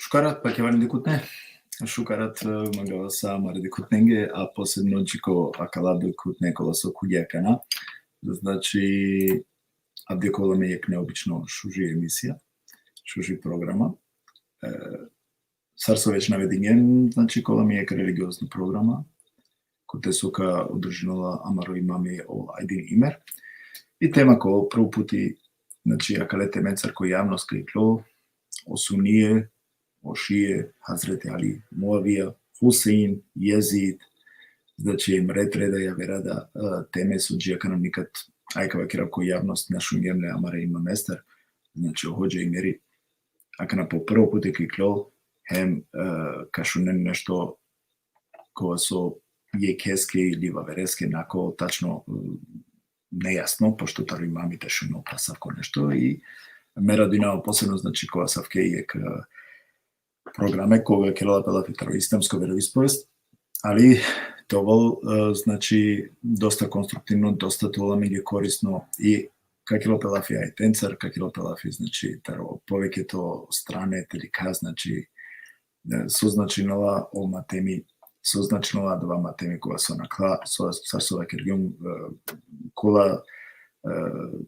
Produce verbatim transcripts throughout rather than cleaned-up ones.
Šukar rat, pakjavalen dikhutne. Šukar rat, e, mangava sa amare dikhutnenge, a posebno dži ko akala dikhutne kola so khuvgje akana. Znači, avdive ka ovel amen jekh neobično šuži emisija, šuži programa. E, sar so već navedingjem, znači, ka ovel amen jekh religiozno programa, kote so ka održinela amaro imami o Ajdin Imer. I tema ko prvo puti, znači, akale temencar ko javnost ka iklo, o sunije, o šije, Hazreti Ali, Muavija, Husein, Jezid, znači, em ret reda javera da, e, teme so dži akana nikad, aj ka vakerav, ko javnost na šungjem le amare imamestar, znači, o Hodža Imeri, akana po prvo puti ka iklo, hem, e, ka šunen nešto kova so jekheske ili vavereske nako tačno, e, nejasno, pošto taro imami te šunel asavko nešto, i me radujnava posebno, znači, ko asavke jekh, e, programe koga kerela pe lafi taro islamsko veroispovest, ali te ovel, e, znači, dosta konstruktivno, dosta te ovel amenge korisno i ka kerel pe lafi ajetencar, ka kerel pe lafi, znači, taro poveke to strane te dikha, znači, e, so značinela o matemi, so značinela adava matemi kova so nakhla, so, sar so vakergjum, e, kola, e,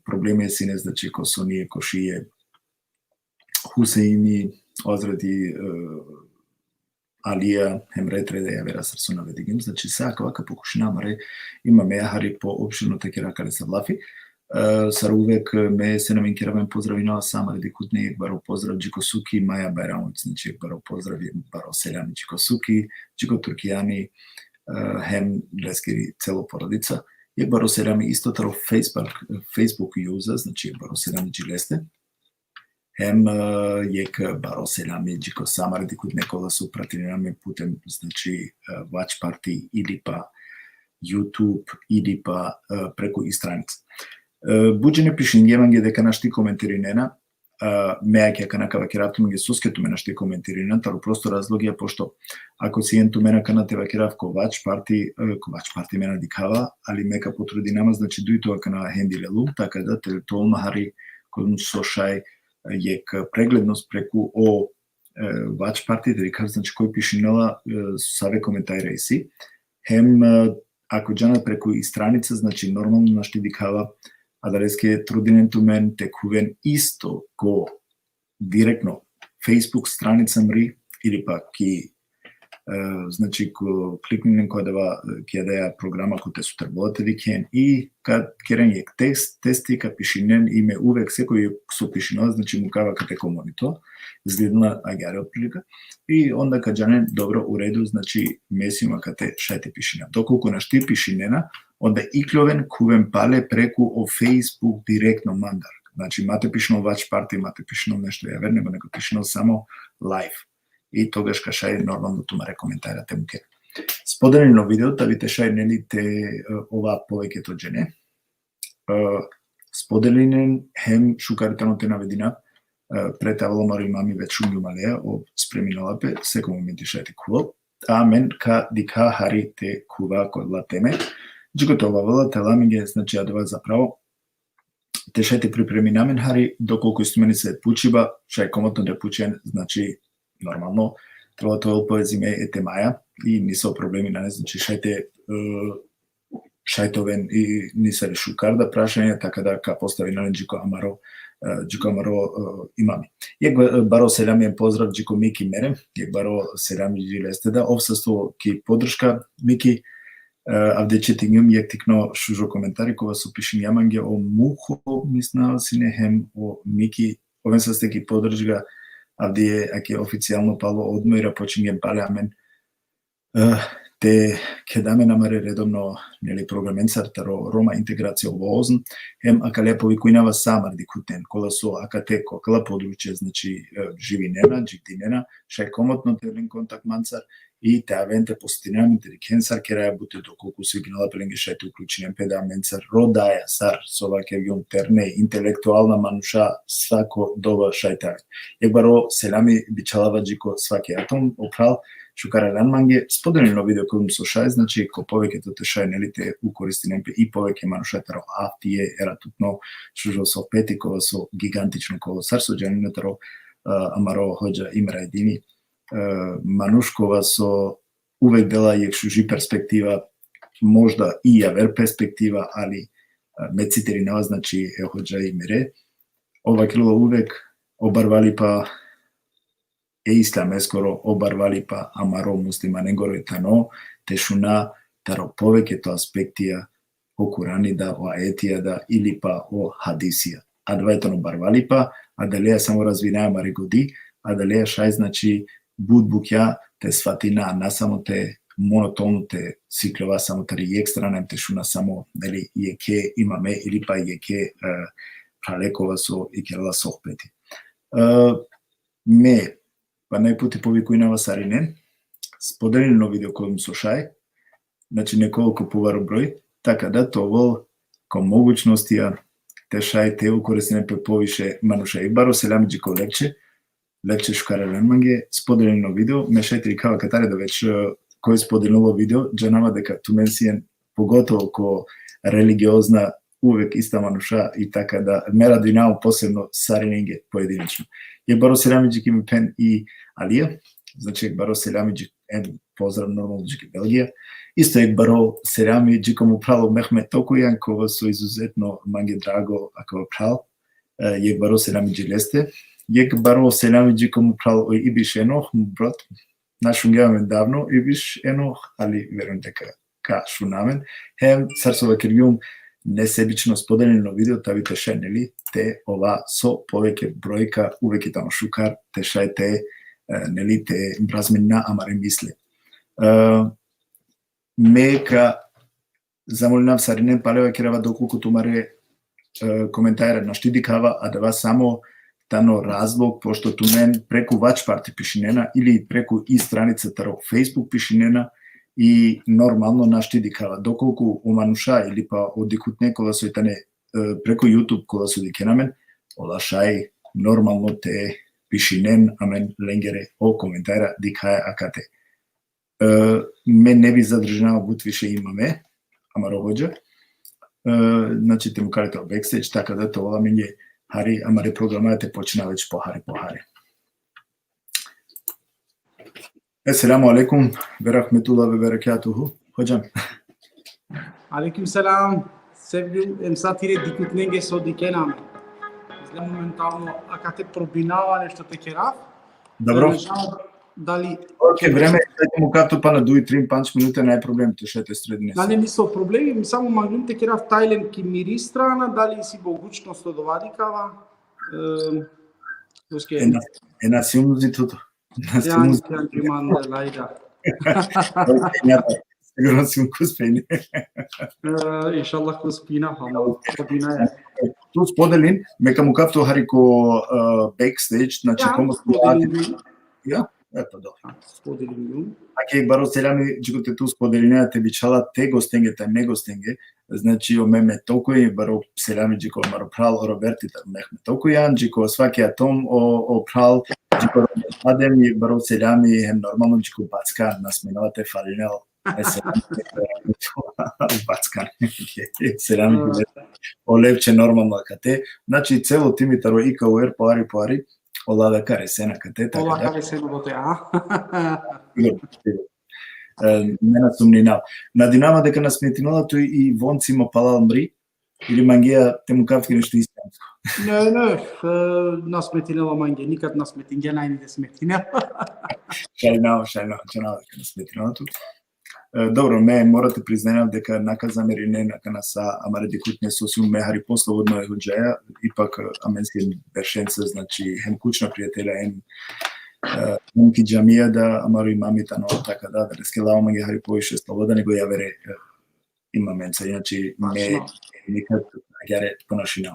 probleme sine, znači, ko sunije, ko šije, Huseini, Hazreti, e, Alija, hem ret reda javera sar so navedingjum, znači, sa akava ka pokušina amare imameja hari poopširno te kera akale sar lafi. E, sar uvek, me sine amen kerav, em pozdravinava sa amare dikhutne, jekh baro pozdrav dži ko Suki, Maja Bajramović, znači, jekh baro pozdrav, jekh baro selami dži ko Suki, dži ko Turkijani, e, hem leskiri celo porodica. Jekh baro selami isto taro Facebook, Facebook uza, znači, jekh baro selami dži leste. Hem, e, jekh baro selami dži ko sa amare dikhutne kola so pratinena amen putem, znači, e, Watch Party ili pa YouTube ili pa, e, preku i stranica. E, but džene pišingje mange deka našti komentirinena, e, me akana ka vakerav tumenge soske tumen našti komentirinena, taro prosto razlogija, pošto ako sien tumen akana te vakerav ko Watch Party, e, ko Watch Party me na dikhava, ali me ka potrudinama, znači, duj to akana hendi lelum, taka da te, te ovel ma hari, ko so šaj, e, jekh preglednost preku o, e, Watch Party, te dikhav, znači, koj pišinela, e, save komentarija isi. Hem, e, ako džana preku i stranica, znači, normalno našti dikhava, adaleske trudinen tumen te khuven isto ko direktno Facebook stranica mri, ili pa ki, e, znači, ko klikninen ko adava, ki adaja programa kote so trebela te dikhen, i ka keren jekh test, testi ka pišinen, i me uvek sekoj so pišinava, znači, mukava akate ko monitor, izgledela agjaar otprilike, i onda ka džanen, dobro, u redu, znači, me sijum akate, šaj te pišina. Dokolku našti pišinena, onda ikljoven, khuven pale preku o Facebook direktno mandar. Znači, ma te pišinel Watch Party, ma te pišinel nešto javer, nego neka pišinel samo live. I togaš ka šaj normalno tumare komentara te muke. Spodelinen o video, ta bi te šaj, neli, te, e, ova poveke to džene. E, spodelinen, hem šukar tano te navedina, e, pred te avel amaro imami, već šungjum aleja, ov spreminela pe, seko momenti šaj te khuvel. Amen ka dikha hari te khuva kola teme. Dži kote ov avela, te la amenge, znači, adava zapravo, te šaj te pripremina amen hari, dokolku isi tumende pučiba, šaj komotno te pučen, znači, normalno, trebela te ovel povezime e temaja, i nisavo problemi nane, znači, šaj te, e, šaj te oven i nisave šukar da prašanja, taka da ka postavina len dži ko amaro, e, dži ko amaro, e, imami. Jekh ba-, baro selami em pozdrav dži ko Miki Merem, jekh baro selami dži leste da, ov sasto ki podrška, Miki, e, avdive četingjum jekh tikno šužo komentari, kova so pišingja mange o Muho, mislinava sine, hem o Miki, oven saste ki podrška, avdive ake oficijalno palo odmojra počingjem pale amen, e, te keda amen amare redovno, neli, programencar taro Roma integracija obavezno, hem akale povikujnava sa amare dikhutnen, kola so akate ko akala područja, znači, e, živinena, dživdinena, šaj komotno te len kontakt mancar, i te aven te posetinen amen, te dikhen sar keraja bute, dokolku sviginela pe lenge šaj te uključinen pe da amencar rodaja, sar so vakergjum, terne, intelektualna manuša, svako doba šaj te aven. Jekh baro selami bičhalava dži ko svaki atom, o phral, šukar alan mange, spodelinen o video kote so šaj, znači, ko poveke to te šaj, neli, te ukoristinen pe i poveke manuša taro avdive eratutno šužo sohbeti, kova so gigantično, kova, sar so džanena, taro amaro hodža Imre Edini, manuš kova so uvek dela jekh šuži perspektiva, možda i javer perspektiva, ali me citirinava, znači, e hodža Imre, ov vakerela uvek: o barvalipa e islameskoro, o barvalipa amaro muslimanengoro tano te šuna taro poveke to aspektija o Kurani da, o ajetija da, ili pa o hadisija. Adava tano barvalipa, adalea samo razvinaja amare godi, adalea šaj, znači, but bukja te svatina, na samo te monotono te sikljova samo tari jekh strana, te šuna samo, neli, jekhe imame ili pa jekhe, e, phrale kova so ikerela sohbeti. E, me pana jekh puti povikujnava sarinen, spodelinen o video koliko so šaj, znači, nekoliko pobaro broj, taka da te ovel ko mogućnostija te šaj te ukoristinen pe poviše manuša. Jekh baro selami dži ko Lepče, Lepče šukar alen mange, spodelinen o video, me šaj te dikhava katare da već, e, koj spodelinela o video, džanava deka tumen sien, pogotovo ko religiozna, uvek ista manuša i taka da me radujnava posebno sarinenge pojedinačno. Jekh baro selami dži ki mi phen i Alija, znači, jekh baro selami dži, em, pozdrav normalno dži ki Belgija. Isto jekh baro selami dži ko mo phral o Mehmet Tokujan, kova so izuzetno mange drago akava phral. E, jekh baro selami dži leste. Jekh baro selami dži ko mo phral o Ibiš Enoh, mo brat. Na šungja amen davno, Ibiš Enoh, ali verujem deka ka šuna amen. Hem, sar so vakergjum, nesebično spodelinen o video, tavi te šaj, neli, te ova so poveke brojka, uvek i tano šukar, te šaj te, e, neli, te razmenina amare misle. E, me ka zamolinav sarinen, pale vakerava, dokolku tumare, e, komentara našti dikhava, adava samo tano razlog, pošto tumen preku Watch Party pišinena ili preku i stranica taro Facebook pišinena i normalno našti dikhava. Dokolku o manuša ili pa o dikhutne kola so i tane, e, preku YouTube kola so dikhena amen, ola šaj normalno te pišinen amen lengere o komentara, dikhaja akate. E, me ne bi zadržinava but više imame, amaro hodža. E, znači, te mukha le taro backstage, taka da te ovel amenge hari, amare programa te počna već pohari, pohari. Esselamu alejkum ve rahmetullah ve berekatuhu. Hodža. Alejkum selam. Sevgili, em sa tire dikhutnenge so dikhena amen. Izgleda momentalno akate probinava nešto te kerav. Dobro. Ne znam dali... Ok, vreme, šaj te mukhav tu pana duj, trin, pandž minute, naj problem, te šaj te sredinese. Nane niso problemi, mi samo manglum te kerav tajlen ki miri strana, dali isi mogućnost odova dikhava. Em, uske. Ena, ena si un zi tuto. Ja, ja, ja, ja, lajda. Sigurno si un kuspejne. E, inšallah kuspina, ama, kuspina, ja. Tu spodelin, me ka mukhav tu hari ko, e, backstage, znači, ja, komo spodelin. Ja, eto, dobro. Spodelin. Ake baro selami, dži kote tu spodelinea, te bičhala te gostenge, te me gostenge, znači, o Mehmet Tokuj, baro selami dži ko amaro phral o Roberti, te Mehmet Tokujan, dži ko svaki atom o, o phral, dži ko Adem, i baro selami, hem normalno dži ko Backa, na smenava te falinel, e, selami, Backa, selami, o Lepče normalno akate, znači, celo timi taro I K U R, pohari, pohari, ola da ka resena akate, taka da. Ola ka resena bote, a? Sigurno, sigurno. E, me na sumninav. Nadinava deka na smetinela tu i von si mo palal mri, ili mangea te mukhav tuke nešto islamsko? Ne, ne, e, na smetinela mange, nikad na smetingja, naj ni te smetinel. Šalinav, šalinav, džanav deka na smetinela tu. E, dobro, me mora te priznav deka na ka zamerinen akana sa amare dikhutne so sijum me hari poslobodno e hodžaja, ipak, e, amen sien beršenca, znači, hem kućna prijatelja, hem, e, hem ki džamija da amaro imami tano, taka da, da leske lava mange hari poviše sloboda nego javere, e, imamenca, inače me nikad agjaar ponašinav.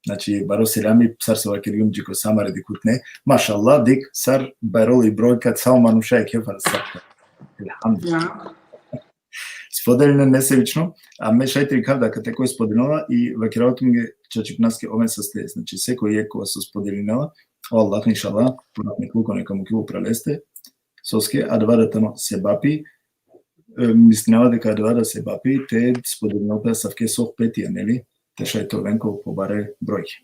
Znači, baro selami, sar so vakergjum, dži ko sa amare dikhutne. Mašallah, dikh, sar barol i brojka, sa o manuša e kefar sa. Elhamdulillah. Ja. Spodelinen nesebično, a me šaj te dikhav da akate koj spodelinela i vakerava tumen čačipnaske oven saste. Znači, sekoj jekh kova so spodelinela, o Allah, inšallah, po rahmetluko neka mukhel upral leste, soske adava da tano sebapi, e, mislinava deka adava da sebapi te spodelinel pe asavke sohbetija, neli? Te šaj te oven ko pobare brojke.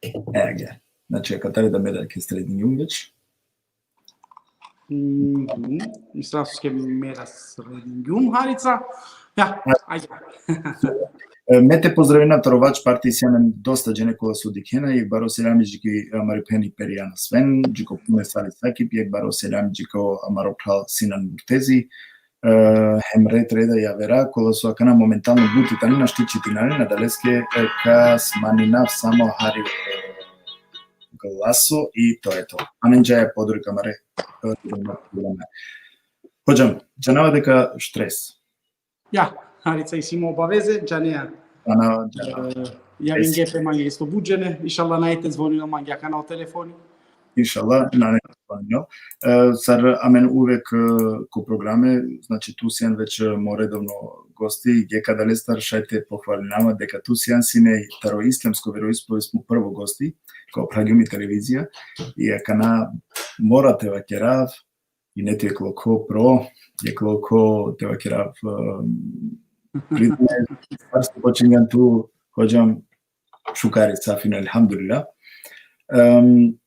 E, agjaar. Znači, akatar da me da ke sredingjum već. Mhm. Mislam so ke me da sredingjum, Harica. Ja, ajde. E, me te pozdravina taro vaš parti, isi amen dosta džene kola so dikhena, jekh baro selami dži ki amari pheni Perijana Sven, dži ko pume Sali Sakip, jekh baro selami dži ko amaro phral Sinan Murtezi, e, hem red reda javera, kola so akana momentalno buti tani našti čitinen len, adaleske, e, ka smaninav samo hari, e, glaso i to je to. Amen džaja podrug amare, e, Hodžam, džanava deka štres. Ja, Harica, isi mo obaveze, džanea. Džanava, džanava. E, javingje pe mange isto but džene, inšallah nane te zvonino mange akana o telefoni. Inšallah, nane te zvonino. E, sar amen uvek, e, ko programe, znači tu sian već, e, mo redovno gosti, jekh adalestar šaj te pohvalinama deka tu sian sine taro islamsko veroispovest mo prvo gosti, ko Phragjumi televizija, i akana mora te vakerav, i ne te jekh lokho pro, jekh lokho te vakerav, e, priznaj, sar so počingjan tu, hodžam, šukar i safin, elhamdulillah. Em,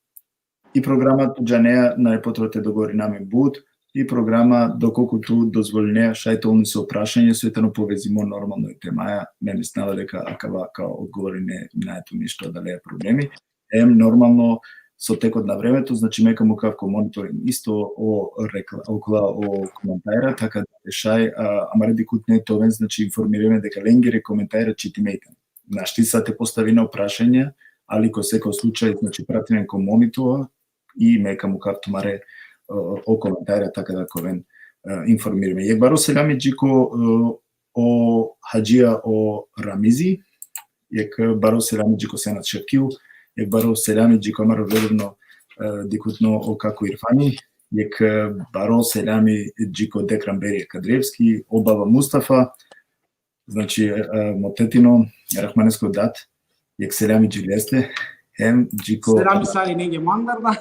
i programa tu džanea, nane potreba te dogovorina amen but, i programa, dokolku tu dozvolinea, šaj te ovel nesavo prašanje, so i tano povezimo normalno i temaja, me mislinava deka akava ka odgovorine, nane tu ništo adaleja problemi. Em, normalno, so tekot na vremeto, znači, me ka mukav ko monitoring isto o rekla-, okola o komentarja, taka da šaj, a, amare dikhutne te oven, znači, informirime deka lengere komentarja čitime i tane. Našti sa te postavina o prašanja, ali ko seko slučaj, znači, pratinen ko monitor i me ka mukav tumare, o, o komentarja, taka da ka oven, e, informirime. Jekh baro selami dži ko, e, o hadžija o Ramizi, jekh baro selami dži ko Senat Šefkiu, jekh baro selami dži ko amaro redovno, e, dikhutno o kako Irfani, jekh, e, baro selami dži ko Dekran Berija Kadrievski, o baba Mustafa, znači, e, e, mo tetino, Rahmanesko dat, jekh selami dži leste, hem dži ko... Selami sarinenge mandar da.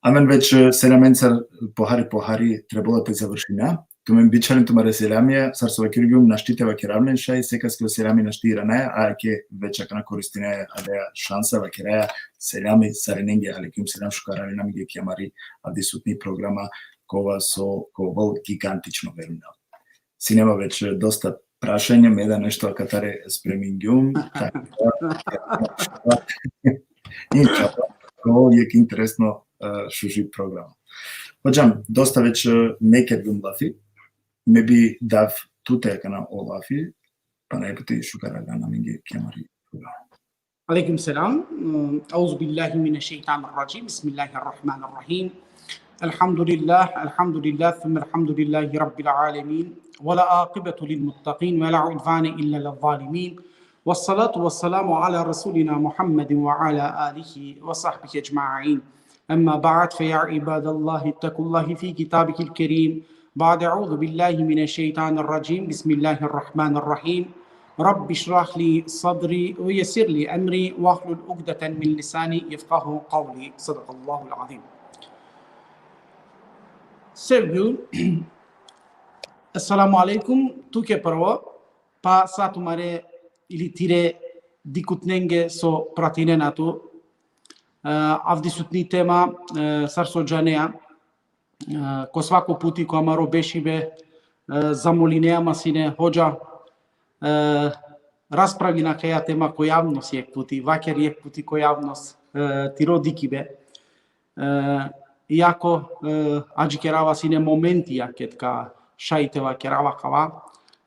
Amen već, e, selamencar pohari pohari trebela te završina. Tumen bičhalen tumare selamija, sar so vakergjum našti te vakerav len šaj, sekaske o selami našti iranaja, a ake već akana koristinaja adaja šansa, vakeraja selami sarinenge, alejkum selam, šukar alinam ki amari avdisutni programa, kova so ka ovel gigantično, verujnava. Sine ma već dosta prašanja, me da nešto akatare spremingjum, tako da, inšallah, ko jekh interesno, e, šuži programa. Hodžam, dosta već, e, me kergjum lafi, me bi dav tute akana o lafi, pana jekh puti šukar alinam amenge ki amari programa. عليكم السلام. أعوذ بالله من الشيطان الرجيم. بسم الله الرحمن الرحيم. الحمد لله، الحمد لله، ثم الحمد لله رب العالمين. ولا عاقبة للمتقين ولا عدوان إلا على الظالمين. والصلاة والسلام على رسولنا محمد وعلى آله وصحبه أجمعين. أما بعد، فيا عباد الله، اتقوا الله في كتابه الكريم. بعد أعوذ بالله من الشيطان الرجيم. بسم الله الرحمن الرحيم. رب اشرح لي صدري ويسر لي أمري واحلل عقدة من لساني يفقهوا قولي. صدق الله العظيم. Sevgili, esselamu alejkum, tuke prvo, pa sa tumare ili tire dikhutnenge so pratinena tu. E, avdisutni tema, e, sar so džanea, e, ko svako puti ko amaro bešibe, e, zamolinea ma sine hodža, e, raspravina kaja tema ko javnost jekh puti, vaker jekh puti ko javnost, e, tiro dikhibe. E, iako, e, adžikerava sine momenti aked ka šaj te vakerava kava,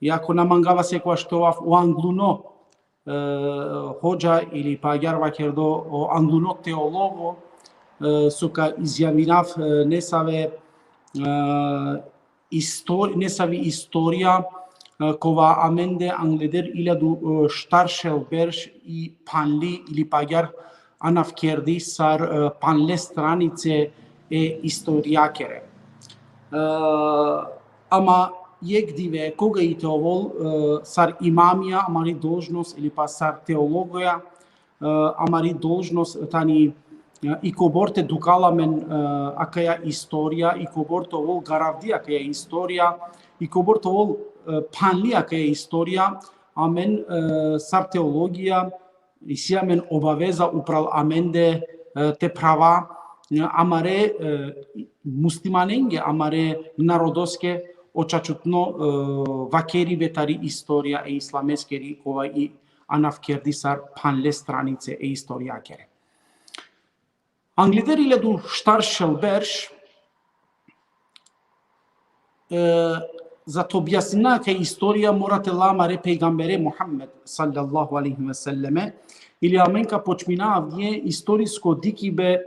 iako na mangava sekovaš te ovav o angluno, e, hodža ili pa agjaar vakerdo o angluno teologo, e, so ka izjavinav, e, nesave, e, isto-, nesavi istorija, e, kova amende angleder iljadu, e, štar šel berš i phanli ili pa agjaar anav kerdi sar, e, phanle stranice e istorijakere. E, ama jekh dive, koga i te ovol, e, sar imamija, amari dolžnost ili pa sar teologoja, e, amari dolžnost tani, e, i kobor te dukal amen, e, akaja istorija, i kobor te ovol garavdi akaja istorija, i kobor te ovol, e, phanli akaja istorija, amen, e, sar teologija, isi amen obaveza upral amende, e, te phrava, e, amare, e, muslimanenge, amare narodoske, o čačutno, e, vakeribe tari istorija e islameskeri, kova i anav kerdi sar phanle stranice e istorijakere. Angleder ilja du štar šel berš, e, za te objasnina kaj istorija mora te la amare pejgambere Muhammed sallallahu alejhi ve selleme, ili amen ka počmina avdive istorisko dikibe, e,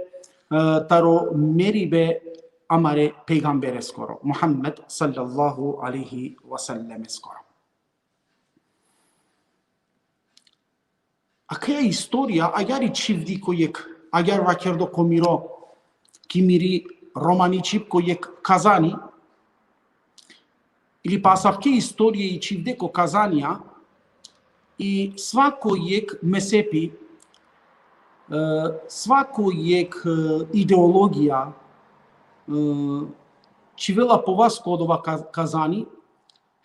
taro meribe amare pejgambereskoro, Muhammed sallallahu alejhi ve sellemeskoro. Akaja istorija, agjar i čhivdi ko jekh, agjar vakerdo ko miro, ki miri romani čhib ko jekh kazani, ili pa asavke istorije i čhivde ko kazanja, i svako jekh mesepi, e, svako jekh, e, ideologija, e, čhivela po vas ko odova ka-, kazani,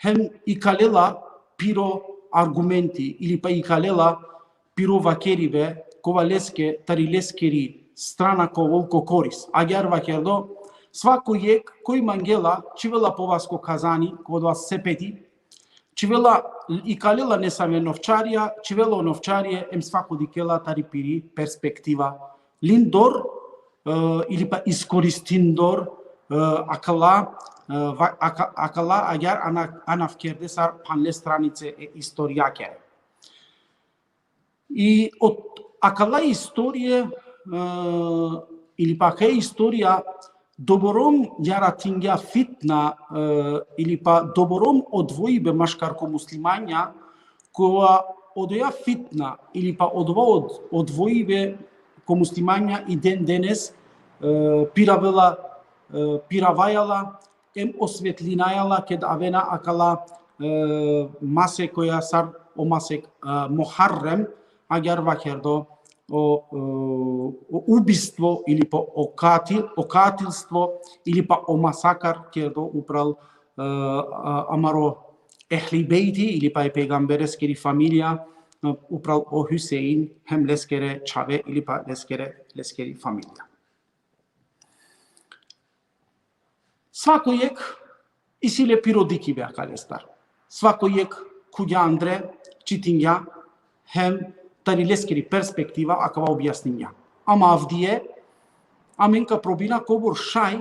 hem ikalela piro argumenti, ili pa ikalela piro vakeribe, kova leske, tari leskeri strana ka ovel ko koris. Agjar vakerdo, svako jekh koj mangela, čhivela po vas ko kazani, ko odova sepeti, čhivela, ikalela nesave novčarija, čhivela o novčarije, em svako dikela tari piri perspektiva lindor, e, ili pa iskoristindor, e, akala, e, va-, aka-, akala agjar ana-, anav kerde sar phanle stranice e istorijakere. I ot-, akala istorije, e, ili pa akaja istorija doborom jaratingja fitna, e, ili pa doborom odvojibe maškar ko muslimanja, kova odoja fitna ili pa odova od-, odvojibe ko muslimanja i den denes, e, piravela, e, piravaja la, em osvetlinaja la ked avena akala, e, masek koja sar o masek, e, Muharrem, agjar vakerdo o, e, o ubistvo ili pa o katil-, o katilstvo ili pa o masakar kerdo upral, e, a-, amaro ehli bejti ili pa e pejgambereskeri familija, e, upral o Husein hem leskere čhave ili pa leskere, leskeri familija. Svako jekh isi le piro dikibe akalestar. Svako jekh khuvgja andre, čitingja, hem tari leskeri perspektiva akava objasningja. Ama avdive, amen ka probina kobor šaj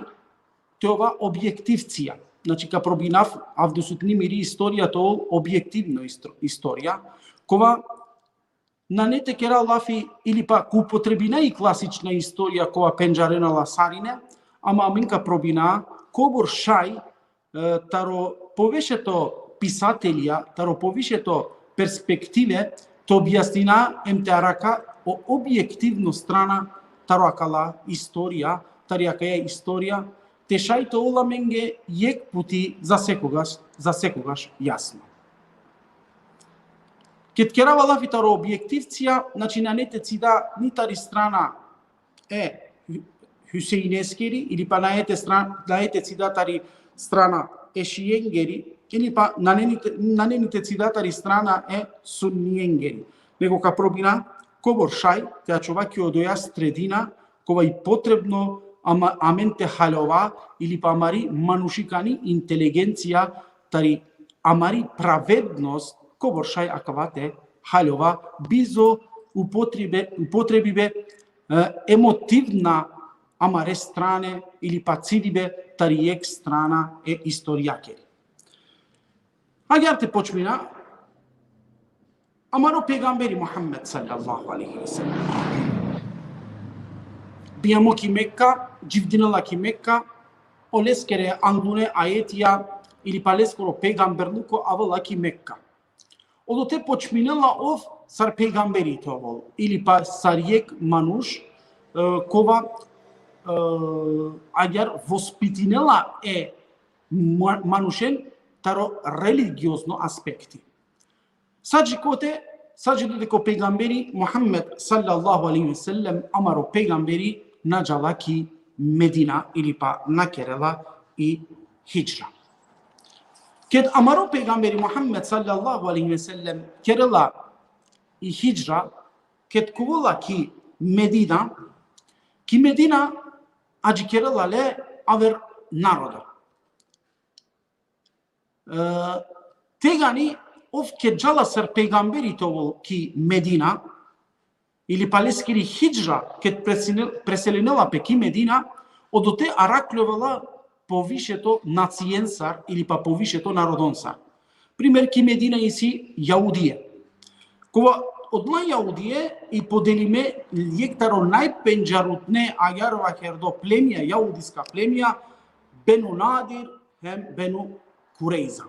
te ova objektivcija. Znači, ka probinav avdisutni miri istorija te ol objektivno istro-, istorija, kova nane te kera lafi ili pa ka upotrebina i klasična istorija kova pendžarena la sarine, ama amen ka probina kobor šaj, e, taro povišeto pisatelja, taro povišeto perspektive, te objasnina em te arakha o objektivno strana taro akala istorija, tari akaja istorija, te šaj te ol amenge jekh puti za sekogaš, za sekogaš jasno. Ked kerava lafi taro objektivcija, znači nane te cida ni tari strana e Hu-, Huseineskeri, ili pa nane te stran-, nane te cida tari strana e Šiengeri, ili pa nane ni te, nane ni te cida tari strana e Sunniengeri. Nego ka probina kobor šaj te ačhova ki odoja sredina, kova i potrebno ama-, amen te haljova, ili pa amari manušikani inteligencija, tari amari pravednost, kobor šaj akava te haljova, bizo upotrebe-, upotrebibe, e, emotivna amare strane ili pa cidibe tari jekh strana e istorijakeri. Agjar te počmina, amaro pejgamberi Muhammed sallallahu alejhi ve sellem bijamo ki Mekka, dživdinela ki Mekka, o leskere anglune ajetija ili pa leskoro pejgamberluko avela ki Mekka. Odote počminela ov sar pejgamberi te ovel, ili pa sar jekh manuš, e, kova, e, agjar vospitinela e ma-, manušen taro religiozno aspekti. Sa dži kote, sa dži kote ko pejgamberi Muhammed sallallahu alejhi ve sellem, amaro pejgamberi na džala ki Medina ili pa na kerela i hidžra. Ked amaro pejgamberi Muhammed sallallahu alejhi ve sellem kerela i hidžra, ked kuvela ki Medina, ki Medina adžikerela le aver narodo. E, tegani ov ked džala sar pejgamberi te ovol ki Medina, ili pa leskiri hidžra, ked presinel-, preselinela pe ki Medina, odote arakljovela povišeto naciensar ili pa povišeto narodonsar. Primer, ki Medina isi jahudije. Kova odola jahudije i podelime jekh taro najpendžarutne, agjaar vakerdo, plemija, jahudiska plemija, Benu Nadir hem Benu Kurejza.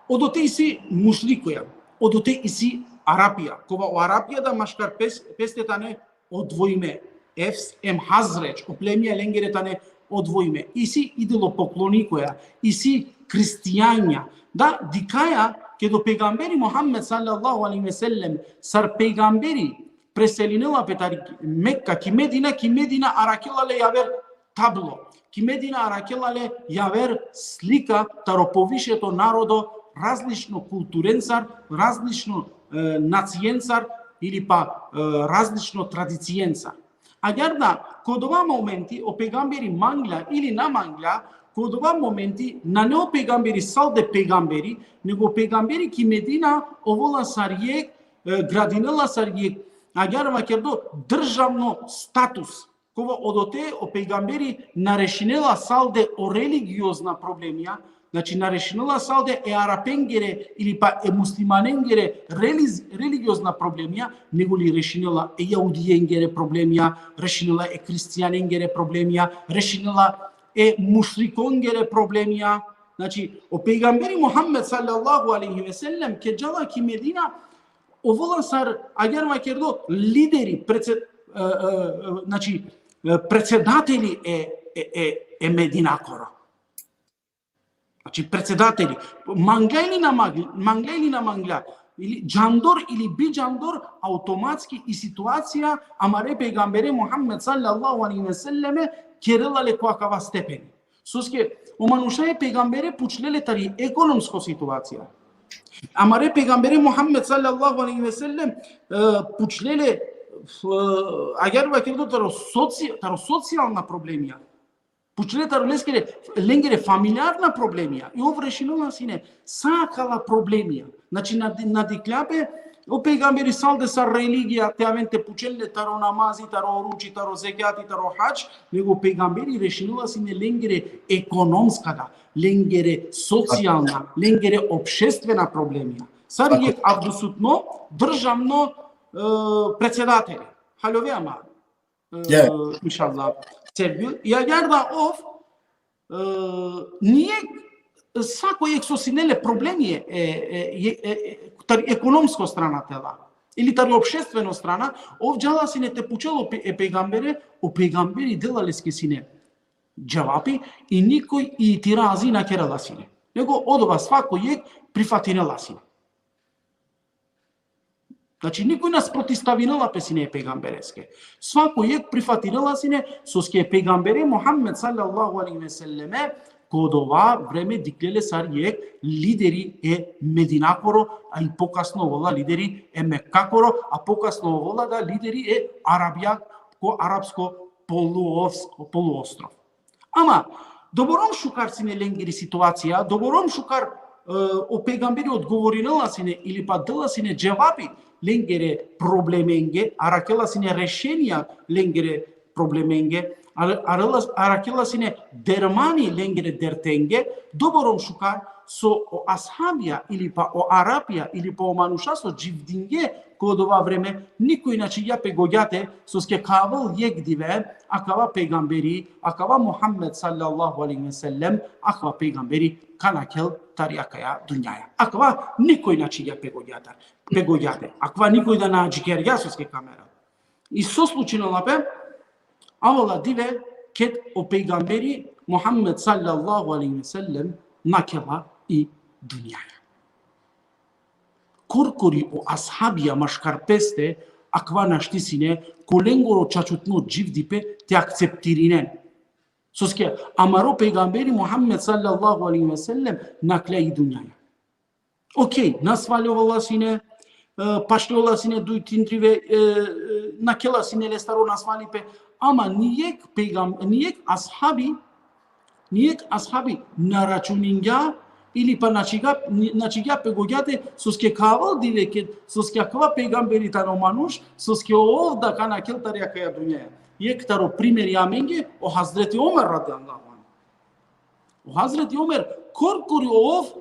Odote isi mušrikoja, odote isi Arapija. Kova o Arapija da maškar pes-, peste tane odvojime. Evs hem Hazredž, o plemija lengere tane odvojime. Isi idolopoklonikija, isi hristijanja. Da, dikhaja, ked o pejgamberi Muhammed sallallahu alejhi ve sellem, sar pejgamberi, preselinela pe tari Mekka ki Medina, ki Medina arakela le javer tablo. Ki Medina arakela le javer slika taro povišeto narodo, različno kulturencar, različno, e, naciencar ili pa, e, različno tradiciencar. Agjaar da, ko dova momenti o pejgamberi mangla ili na mangla, ko dova momenti nane o pejgamberi salde pejgamberi, nego o pejgamberi ki Medina ovela sar jekh, e, gradinela sar jekh, agjaar vakerdo, državno status. Kova odote o pejgamberi na rešinela salde o religiozna problemija, znači na rešinela salde e Arapengere ili pa e muslimanengere reliz-, religiozna problemija, nego li rešinela e jahudijengere problemija, rešinela e hristijanengere problemija, rešinela e mušrikongere problemija. Znači, o pejgamberi Muhammed sallallahu alejhi ve sellem, ked džala ki Medina, ovela sar, agjaar vakerdo, lideri, prece-, e, e, e, znači, e, predsedateli e, e, e, e Medinakoro. Znači, predsedateli. Mangla ili na mangla, mangla ili na mangla, ili džandor ili bidžandor, automatski i situacija amare pejgambere Muhammed sallallahu alejhi ve selleme kerela le ko akava stepeni. Soske o manuša e pejgambere pučle le tari ekonomsko situacija. Amare pejgambere Muhammed sallallahu alejhi ve sellem, e, pučle le, e, agjaar vakerdo, taro soci-, taro socijalna problemija. Pučle taro leskere, lengere familijarna problemija. I ov rešinela sine sa akala problemija. Znači, na, na dikhlja pe o pejgamberi salde sar religija te aven te pučel le taro namazi, taro oruči, taro zekjati, taro hadž, nego o pejgamberi rešinela sine lengere ekonomska da, lengere socijalna, lengere opštvena problemija. Sar jekh avdisutno državno, e, predsedateli. Haljovea ma, e, inšallah. Sergio, i agjaar da ov, e, nije svako jekh so sine le problemija, e, e, e, e, tari ekonomsko strana te la, ili tari opštveno strana, ov džala sine te pučel o pe-, e pejgambere, o pejgamberi dela leske sine dževapi, i nikoj itirazi na kerela sine. Nego odova svako jekh prifatinela sine. Znači, nikoj na sprotistavinela pe sine e pejgambereske. Svako jekh prifatinela sine, soske e pejgambere Muhammed sallallahu alejhi ve selleme, ko dova vreme dikhle le sar jekh lideri e Medinakoro, a i pokasno ovela lideri e Mekkakoro, a pokasno ovela da lideri e Arabija, ko arapsko poluos-, poluostrov. Ama, doborom šukar sine lengiri situacija, doborom šukar, e, o pejgamberi odgovorinela sine ili pa dela sine dževapi lengere problemenge, arakela sine rešenija lengere problemenge, ar-, arela-, arakela sine dermani lengere dertenge, doborom šukar so o ashabija ili pa o Arapija ili pa o manuša so dživdinge ko dova vreme, nikoj na čhivgja pe gogjate, soske ka avel jekh dive, akava pejgamberi, akava Muhammed sallallahu alejhi ve sellem, akava pejgamberi ka nakhel tari akaja dunjaja. Akava nikoj na čhivgja pe gogjate. Pe gogjate. Akava nikoj da na adžikergja soske ka merel. I so slučinela pe, avela dive ked o pejgamberi Muhammed sallallahu alejhi ve sellem nakhela i dunjaja. Korkori o ashabija maškar peste, akava našti sine ko lengoro čačutno dživdipe te akceptirinen. Soske amaro pejgamberi Muhammed sallallahu alejhi ve sellem nakhla i dunjaja. Okej, na svaljovela sine, pašljola sine duj trin trive, e, e, nakhela sine lestar o nasvalipe, ama nijek pejgam-, nijek ashabi, nijek ashabi na računingja ili pa na čhigja, na čhigja pe gogjate, soske ka avel dive ked, soske akava pejgamberi tano manuš, soske ov da ka nakhel tari akaja dunjaja. Jekh taro primeri amenge, o Hazreti Omer radijallahu anhu. O Hazreti Omer, korkori ov,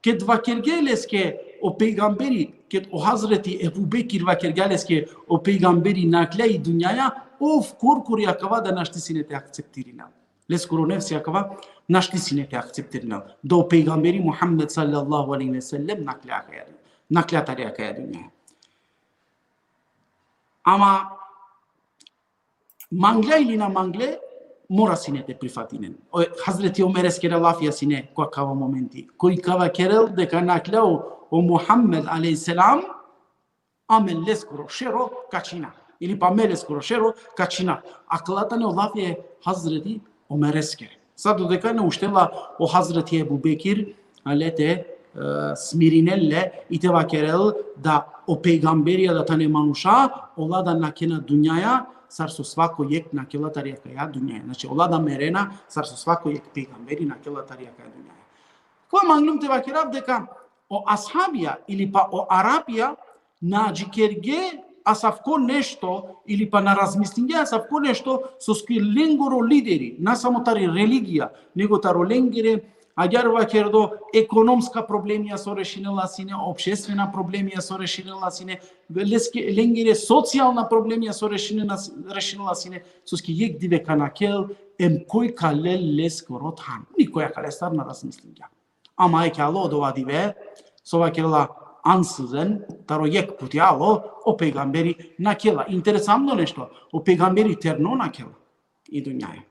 ked vakergje leske o pejgamberi, ked o Hazreti Ebu Bekir vakergja leske o pejgamberi naklja i dunjaja, ov korkori akava da našti sine te akceptirinel. Leskoro nefsi akava našti sine te akceptirinel. Da o pejgamberi Muhammed sallallahu alejhi ve sellem naklja akaja, naklja tari akaja dunjaja. Ama mangle ili na mangle, mora sine te prifatinen. O Hazreti Omereskere lafija sine ko akava momenti. Koj ka vakerel deka naklja o, o Muhammed alejhi selam, amen leskoro šero ka čhina. Ili pa me leskoro šero ka čhina. Akala tane o lafija e Hazreti Omereskere. Sa dodeka na uštela o Hazreti Ebu Bekir, ale te, e, smirinel le i te vakerel da o pejgamberija da tane manuša, ola da nakhena dunjaja, sar so svako jekh nakhela tari akaja dunjaja. Znači, ola da merena, sar so svako jekh pejgamberi nakhela tari akaja dunjaja. Kova manglum te vakerav deka o ashabija ili pa o Arapija na adžikergje asavko nešto ili pa na razmislingje asavko nešto, soske lengoro lideri, na samo tari religija, nego taro lengere, agjaar vakerdo, ekonomska problemija so rešinela sine, opštestvena problemija so rešinela sine, leske, lengere socijalna problemija so rešinela, rešinela sine, soske jekh dive ka nakhel, em koj ka lel leskoro than. Nikoj akalestar na razmislingja. Ama eke alo odova dive, so vakerela ansızın, taro jekh puti alo, o pejgamberi nakhela. Interesantno nešto, o pejgamberi terno nakhela i dunjaja.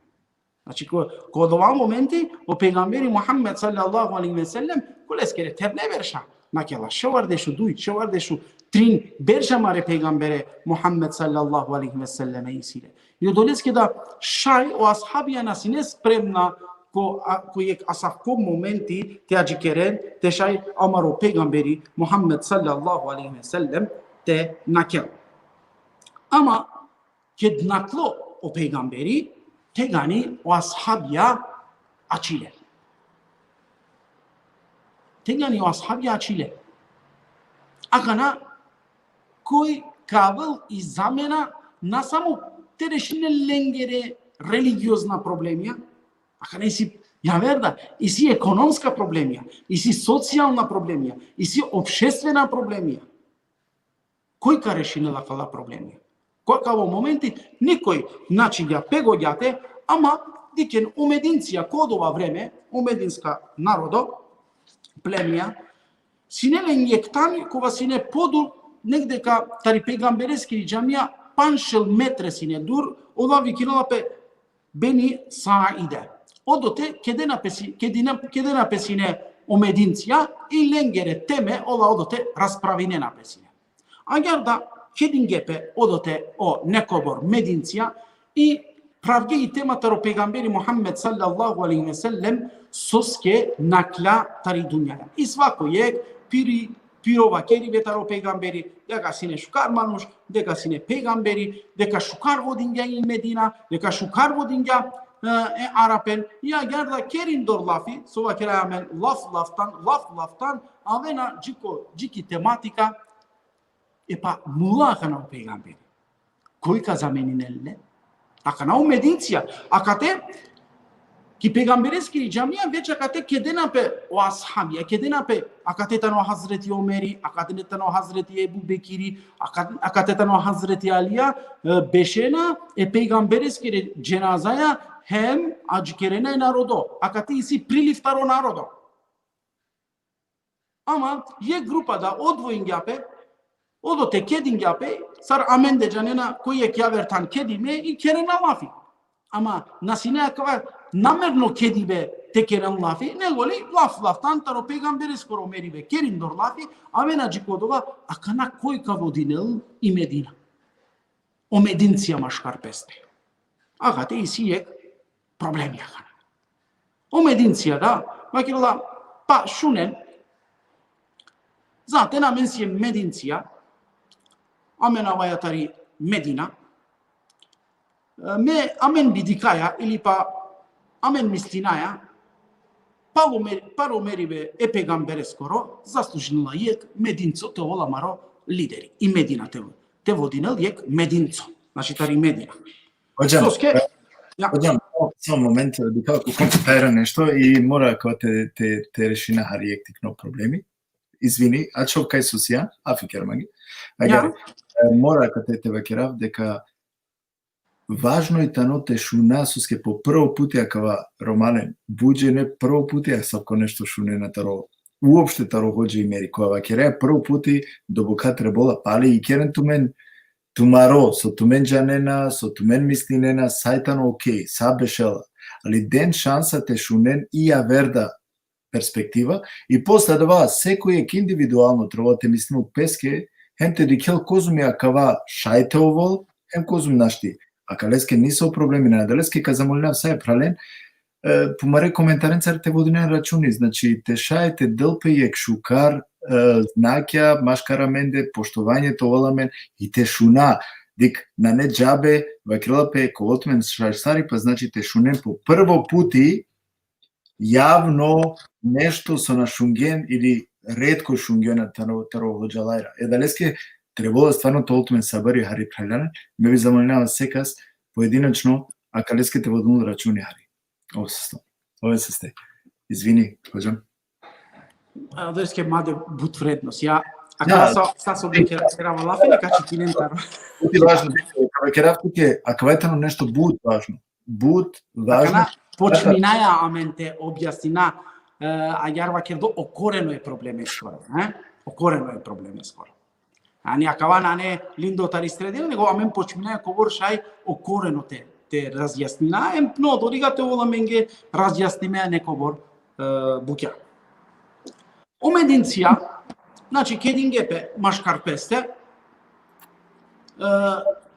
Znači, ko, ko odova momenti, o pejgamberi Muhammed sallallahu alejhi ve sellem, ko leskere terne berša nakhela. Šovardeš u duj, šovardeš u trin berša mare pejgambere Muhammed sallallahu alejhi ve sellem isi le. I odoleske da šaj o ashabija na sine spremna ko, a, ko jekh asavko momenti te adžikeren, te šaj amaro pejgamberi Muhammed sallallahu alejhi ve sellem te nakhel. Ama ked naklo o pejgamberi, tegani o ashabija ačhile. Tegani o ashabija ačhile. Akana koj ka avel i zamena, na samo te rešinel lengere religiozna problemija, akana isi javer da, isi ekonomska problemija, isi socijalna problemija, isi opštestvena problemija. Koj ka rešinel akala problemija? Ko akava momenti nikoj na čhigja pe gogjate, ama dikhen o Medincija ko odova vreme, o medinska narodo, plemija, sine len jekh than kova sine podur, negde ka tari pejgambereskiri džamija, pandž-šel metre sine dur, ola vikinela pe Beni Saide. Odote kedena pe si-, kedina-, kedena pe sine o Medincija i lengere teme ola odote raspravinena pe sine. Agjaar da kedingje pe odote o nekobor Medincija i pravge i tema taro pejgamberi Muhammed sallallahu alejhi ve sellem, soske nakhla tari dunjaja. I svako jekh piri, piro vakeribe taro pejgamberi, deka sine šukar manuš, deka sine pejgamberi, deka šukar vodingja i Medina, deka šukar vodingja, e, e Arapen. I agjaar da kerindor lafi, so vakeraja amen laf laftan, laf laftan, avena dži ko, dži ki tematika, e pa mulo akana o pejgamberi. Koj ka zameninel le? Akana o Medincija. Akate, ki pejgambereskiri džamija, več akate kedena pe o ashabija, kedena pe, akate tano Hazreti Omeri, akate tano Hazreti Ebu Bekiri, akate, akate tano Hazreti Alija, e, bešena e pejgambereskere dženazaja, hem adžikerena e narodo. Akate isi priliv taro narodo. Ama jekh grupa da odvojingja pe, odote kedingja pe, sar amen de džanena koj jekh javer than kedime i kerena lafi. Ama na sine akava namerno kedibe te keren lafi, nego li laf laftan taro pejgambereskoro meribe kerindor lafi, avena dži ko odova, akana koj ka vodinel i Medina. O Medincija maškar peste. Akate isi jekh problemi akana. O Medincija da, vakerela, pa šunen, zaten amen siem Medincija, amen avaja tari Medina. E, me, amen bi dikhaja, ili pa amen mislinaja, palo mer-, palo meribe e pejgambereskoro, zaslužinela jekh Medinco te ovel amaro lideri. I Medina te, te vodinel jekh Medinco. Znači, tari Medina. Hodžam, soske, ja. Hodžam, samo, samo moment, dikhav ko kom te phajra nešto i mora ko te, te, te rešina hari jekh tikno problemi. Izvini, ačhov kaj so sija, afi ker mange. Agjar, ja. E, mora ko te, te vakerav deka važno i tano te šuna, soske po prvo puti akava romalen, but džene prvo puti asavko nešto šunena taro, uopšte taro hodža i meri, kova vakeraja prvo puti, doboka trebola, pali ikeren tumen, tumaro, so tumen džanena, so tumen mislinena, sa i tano okej, sa bešela. Ali den šansa te šunen i aver da perspektiva, i posle adava sekoj jekh individualno trebela te mislinel peske, hem te dikhel kozom i akava šaj te ovel, hem kozom našti. Akaleske niso problemi nane, adaleske ka zamolinav sa e phralen, e, pumare komentarencar te vodinen računi, znači te šaj te del pe jekh šukar, e, znakja maškar amende, poštovanje te ovel amen i te šuna. Dik, nane džabe, vakerela pe ka ovel tumen šaj sari, pa znači te šunen po prvo puti javno nešto so na šungjen ili retko šungjen taro, taro hodžalajra. E, adaleske trebela stvarno te ovel tumen sabari hari phralalen, me bi zamolinava sekas pojedinačno, akaleske te vodinel računi hari. Ov saste. Ov saste. Izvini, hodžam. Adaleske made but vrednost. Ja, a ja, sa, sa so bi kera-, kerava lafi, neka čitinen taro. But važno, kera tuke, akava i tano nešto but važno. But važno. Akana počminaja amen te objasnina, e, agjar vakerdo o koreno e problemeskoro, e? O koreno e problemeskoro. Ani akava nane lindo tari sredina, nego amen počminaja kobor šaj o koreno te, te razjasnina, em no, doriga te ovel amenge razjasnime nekobor, e, bukja. O Medincija, znači, kedinge pe maškar peste, e,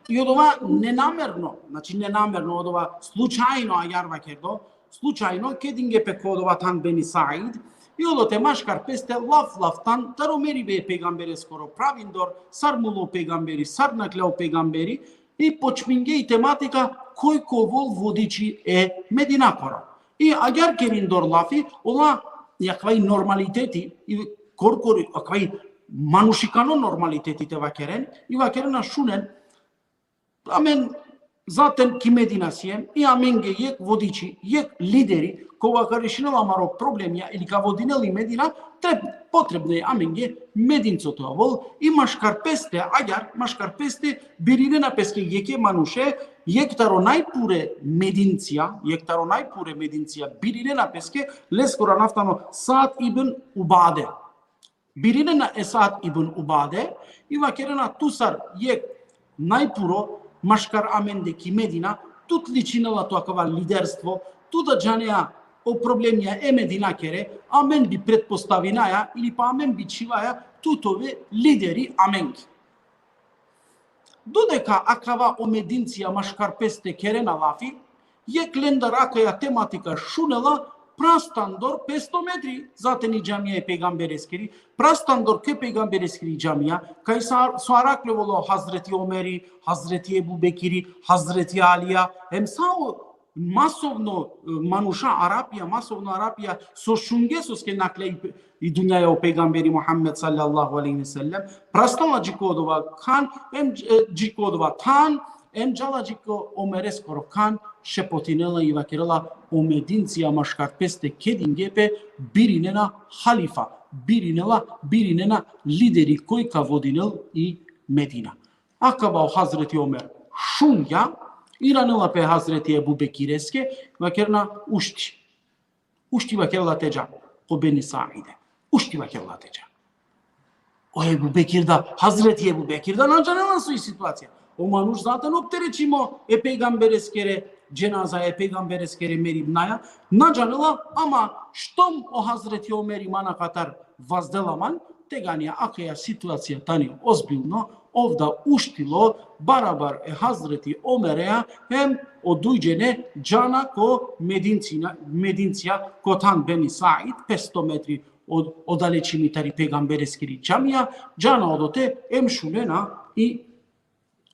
i odova nenamerno, znači, nenamerno, odova slučajno, agjar vakerdo, slučajno, kedinge pe ko odova than Beni Said, i odote maškar peste laf, laf than, taro meribe e pejgambereskoro pravindor, sar mulo pejgamberi, sar naklja o pejgamberi, i počminge i tematika koj ka ovel vodiči e Medinakoro. I agjar kerindor lafi, ola, i akava i normaliteti, i korkori, akava i manušikano normaliteti te vakeren, i vakerena šunen, amen zaten ki Medina siem, i amenge jekh vodiči, jekh lideri, kova ka rešinel amaro problemija ili ka vodinel i Medina, treb-, potrebno e amenge Medinco te ovel, i maškar peste, agjar, maškar peste, birinena peske jekhe manuše, jekh taro najpure Medincija, jekh taro najpure Medincija, birinena peske, leskoro anav tano Saad ibn Ubade. Birinena e Saad ibn Ubade, i vakerena tu sar jekh najpuro maškar amende ki Medina, tut ličinela tu akava liderstvo, tu da džanea o problemija e Medinakere, amen bi pretpostavinaja, ili pa amen bi čhivaja, tu te ove lideri amenge. Dodeka akava o Medincija maškar peste kerena lafi, jekh lendar akaja tematika šunela, prastandor, pesto metri, zaten i džamija e pejgambereskiri, prastandor ke pejgambereskiri džamija, kaj sa, so arakle volo Hazreti Omeri, Hazreti Ebu Bekiri, Hazreti Alija, em sa o masovno, e, manuša Arapija, masovno Arapija, so šunge soske naklja i pe-, i dunjaja o pejgamberi Muhammed sallallahu alejhi ve sellem, prastala dži ko odova khan, em, e, dži ko odova than, em džala dži ko Omereskoro khan, šepotinela i vakerela o Medincija maškar peste kedinge pe, birinena halifa, birinela, birinena lideri koj ka vodinel i Medina. Akava o Hazreti Omer šungja, iranela pe Hazreti Ebu Bekireske, vakerena ušti. Ušti, vakerela, te dža ko Beni Saide. Ušti, vakerela, te dža. O Ebu Bekir da, Hazreti Ebu Bekir da, na džanela so i situacija. O manuš zaten opterećimo e pejgambereskere dženaza, e pejgambereskere meribnaja, na džanela, ama štom o Hazreti Omeri man akatar vazdela man, tegani akaja situacija tani ozbiljno, ov da uštilo barabar e Hazreti Omereja, hem o duj džene džana ko Medincija, Medincija ko than Beni Said, pesto metri od-, odalečimi tari pejgambereskiri džamija, džana odote, em šunena i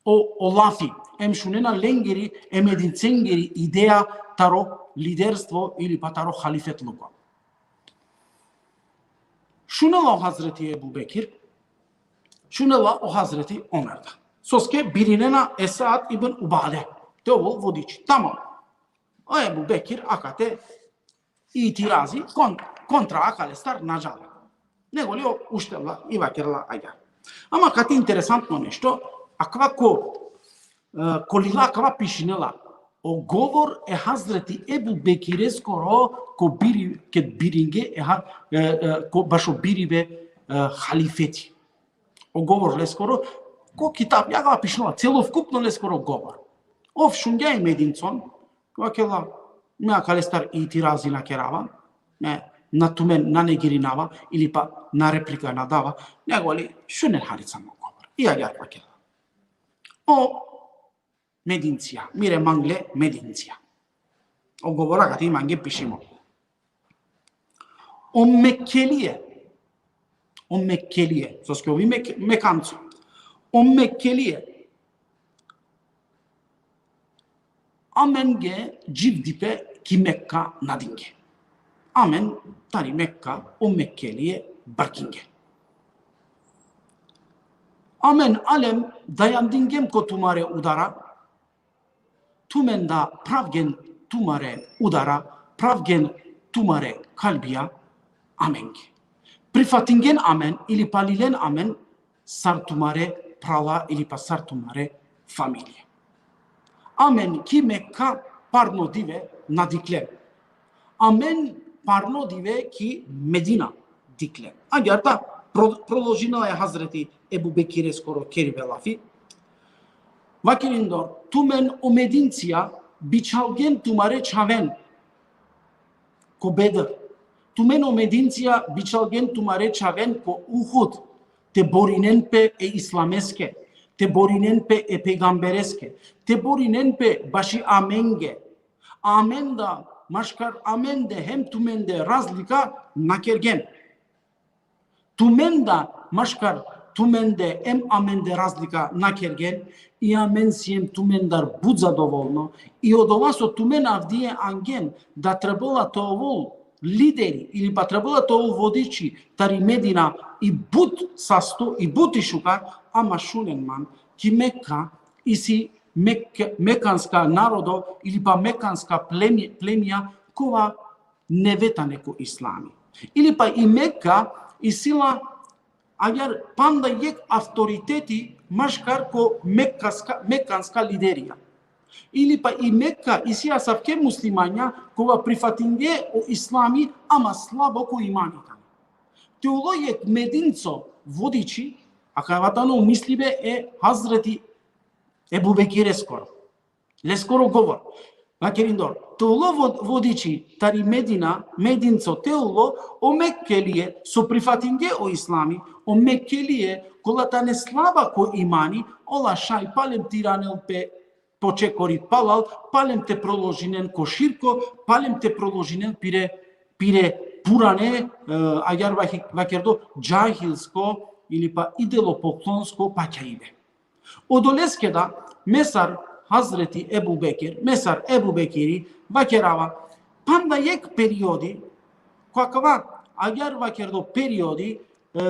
o, o lafi, em šunena lengiri, em edincengiri ideja taro liderstvo ili pa taro halifetluko. Šunela o Hazreti Ebu Bekir, šunela o Hazreti Omer da. Soske birinena e Saad ibn Ubade te ovol vodiči. Tamam. O Ebu Bekir akate itirazi kon-, kontra akalestar na džala. Nego li o uštela i vakerela agjaar. Ama kate interesantno nešto, akava ko, e, ko lila akava pišinela, o govor e Hazreti Ebu Bekireskoro ko biri-, ked biringe e ha-, e, e, ko bašo biribe, e, halifeti. O govor leskoro, ko kitab, akava pišinela, celokupno leskoro govor. Ov šungja e Medincon, vakerela, me akalestar itirazi na kerava, me na tumen na negirinava, ili pa na replika na dava, nego li šunen harica mo govor. I agjaar vakerela. O Medincija, mire mangle Medincija. O govor akate mange pišimo. O Mekkelije, o Mekkelije, soske ov i Mek-, Mekanco. O Mekkelije, amenge dživdipe ki Mekka na dinge. Amen tari Mekka, o Mekkelije barginge. Amen alem dajandingem ko tumare udara, tumen da pravgen tumare udara, pravgen tumare kalbija amenge. Prifatingen amen ili pa lilen amen sar tumare prala ili pa sar tumare familije. Amen ki Mekka parno dive na diklem. Amen parno dive ki Medina diklem. Agjaar da pro-, prodolžinela e Hazreti Ebu Bekireskoro keribe lafi. Vakerindor, tumen o Medincija bičhalgen tumare čhaven ko Bedr. Tumen o Medincija bičhalgen tumare čhaven ko Uhud, te borinen pe e islameske, te borinen pe e pejgambereske, te borinen pe baši amenge. Amen da, maškar amende hem tumende razlika na kergen. Tumen da, maškar tumende hem amende razlika na kergen, i amen siem tumendar but zadovolno, i odova so tumen avdive angen da trebela te ovol lideri, ili pa trebela te ovol vodiči tari Medina, i but sasto, i but i šukar, ama šunen man, ki Mekka isi Mek-, mekanska narodo, ili pa mekanska plemi-, plemija, kova neve tane ko islami. Ili pa i Mekka isi la agjaar panda jekh avtoriteti maškar ko mekkaska, mekanska liderija. Ili pa i Mekka isi asavke muslimanja kova prifatinge o islami, ama slabo ko imani tane. Te ulo jekh Medinco vodiči, akava tano mislibe e Hazreti Ebu Bekireskoro. Leskoro govor. Vakerindor, te ulo vo-, vodiči tari Medina, Medinco te ulo, o Mekkelije so prifatinge o islami, o Mekkelije kola tane slaba ko imani, ola šaj palem te iranel pe počekori palal, palem te proložinen ko širko, palem te proložinen pire, pire purane, e, agjaar vake-, vakerdo, džahilsko ili pa idolopoklonsko pakjaibe. Odoleske da, me sar Hazreti Ebu Bekir, me sar Ebu Bekiri, vakerava, panda jekh periodi, ko akava, agjaar vakerdo periodi, e,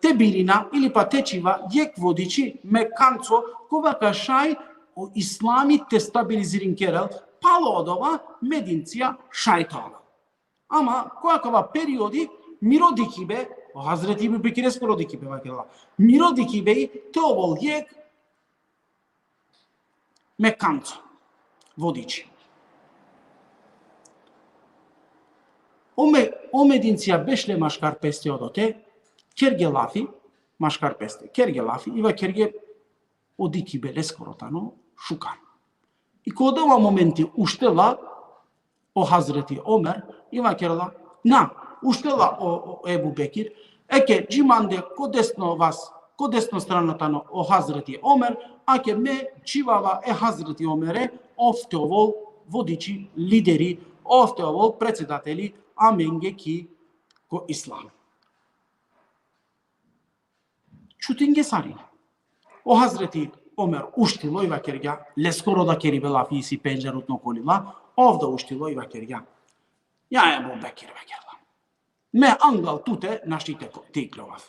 te birina ili pa te čhiva jekh vodiči Mekanco, kova ka šaj o islami te stabilizirin kerel, palo odova Medincija šaj te ovel. Ama, ko akava periodi, miro dikhibe, o Hazreti Ebu Bekireskoro dikhibe, vakerela. Miro dikhibe i te ovol jekh Mekanco vodiči. O Me-, o Medincija bešle maškar peste odote, kerge lafi, maškar peste, kerge lafi, i vakerge o dikhibe leskoro tano šukar. I ko odova momenti uštela o Hazreti Omer, i vakerela, na, uštela o, o Ebu Bekir, eke, dži mande ko desno vas, ko desno strana tano o Hazreti Omer, ake me čhivava e Hazreti Omere, ov te ovol vodiči, lideri, ov te ovol predsedateli amenge ki ko islam. Čutinge sarine. O Hazreti Omer uštilo i vakergja, leskoro da keribe lafi isi pendžarutno kolila, ov da uštilo i vakergja: Ja Ebu Bekir, vakerla, me anglal tute našti te ko-, te iklovav.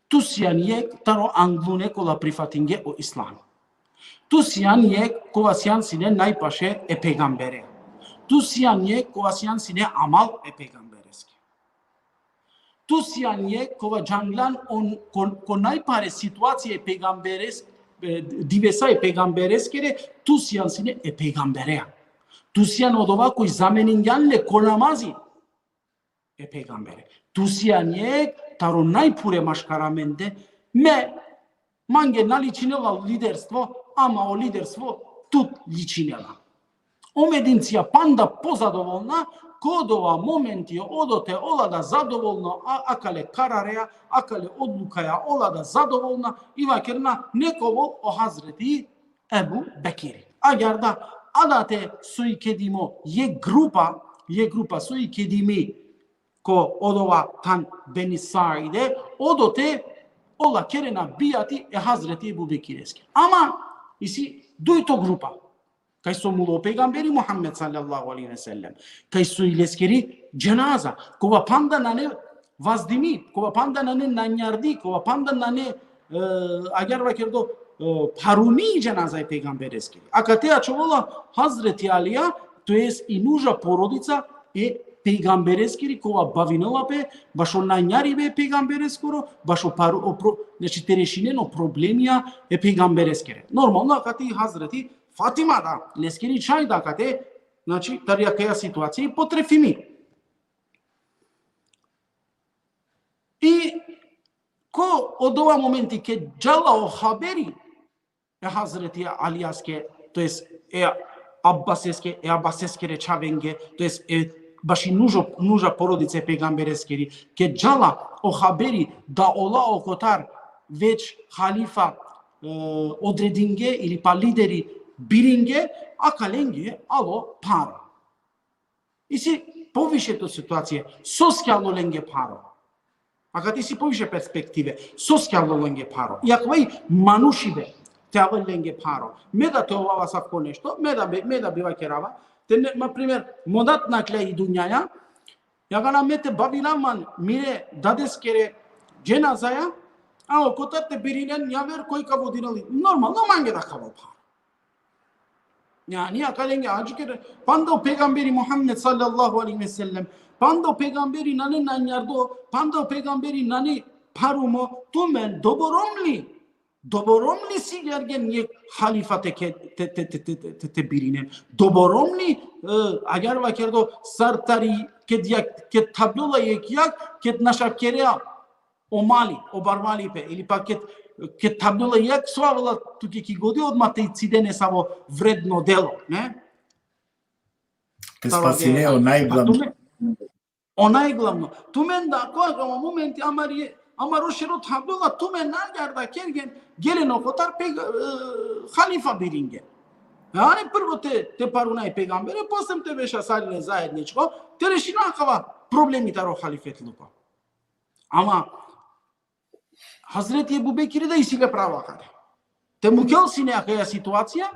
Tu sian jekh taro anglune kola prifatinge o Islam. Tu sian jekh kova sian sine najpaše e pejgambere. Tu sian jekh kova sian sine amal e pejgambereske. Tu sian jekh kova džanglan on ko, ko najpare situacije e pejgamberes, e, divesa e pejgambereskere, tu sian sine e pejgamberea. Tu sian odova koj zameningjan le ko namazi e pejgambere. Tu sian jekh taro najpure maškar amende, me mange na ličinela liderstvo, ama o liderstvo tut ličinela. O Medincija panda pozadovolna, ko odova momenti odote ola da zadovolno, a, akale kararea, akale odlukaja ola da zadovolna, i vakerna neka ovol o Hazreti Ebu Bekiri. Agjaar da, adate so i kedimo jekh grupa, jekh grupa so i kedimi ko odova than Beni Saide, odote ola kerena bijati e Hazreti Ebu Bekireske. Ama isi dujto grupa, kaj so mulo pejgamberi Muhammed sallallahu alejhi ve sellem, kaj so i leskeri dženaza, kova panda nane vazdimi, kova panda nane nanjardi, kova panda nane, e, agjaar vakerdo, e, pharumi dženaza e pejgambereskeri. Akate ačhovola Hazreti Alija, to jest i nuža porodica e pejgambereskeri, kova bavinela pe bašo nanjaribe e pejgambereskoro, bašo paro-, o pro-, znači, te rešinen o problemija e pejgambereskere. Normalno, akate i Hazreti Fatima da, leskeri čhaj da akate, znači, tari akaja situacija i potrefimi. I ko odova momenti ked džala o haberi e Hazreti Alijaske, to jest e Abbaseske, e Abbaseskere čhavenge, to jest e baši nužo, nuža porodice e pejgambereskeri, ked džala o haberi da ola okotar već halifa, e, odredinge ili pa lideri biringe, akalenge alo pharo. Isi poviše to situacije, soske alo lenge pharo. Akate isi poviše perspektive, soske alo lenge pharo. I akava i manušibe te avel lenge pharo. Me da te ovav asavko nešto, me da bi, me da bi vakerava, te ne, na primer, mo dat naklja i dunjaja, ja kana me te bavinav man mire dadeskere dženazaja, a okotar te birinen javer koj ka vodinel i. Normalno mange da ka avel pharo. Jani, akalenge adžiker, panda o pejgamberi Muhammed sallallahu alejhi ve sellem, panda o pejgamberi nane nanjardo, panda o pejgamberi nane pharumo, tumen doborom li, doborom li si gergen jekh halifa te ke-, te, te birinen. Doborom li, e, agjaar vakerdo sar tari ked jak, ked thablola jekh jak, ked našavkerea o mali, o barvalipe, ili pa ked, ked thablola jekh so avela tuke ki godi, odma te cidene savo vredno delo, ne? Te spasine o najglavno. Tumen, o najglavno. Tumen da, ko, ko momenti amari, amaro šero thablola, tumen agjaar da kergen, gelen okotar pe, e, halifa biringen. Jani prvo te, te pharuna e pejgambere, poslem te beša sarine zajedničko, te rešina akava problemi taro halifetluko. Ama Hazreti Ebu Bekiri da isi le pravo akate. Te mukel sine akaja situacija,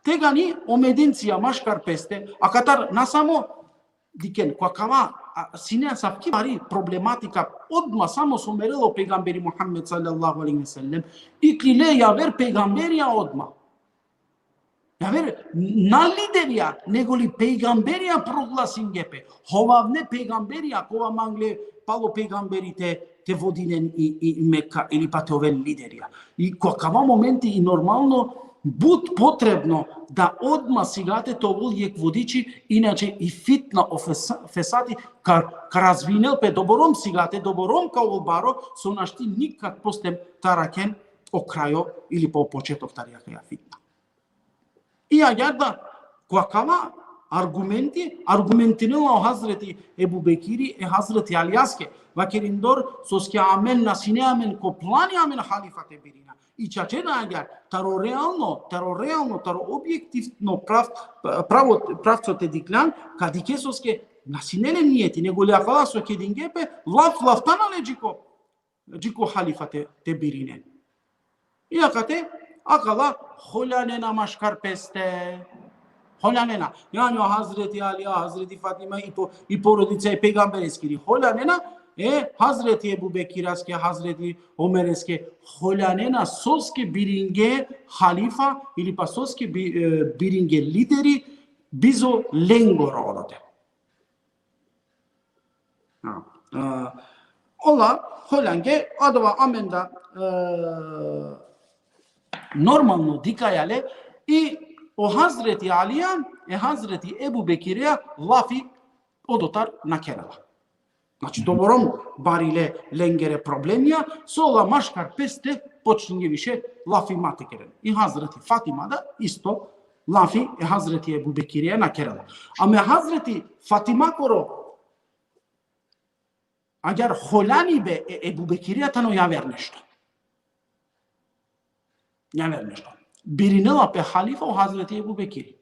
tegani o Medincija maškar peste, akatar na samo, dikhen, ko akava, a, sine asavki bari problematika, odma samo so merela o pejgamberi Muhammed sallallahu alejhi ve sellem, iklile javer pejgamberija odma. Javer, na liderija, nego li pejgamberija proglasinge pe. Hovavne pejgamberija, kova mangle palo pejgamberi te, te vodinen i, i Meka, ili pa te oven liderija. I ko akava momenti i normalno, but potrebno da odma sigate te ovol jekh vodiči, inače i fitna o fesa-, fesadi ka, ka razvinel pe doborom sigate, doborom ka ovol baro, so našti nikad poslem te arakhen o krajo ili pa o početok tari akaja fitna. I agjaar da, ko akava argumenti, argumentinela o Hazreti Ebu Bekiri e Hazreti Alijaske, vakerindor, soske amen na sine amen ko plani amen halifa te birina. I čače da agjaar, taro realno, taro realno, taro objektivno prav-, pravo, pravco te dikhljan, ka dikhe soske na sine len nijeti, nego li akala so kedinge pe, laf, laf tano le dži ko, dži ko halifa te, te birinen. I akate, Akala holjanena maškar peste. Holjanena. Jani o Hazreti Alija, Hazreti Fatima i, po, i porodica e pejgambereskiri. Holjanena e Hazreti Ebu Bekiraske, Hazreti Omereske. Holjanena soske biringe halifa ili pa soske bi, e, biringe lideri bizo lengoro odote. A, a, ola, holjange, adava amen da, e, normalno dikhaja le, i o Hazreti Alija, e Hazreti Ebu Bekireja, lafi odotar na kerela. Znači, doborom barile lengere problemija, so ola maškar peste počninge više lafi ma te keren. I Hazreti Fatima da isto lafi e Hazreti Ebu Bekireja na kerela. Ama e Hazreti Fatima koro agjaar holjanibe e Ebu Bekireja tano javer nešto. Javer nešto. Birinela pe halifa o Hazreti Ebu Bekiri.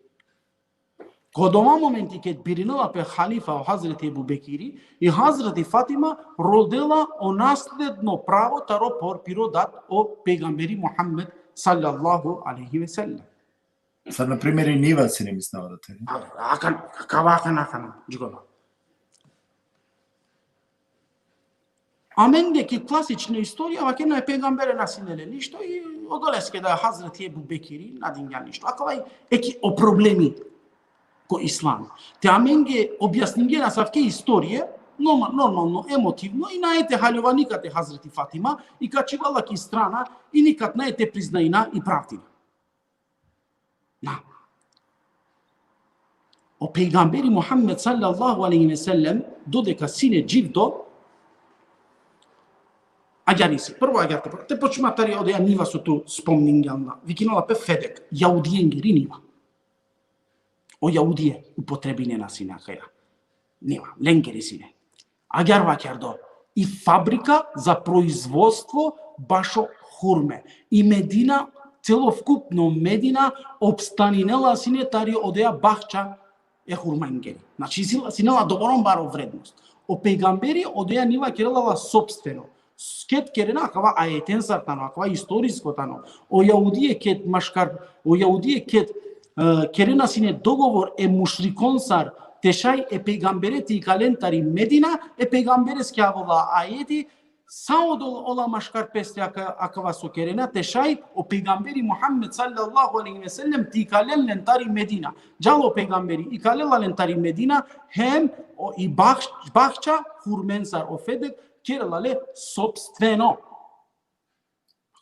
Ko dova momenti ked birinela pe halifa o Hazreti Ebu Bekiri, i Hazreti Fatima rodela o nasledno pravo taro por piro dad o pejgamberi Muhammed sallallahu alejhi ve sellem. Sar, na primer, i niva sine mislinava da te. A, akan, kava akan, akan, džikola. Amenge ki klasična istorija, vakerena e pejgambere na sine le ništo, i odoleske da Hazreti Ebu Bekiri na dingja ništo. Akava i, e, ki o problemi ko islam. Te amenge objasningena asavke istorije, norma-, normalno, emotivno, i nae te haljova nikate Hazreti Fatima, i ka čhiva la ki strana, i nikad nae te priznajna i pravdina. Na. O pejgamberi Muhammed sallallahu alejhi ve sellem, dodeka sine dživdo, agjaar isi. Prvo agjaar te, te počma tari odoja niva so tu spomningjan la. Vikinela pe Fedek, jahudijengiri niva. O jahudije upotrebinena sine akaja niva, lengeri sine. Agjaar vakerdo, i fabrika za proizvodstvo bašo hurme. I Medina, celovkupno Medina, opstaninela sine tari odoja bahča e hurmengeri. Znači, sine la, sine la doborom baro vrednost. O pejgamberi odoja niva kerela la sopstveno. Ked kerena, akava ajetensar tano, akava istorisko tano. O jahudije ked maškar, o jahudije ked, e, kerena sine dogovor e mušrikonsar, te šaj e pejgambere te ikalen tari Medina, e pejgambereske avela ajeti, sa odola, ola maškar peste aka-, akava so kerena, te šaj o pejgamberi Muhammed sallallahu alejhi ve sellem te ikalen len tari Medina. Džala o pejgamberi, ikalela len tari Medina, hem o, i bah-, bahča hurmensar, o Fedek, kerela le sopstveno.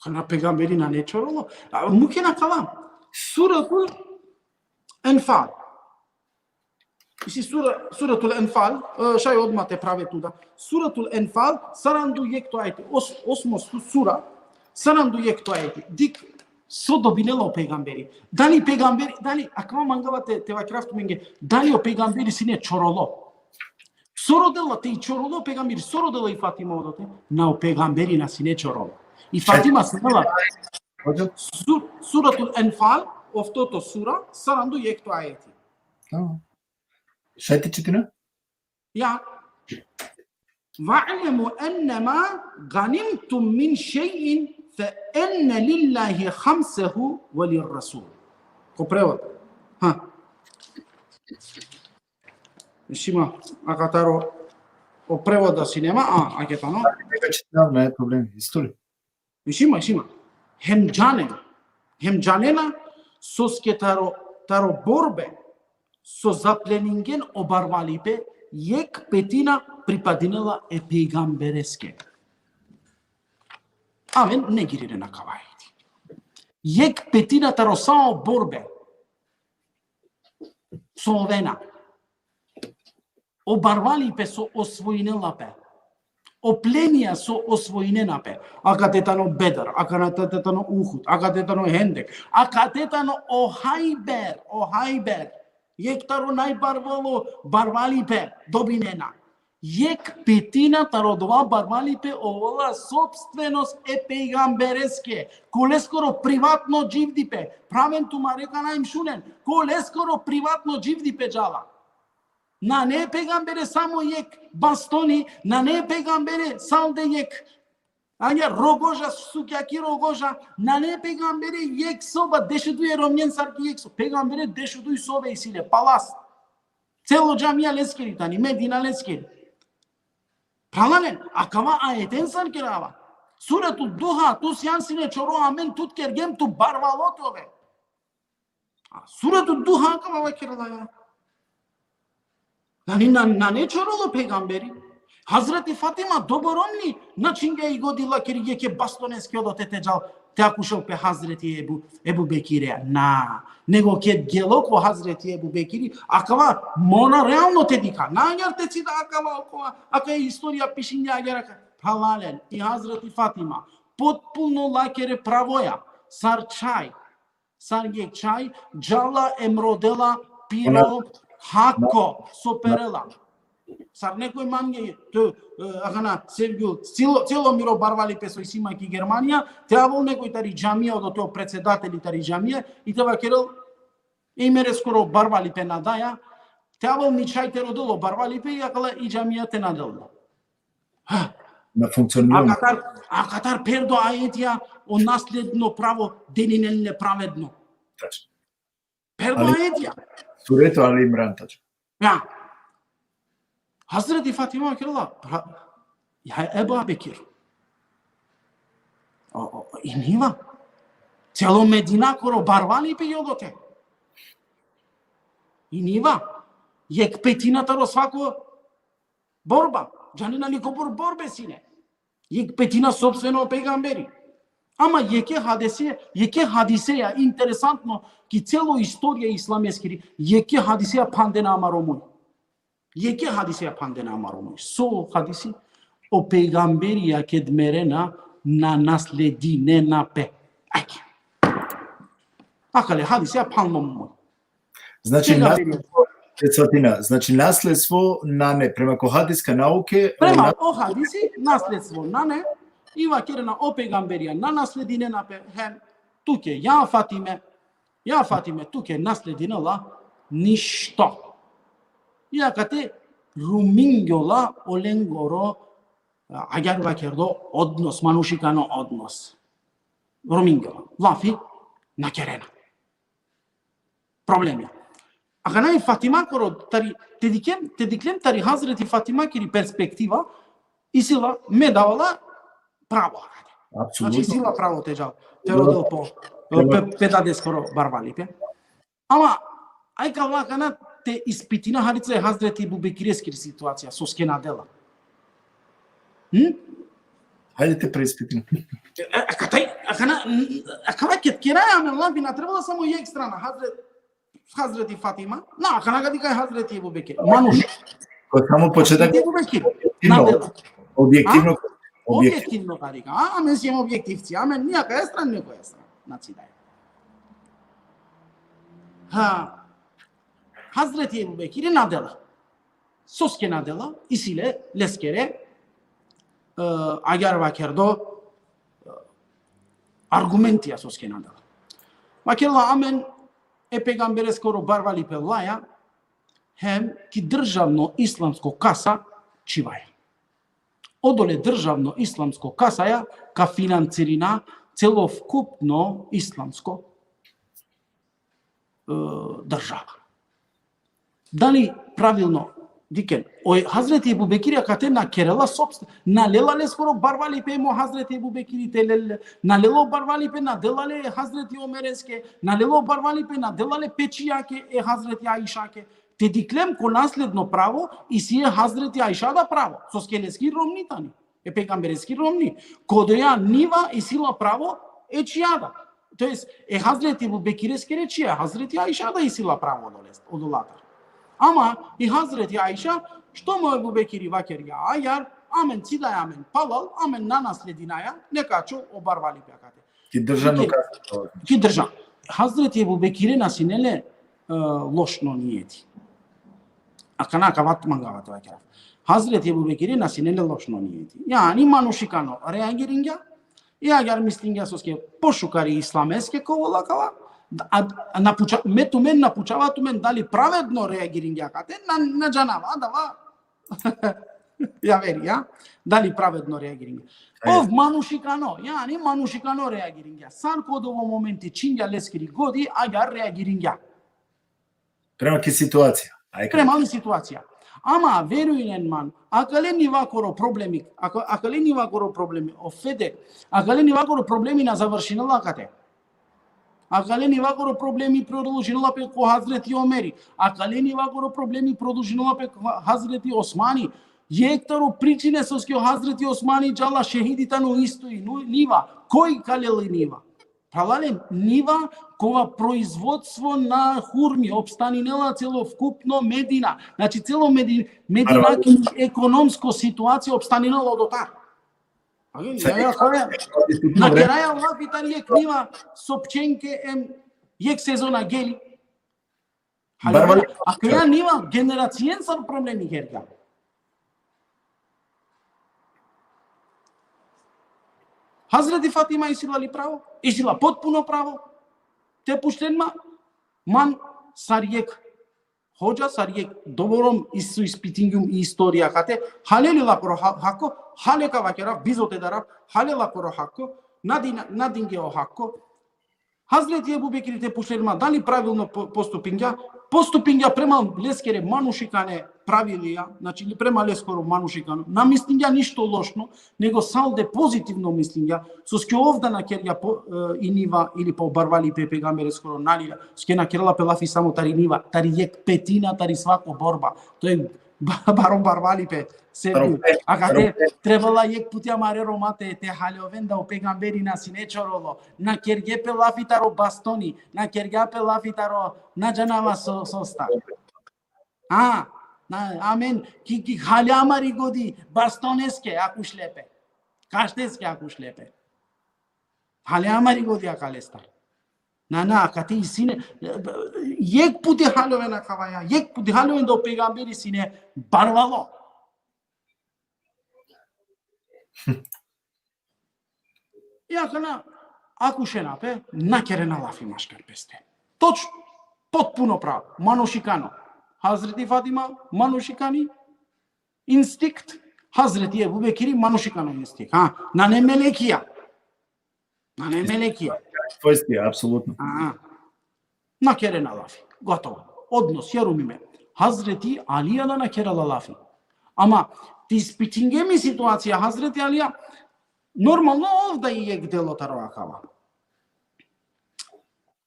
Kana pejgamberi nane čorolo. A, mukena kalam. Suratul Enfal. Isi sura, Suratul Enfal, e, šaj odma te prave tu da. Suratul Enfal, saranda u jekto ajeti. Os-, osmo su-, sura, saranda u jekto ajeti. Dikh so dobinela o pejgamberi. Dali pejgamberi, dali, akava mangava te, te vakerav tumenge, dali o pejgamberi sine čorolo. So rodela te i čorolo pejgamberi, so rodela i Fatima odote? Na, o pejgamberi na sine čorolo. I Fatima sine la. Hoca? Sur-, Suratul Enfal, oftoto sura, saranda u jekto ajeti. Tamam. Šaj te čitina? Ja. Va'lemu ennema ganimtum min šej'in fe enne lillahi hamsehu ve lirrasul. Ko prevod. Ha. Isi ma, akataro o prevoda sine ma, a, ake tano. Neka čitinav, nane problem. Istori. Isi ma, isi ma. Hem džanen, hem džanena, soske taro, taro borbe, so zapleningen o barvalipe, jekh petina pripadinela e pejgambereske. Amen negirinen akava ajeti. Jekh petina taro sa o borbe so ovena. O barvalipe so osvojinela pe. O plenija so osvojinena pe. Akate tano Bedr, akate tano Uhud, akate tano Hendek, akate tano o Hajber, o Hajber. Jekh taro najbarvalo barvalipe dobinena. Jekh petina taro dova barvalipe ovela sopstvenost e pejgambereske. Ko leskoro privatno dživdipe. Praven tumare kana, em šunen. Ko leskoro privatno dživdipe džala. Nane pejgambere samo jekh bastoni, nane pejgambere salde jekh Agjaar rogoža, sukjaki rogoža, nane pejgambere jekh soba, dešuduj romnjen sar ki jekh soba. Pejgambere dešuduj sobe isi le, palas. Celo džamija leskiri tani, Medina leskiri. Phralalen, akava ajeten sar kerava. Suretu Duha, tu sijan sine čoro, amen tut kergjem, tu barvalo te ove. A Suretu Duha akava vakerela, ja. Nani, na, nane čorolo pejgamberi. Hazreti Fatima doboromni, na čingja i godi lakiri jekhe bastoneske odote te džal, te akušel pe Hazreti Ebu, Ebu Bekire. Na, nego ked gelo ko Hazreti Ebu Bekiri, akava mora realno te dikha. Na agjaar te cida akava okova, aka istorija pišingja agjaar aka. Phralalen, i Hazreti Fatima, potpuno lakere pravoja, sar čhaj, sar jekh čhaj, džala em rodela piro hako, so perela. Sar nekoj mange, to, e, akana, Sevgjul, celo, celo miro barvalipe so isi ma ki Germanija, te avol nekoj tari džamija, odote o predsedateli tari džamija, i te vakerel, e, mereskoro barvalipe na daja, te avol ni čhaj te rodel o barvalipe, i akala i džamija te na del. Ha. Na funkcionira. Akatar, akatar pherdo ajetija, o nasledno pravo delinen le pravedno. Tačno. Pherdo ajetija. Suretu Ali Imran, tačno. Ja. Hazreti Fatima kerela, pra-, ja Ebu Bekir. O, o, i niva. Celo Medinakoro barvalipe i odote. I niva. Jekh petina taro svako borba. Džanena li kobor borbe sine. Jekh petina sopstveno pejgamberi. Ama jekhe hadise, jekhe hadiseja interesantno, ki celo istorija islameskiri, jekhe hadiseja phandena amaro muj. Jekhe hadiseja phandena amaro muj. So hadisi? O pejgamberija ked merena, na nasledinena pe. Ajde. Akale hadiseja phanlo muj. Znači, pejgamberi. Nasledstvo, te cvatina, znači, nasledstvo nane, prema ko hadiska nauke, o prema na- o hadisi, nasledstvo nane, i vakerena o pejgamberija, na nasledinena pe, hem, tuke, ja Fatime, ja Fatime, tuke nasledinela ništo. I akate rumingjola olengoro, a, agjaar vakerdo odnos, manušikano odnos. Rumingjola. Lafi na kerena. Problemi. Akana i Fatimakoro, tari, te diklem, te diklem tari Hazreti Fatimakiri perspektiva, isi la, me dava la pravo. Apsolutno. Znači, isi la pravo te džal, te rodel po, pe, pe dadeskoro barvalipe. Ama, aj ka la akana te ispitina harica e Hazreti Ebu Bekireskiri situacija, soske na dela. Hm? Hajde te preispitina. E, e, akana, akana, akana ked keraja amen lafi, na trebela samo jekh strana, Hazret-, Hazreti Fatima, na, akana ka dikha Hazreti Ebu Bekir. Manuš. Ko samo početak. Hazreti Ebu Bekir. Objektivno. Na dela. Objektivno. A? Objektivno. Objektivno ka dikha. A, amen siem objektivci. Amen ni akaja strana, ni akaja strana. Znači, daj. Ha. Hazreti Ebu Bekiri na dela. Soske na dela, isi le leskere, e, agjaar vakerdo, e, argumentija soske na dela. Vakerela amen e pejgambereskoro barvalipe laja, hem ki državno islamsko kasa čhivaja. Odole državno islamsko kasaja ka financirina celovkupno islamsko, e, država. Dali pravilno, dikhen, o Hazreti Ebu Bekiri akate na kerela sopst-, na lela leskoro barvalipe mo Hazreti Ebu Bekiri te lel le, na lela o barvalipe na dela le Hazreti Omereske, na lela o barvalipe na dela le pe čhijake e Hazreti Aišake. Te diklem ko nasledno pravo, isi e Hazreti Aiša da pravo, soske leski romni tani. E pejgambereski romni. Kodoja niva isi la pravo e čhija da. To jest, e Hazreti Ebu Bekireskere čhija, Hazreti Aiša da isi la pravo odolest-, odolatar. Ama i Hazreti Aiša, što mo Ebu Bekiri vakergja, agjaar, amen cidaja amen palal, amen na nasledinaja, neka ačhol o barvalipe akate. Ki državno. Ki, kasa. Ki drža-. Hazreti Ebu Bekire na sine le, e, lošno nijeti. Akana akava mangava te vakerav. Hazreti Ebu Bekire na sine le lošno nijeti. Jani manušikano reagiringja, i agjaar mislingja soske pošukari islameske ka ovel akava, a, a na puča-, me tumen na pučava tumen dali pravedno reagiringja akate, na, na džanava, adava Javeri, ja? Dali pravedno reagiringja? Ajde. Ov manušikano, jani manušikano reagiringja. Sar ko odovo momenti čhingja leskiri godi, agjaar reagiringja. Prema ki situacija. Aj, prema li situacija. Ama verujnen man, akale nivakoro problemi, aka-, akale nivakoro problemi, o Fede, akale nivakoro problemi na završinela akate. Akale nivakoro problemi produžinela pe ko Hazreti Omeri. Akale nivakoro problemi produžinela pe ko Hazreti Osmani. Jekh taro pričine soske o Hazreti Osmani džala šehidi tano isto i nu-, niva. Koj kalel i niva? Phralalen, niva kova proizvodstvo na hurmi, opstaninela celovkupno Medina. Znači, celo Medi-, Medina ki ekonomsko situacija opstaninela odotar. Agen, ja, ja, koja? Na keraja lafi tari jekh niva so pčenke em jekh sezona geli. Barvali. Akaja niva generacijencar problemi kergja. Hazreti Fatima isi la li pravo, isi la potpuno pravo, te pučlen ma, man sar jekh hodža, sar jekh doborom isu ispitingjum i istorija kate, hale li lakoro ha-, hako, hale ka vakerav, bizo te darav, hale lakoro hako, na din-, na dinge o hako, Hazreti Ebu Bekri te pučel ma, dali pravilno po-, postupingja? Postupingja prema leskere manušikane pravilija, znači, prema leskoro manušikano. Na mislingja ništo lošno, nego salde pozitivno mislingja. Soske ov da na kergja po-, e, i niva ili po barvalipe e pejgambereskoro, nali, soske na kerela pe lafi samo tari niva, tari jekh petina, tari svako borba. To je ba-, baro barvalipe. Sebi. Akate trebela jekh puti amare Roma te, te haljoven da o pejgamberi na sine čorolo. Na kergje pe lafi taro bastoni, na kergja pe lafi taro na džanava so, sostar. A, na, amen, ki, ki halja amari godi bastoneske akušle pe. Kašteske akušle pe. Halja amari godi akalestar. Na, na, akate isi sine, jekh puti haljoven akavaja, jekh puti haljoven da o pejgamberi sine barvalo. I akana, akušena pe, na kerena lafi maškar peste. Točno, potpuno pravo, manušikano. Hazreti Fatima, manušikani instinkt, Hazreti Ebu Bekiri, manušikano instinkt. Ha, nane melekija. Nane melekija. Svojstvo, apsolutno. Aha. Na kerena lafi. Gotovo. Odnos, verujni me. Hazreti Alija da na kerela lafi. Ama, te ispitingjem i situacija Hazreti Alija, normalno ov da i jekh delo taro akava.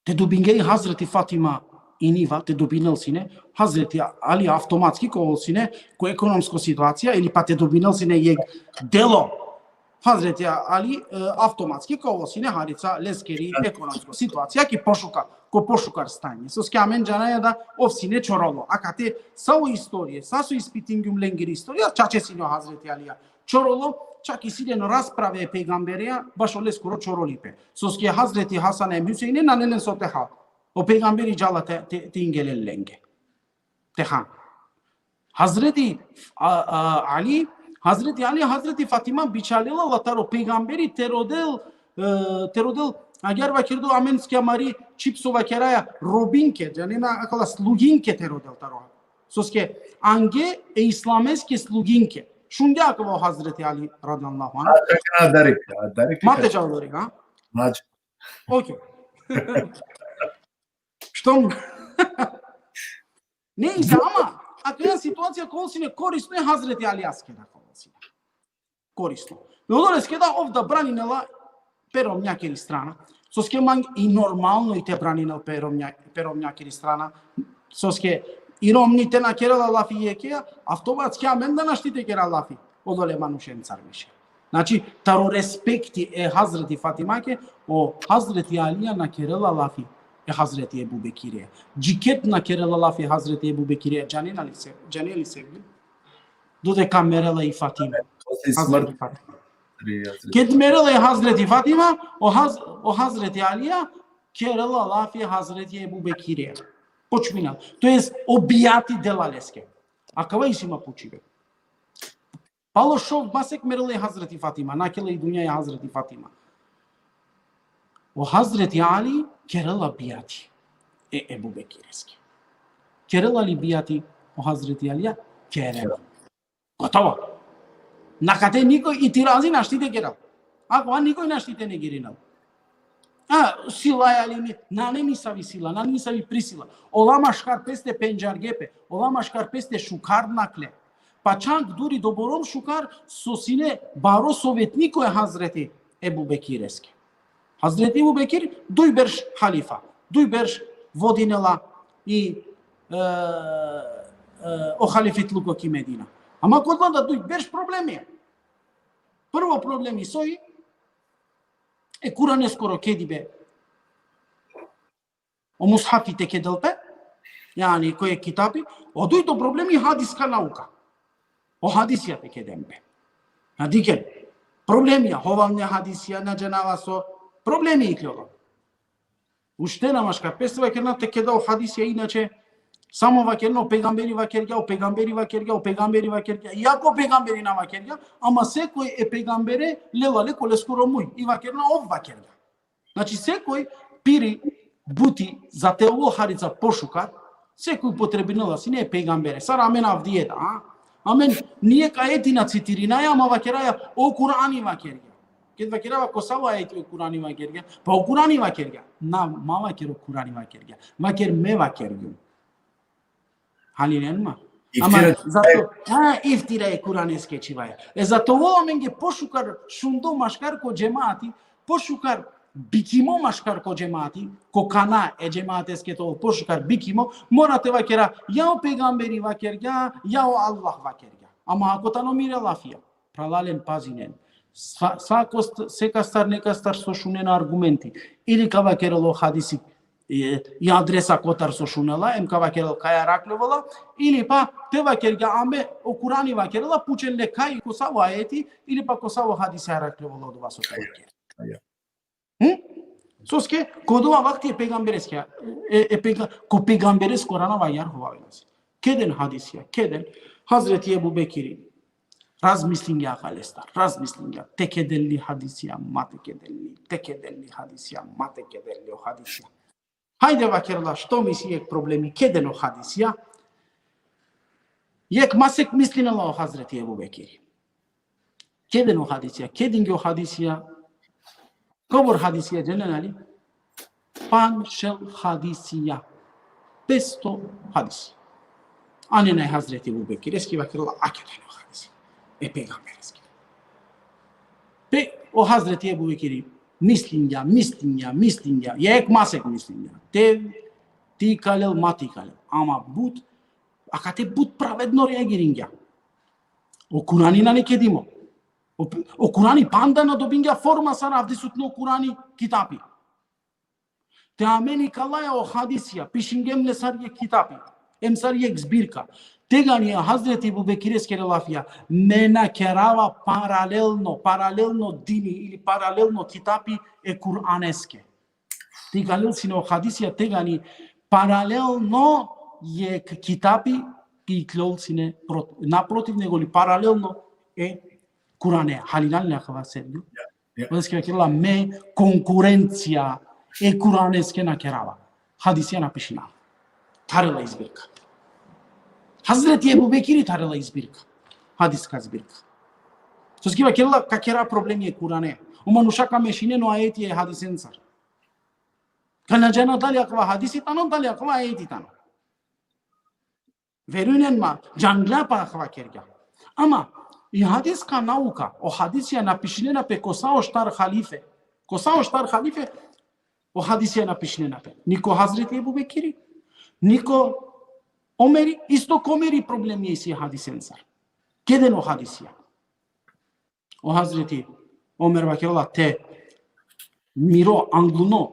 Te dobingja i Hazreti Fatima i niva, te dobinel sine, Hazreti Ali avtomatski ka ovel sine, ko ekonomsko situacija, ili pa te dobinel sine jekh delo Hazreti Ali, e, avtomatski ka ovel sine harica leskeri ekonomsko situacija, ki pošukar, ko pošukar stanje. Soske amen džanaja da ov sine čorolo. Akate sa o istorije, sa so ispitingjum lengiri istorija, čače sine o Hazreti Alija čorolo, čak isi len rasprave e pejgambereja, bašo leskoro čorolipe. Soske Hazreti Hasan em Huseine nane len so te hal. O pejgamberi džala te, te, te ingelel lenge. Te han. Hazreti, a, a, Ali, Hazreti Ali, Hazreti Fatima bičhalela la taro pejgamberi te rodel, e, te rodel, agjaar vakerdo amen soske amari čhib so vakeraja robinke, džanena akala sluginke te rodel taro. Soske ange e islameske sluginke. Šungja akava o Hazreti Ali radijallahu anhu. A, a, a, darik, a, darik. Ma te džal darik, a? Mađe. Okej. Što mu? Ne, i sama, akaja situacija ka ovel sine korisno e Hazreti Alijaske da ka ovel sine. Korisno. I odoleske da ov da braninela pe romnjakeri strana. Soske mange i normalno i te braninel pe romnja-, pe romnjakeri strana. Soske i romni te na kerela lafi jekheja, avtomatski amen da našti te kera lafi odole manušencar više. Znači, taro respekti e Hazreti Fatimake, o Hazreti Alija na kerela lafi e Hazreti Ebu Bekirija. Džiked na kerela lafi e Hazreti Ebu Bekirija, džanena li se, džanena li sebebi? Dodeka merela i Fatima. Posle Hazreti smrt. Fatima. Ked merela i Hazreti Fatima, o Haz-, o Hazreti Alija kerela lafi e Hazreti Ebu Bekirija. Počminela. To jest, o bijati dela leske. Akava isi ma pučibe. Palo šov masek merela i Hazreti Fatima, nakhela i dunja i Hazreti Fatima. O Hazreti Ali kerela bijati e Ebu Bekireske. Kerela li bijati o Hazreti Alija? Kerela. Gotovo. Nakate nikoj itirazi našti te kerel. Akava nikoj našti te negirinel. A, sila e alimi, nane nisavi sila, nane nisavi prisila. Ola maškar peste pendžarge pe, ola maškar peste šukar nakle. Pa čak duri doborom šukar, so sine baro sovetniko e Hazreti Ebu Bekireske. Hazreti Ebu Bekir, duj berš halifa, duj berš vodinela i, e, e, o halifitluko ki Medina. Ama kodla da duj berš problemi. Prvo problemi soj, e Kuraneskoro kedibe. O mushafi te kedel pe, jani, koj e kitapi, o dujto problemi hadiska nauka. O hadisija te keden pe. Na diken, problemija, hovalne hadisija, na džanava so, problemi ikljola. Ušte na maškar peste vakerena te keda o hadisija, inače, samo vakerena o pejgamberi vakergja, o pejgamberi vakergja, o pejgamberi vakergja. Iako o pejgamberi na vakergja, ama sekoj e pejgambere lela le ko leskoro muj. I vakerena ov vakergja. Znači, sekoj piri buti za te ovel harica pošukar, sekoj upotrebinela sine e pejgambere. Sar amen avdive da, a? Amen nijek ajeti na citirinaja, ama vakeraja, o Kurani vakergja. Ked vakerava, ko savo ajeti o Kurani vakergja? Pa o Kurani vakergja. Na, ma vaker o Kurani vakergja. Vaker me vakergjum. Halinen ma? Ama iftira. Zato, ha, iftira e Kuraneske čhivaja. E zato ovel amenge pošukar šundo maškar ko džemati, pošukar bikimo maškar ko džemati, ko kana e džemateske te ovel pošukar bikimo, mora te vakera, ja o pejgamberi vakergja, ja o Allah vakergja. Ama ako tano mire lafija, phralalen, pazinen. Sa, sa kost-, sekastar nekastar so šunena argumenti. Ili ka vakerel o hadisi, e, i adresa kotar so šunela, em ka vakerel kaj arakljovela, ili pa te vakergja, ame o Kurani vakerela, pučen le kaj, ko savo ajeti, ili pa ko savo hadisi arakljovela odova so ka vakerel. Ja. Hm? Soske, ko dova vakti e pejgambereske, e, e pejga-, ko pejgamberesko rana vajar hovavenas. Keden hadisija, keden. Hazreti Ebu Bekiri razmislingja akalestar, razmislingja. Te keden li hadisija, ma te keden li, te keden li hadisija, ma te keden li o hadisija. Hajde, vakerela, što mi si jek problemi, keden o hadisija. Jek masek mislinela o Hazreti Ebu Bekiri. Keden o hadisija, kedinge o hadisija, kobor hadisija, džanen ali? Panšel hadisija. Pesto hadisi. Anena e Hazreti Ebu Bekireske, vakerela, ake tano hadisi e pejgambereske. Pe o Hazreti Ebu Bekiri mislingja, mislingja, mislingja, jek masek mislingja. Te, te ikalel, ma te ikalel. Ama but, akate but pravedno reagiringja. O Kurani nane kedimo. O, o Kurani panda na dobingja forma sar avdisutno Kurani kitapi. Te amen ikalaja o hadisija, pišingjem le sar jek kitapi, em sar jek zbirka. Tegani e Hazreti Ebu Bekireskere lafija, me na kerava paralelno, paralelno dini ili paralelno kitapi e Kuraneske. Te ikalel sine o hadisija tegani paralelno jek kitapi, te iklol sine prot-, naprotiv, nego li paralelno e Kurane. Halinan li akava, Sergio? Ja, ja. Odoleske vakerela, me konkurencija e Kuraneske na kerava. Hadisija na pišinava. Tharela i zbirka. Hazreti Ebu Bekiri tharela i zbirka. Hadiska zbirka. Soske vakerela, ka kera problemi e Kurane. O manuša ka mešinen o ajeti e hadisencar. Ka na džana dali akava hadisi tano, dali akava ajeti tano. Verujnen ma, džangla pa akava kergja. Ama i hadiska nauka, o hadisija na pišinena pe ko sa o štar halife. Ko sa o štar halife, o hadisija na pišinena pe. Ni ko Hazreti Ebu Bekiri, ni ko Omeri, isto ko Omeri problemi isi hadisencar. Keden o hadisija? O Hazreti Omer vakerela, te miro angluno,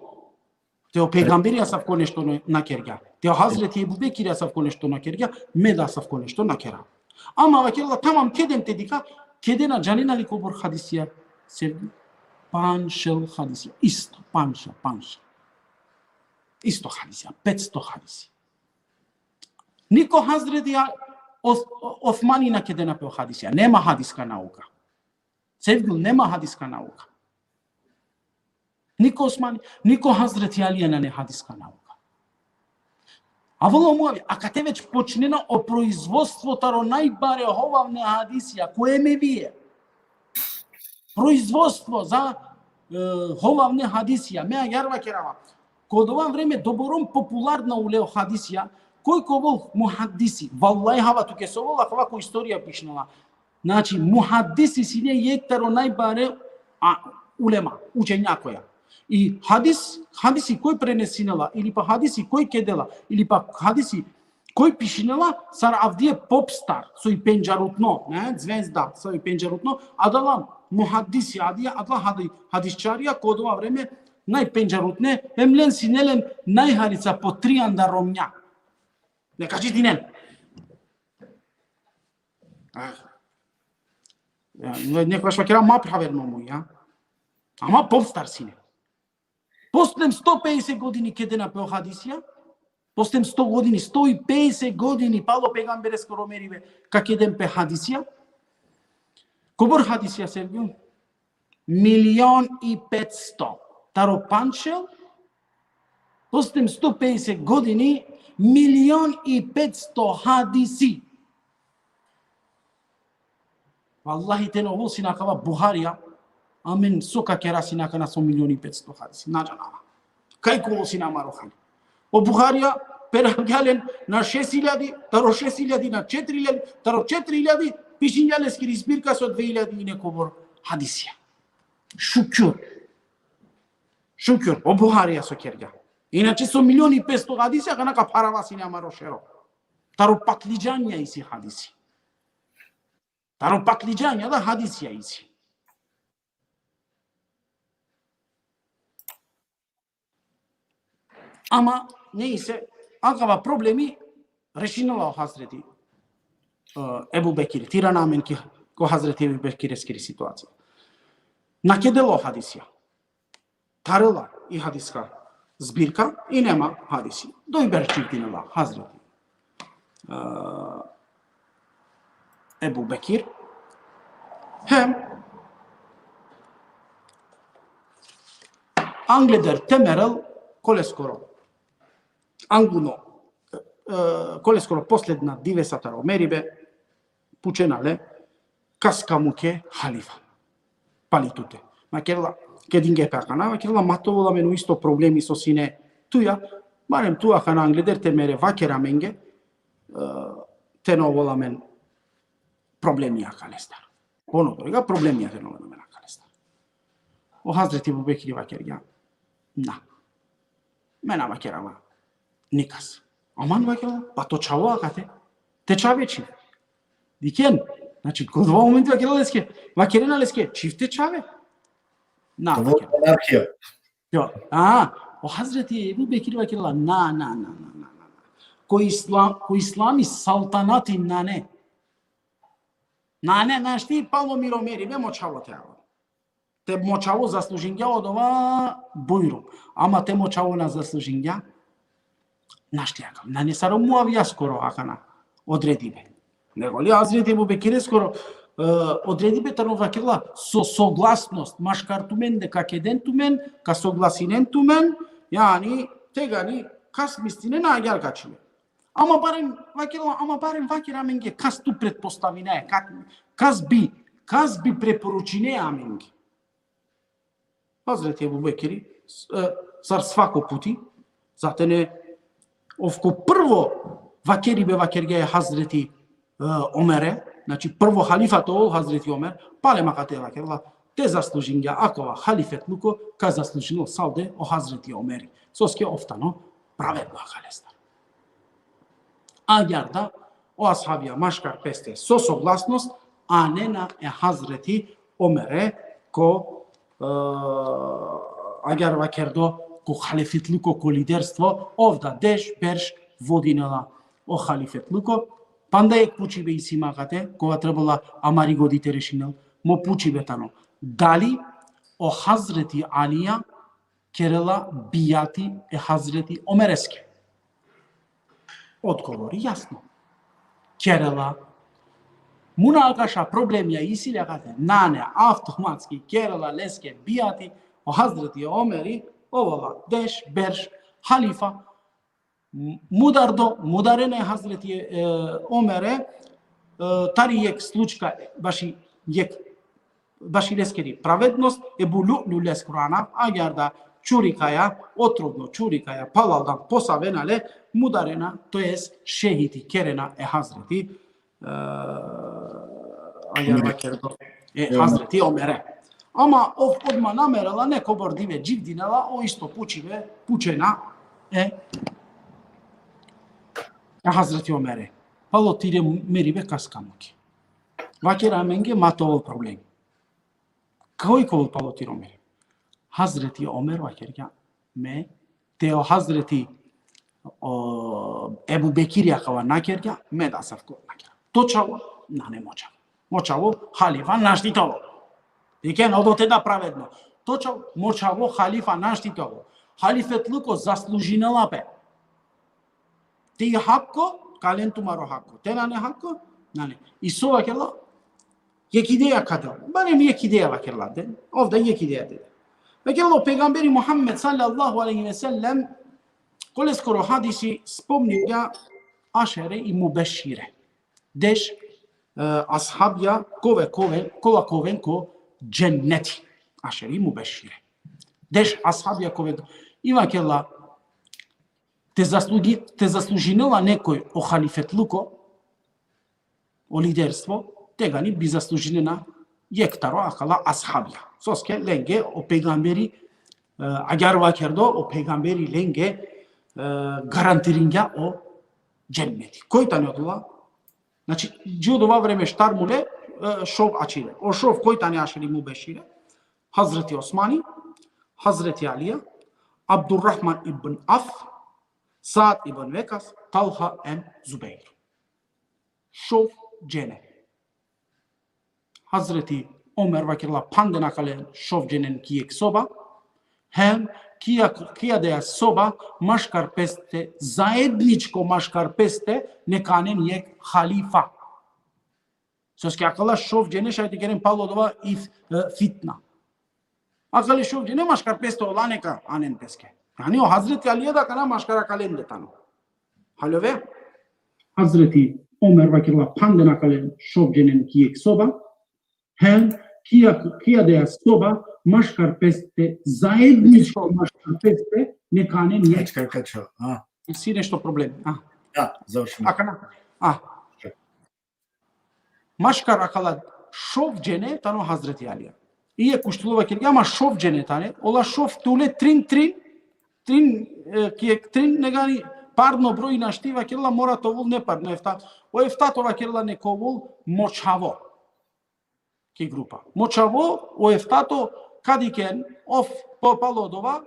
te o pejgamberi asavko nešto na, na kergja. Te o Hazreti Ebu Bekiri asavko nešto na kergja, me da asavko nešto na kera. Ama vakerela, tamam, keden te dikha, kedena, džanena li kobor hadisija, se panšel hadisija, isto, panšel, panšel. Isto hadisija, petsto hadisi. Ni ko Hazreti A-, Os-, Osmani na kedena pe o hadisija. Nema hadiska nauka. Sevgili, nema hadiska nauka. Ni ko Osmani, ni ko Hazreti Alija nane hadiska nauka. Avela o Muavija, akate već počinena o proizvodstvo taro najbare hovalne hadisija, ko Emevije. производство за, е, хубаве хадисија. Ме агар вакерава. Ко одова време добором популарна уле о хадисија, кој ке овол мухадиси, валлахи хава туке со овол, а хава ко историја пишнала. Значи, мухадиси сине јек таро најбаре, а, улема, учењакоја. И хадис, хадиси кој пренесинела, или па хадиси кој кедела, или па хадиси кој пишинела, сар авдие попстар, со и пенџарутно, не, звезда, со и пенџарутно, а дала мухадиси, адија, адала хади-, хадисчарија, ко одова време најпенџарутне, ем лен синелен најхарица по трианда ромња. Нека читинен. А, ја, не-, некогаш вакера ма праведно му, ја. Ама попстар сине. После сто пеесет години кедена пе о хадисија, после сто години, сто и пеесет години пало пејгамбереско ромериве, ка кеден пе хадисија. Кобор хадисија, Сергио? Милион и петсто. Таро панчел, после сто пеесет години, милион и петсто хадиси. Валлахи, те но овол сина кава Бухарија, амен со ка кера сина кана со милион и петсто хадиси. На џанава. Кај ко овол сина маро хали. О Бухарија, перавгјален на шест илјади, таро шест илјади на четири илјади, таро четири илјади, пишиња лески збирка со две илјади и некобор хадисија. Шукјур. Шукјур, о Бухарија со керга. Иначе со милион и петсто хадисија, кана ка парава сина маро шеро. Таро патлиџања иси хадиси. Таро патлиџања да хадисија иси. Ама, не исе, акава проблеми решинела о Хазрети, е, Ебу Бекир. Тирана амен ки, ко Хазрети Ебу Бекирескири ситуација. Накедела о хадисија. Тарела и хадиска збирка и нема хадиси. Дојбер читинела Хазрети, е, Ебу Бекир. Хем англедер те мерел колескоро. Ангуно, е, колескоро последна дивеса таро мерибе, пучена ле, каска муке халифа. Пали тутуе. Вакерла, кединге пе акана, вакерла, ма то овол амен исто проблеми со сине туја, барем ту акана англедер те мере вакер аменге, е, те но овол амен проблеми акалестар. Поно дорга проблеми те но овол амен акалестар. О Хазрети Ебу Бекири вакергја. На. Ме на вакерава никас. Аман вакерла, па то чаво акате. Те чаве чив. Дикен, значи, ко два моменти вакерла лески, вакерена лески, чив те чаве. На, Тоа вакерла. Монархија. Јо, а, о Хазрети Ебу Бекири вакерла, на, на, на. Кој ислам, кој ислами салтанати нане. Нане, нашти пало миро мерибе, мо чаво те аво. Те мо чаво заслужингја одова бујрум. Ама те мо чаво на заслужингја, нашти акам. Нане саро Муавија скоро акана одредибе. Него ли Хазрети Ебу Бекири скоро, е, одредибе таро вакерла со согласност, машкар тумен дека кеден тумен, ка согласинен тумен, јани, тегани, кас мислине на агјар качиме. Ама барем вакерла, ама барем вакер аменге кас ту предпоставине, как, кас би, кас би препоручине аменге. Хазрети Ебу Бекири, с-, е, сар свако пути, затене овко прво вакерибе вакерге е Хазрети, е, Омере, значи прво халифа то овол Хазрети Омер, палем акате вакерла, те заслужингја акова халифетлуко, ка заслужинел салде о Хазрети Омери. Соске ов тано праведно акалестар. Агјар да, о асхабија машкар песте со согласност, а не на е Хазрети Омере ко, е, агјар вакердо ко халифетлуко, ко лидерство, овда деш берш водинела о халифетлуко, панда ек пучибе иси ма акате, кога требала амари годи те решинел, мо пучибе тано. Дали о Хазрети Алија керела бијати е Хазрети Омереске? Одговори јасно. Керела. Муна акаша проблемија иси ле акате? Нане, автоматски керела лески бијати о Хазрети Омери, овола деш берш халифа. М-, мудардо, мударена е Хазрети, е, Омере, е, тари ек случка, баши ек baši leskiri pravednost, Ebu Lu'lu leskoro anav, agjaar da čurikaja, otrovno čurikaja, palaldan posavena le, mudarena, to jest šehidi kerena e Hazreti, e, agjaar vakerdo, e Hazreti Omere. Ama ov odma na merela, nekobor dive dživdinela, o isto pučibe, pučena, e, e Hazreti Omere. Palo tire meribe kas ka muki. Vaker amenge ma te ovel problemi. Koj ka ovel palo tiro meribe? Hazreti Omer vakergja, me, te o Hazreti, o, Ebu Bekiri akava na kergja, me da asavko na kergja. To čhavo, nane mo čhavo. Mo čhavo, halifa našti te ovel. Dikhen, odote da pravedno. To čhavo, mo čhavo, halifa našti te ovel. Halifetluko zaslužinela pe. Te i hakko, ka len tumaro hakko. Te nane hakko, nane. I so vakerla, jekh ideja ka del. Barem jekh ideja vakerla de. Ov da jekh ideja de. Vakerla o pejgamberi Muhammed sallallahu alejhi ve sellem, ko leskoro hadisi spomningja ašere i mubešire. Deš, e, ashabija kova ka oven, kova ka oven ko dženneti. Ašere i mubešire. Deš ashabija kova ka oven. I vakerla, te zasluži-, te zaslužinela nekoj o halifetluko, o liderstvo, tegani bi zaslužinena jekh taro akala ashabija. Soske lenge o pejgamberi, e, agjaar vakerdo, o pejgamberi lenge, e, garantiringja o dženneti. Koj tane odola? Znači, dži odova vreme štar mule, e, šov ačhile. O šov koj tane ašere i mubešire? Hazreti Osmani, Hazreti Alija, Abdurrahman ibn Af, Saad ibn Vekas, Talha em Zubeir. Šov džene. Hazreti Omer vakerla, phanden akale šov dženen ki jekh soba, hem ki ak-, ki adaja soba maškar peste, zaedničko maškar peste, neka anen jekh halifa. Soske akala šov džene šaj te keren palo odova i, e, fitna. Akale šov džene maškar peste ola neka anen peske. Ani o Hazreti Alija da akana maškar akalende tano. Haljove? Hazreti Omer vakerla, phanden akale šov dženen ki jekh soba, hem ki ak-, ki adaja soba maškar peste, zaedničko maškar peste, neka anen jekh. Kačka, kačka, a? Isi nešto problem, a? Da, završimo. Akana, a? Maškar akala šov džene tano Hazreti Alija. I jekh uštilo vakergja, ama šov džene tane, ola šov te ule trin, trin, trin, e, ki jekh trin, negani parno broj našti, vakerla mora te ovel neparno efta. O eftato vakerla neka ovel mo čhavo. Ki grupa. Mo čhavo, o eftato, ka dikhen, ov, pa-, palo odova,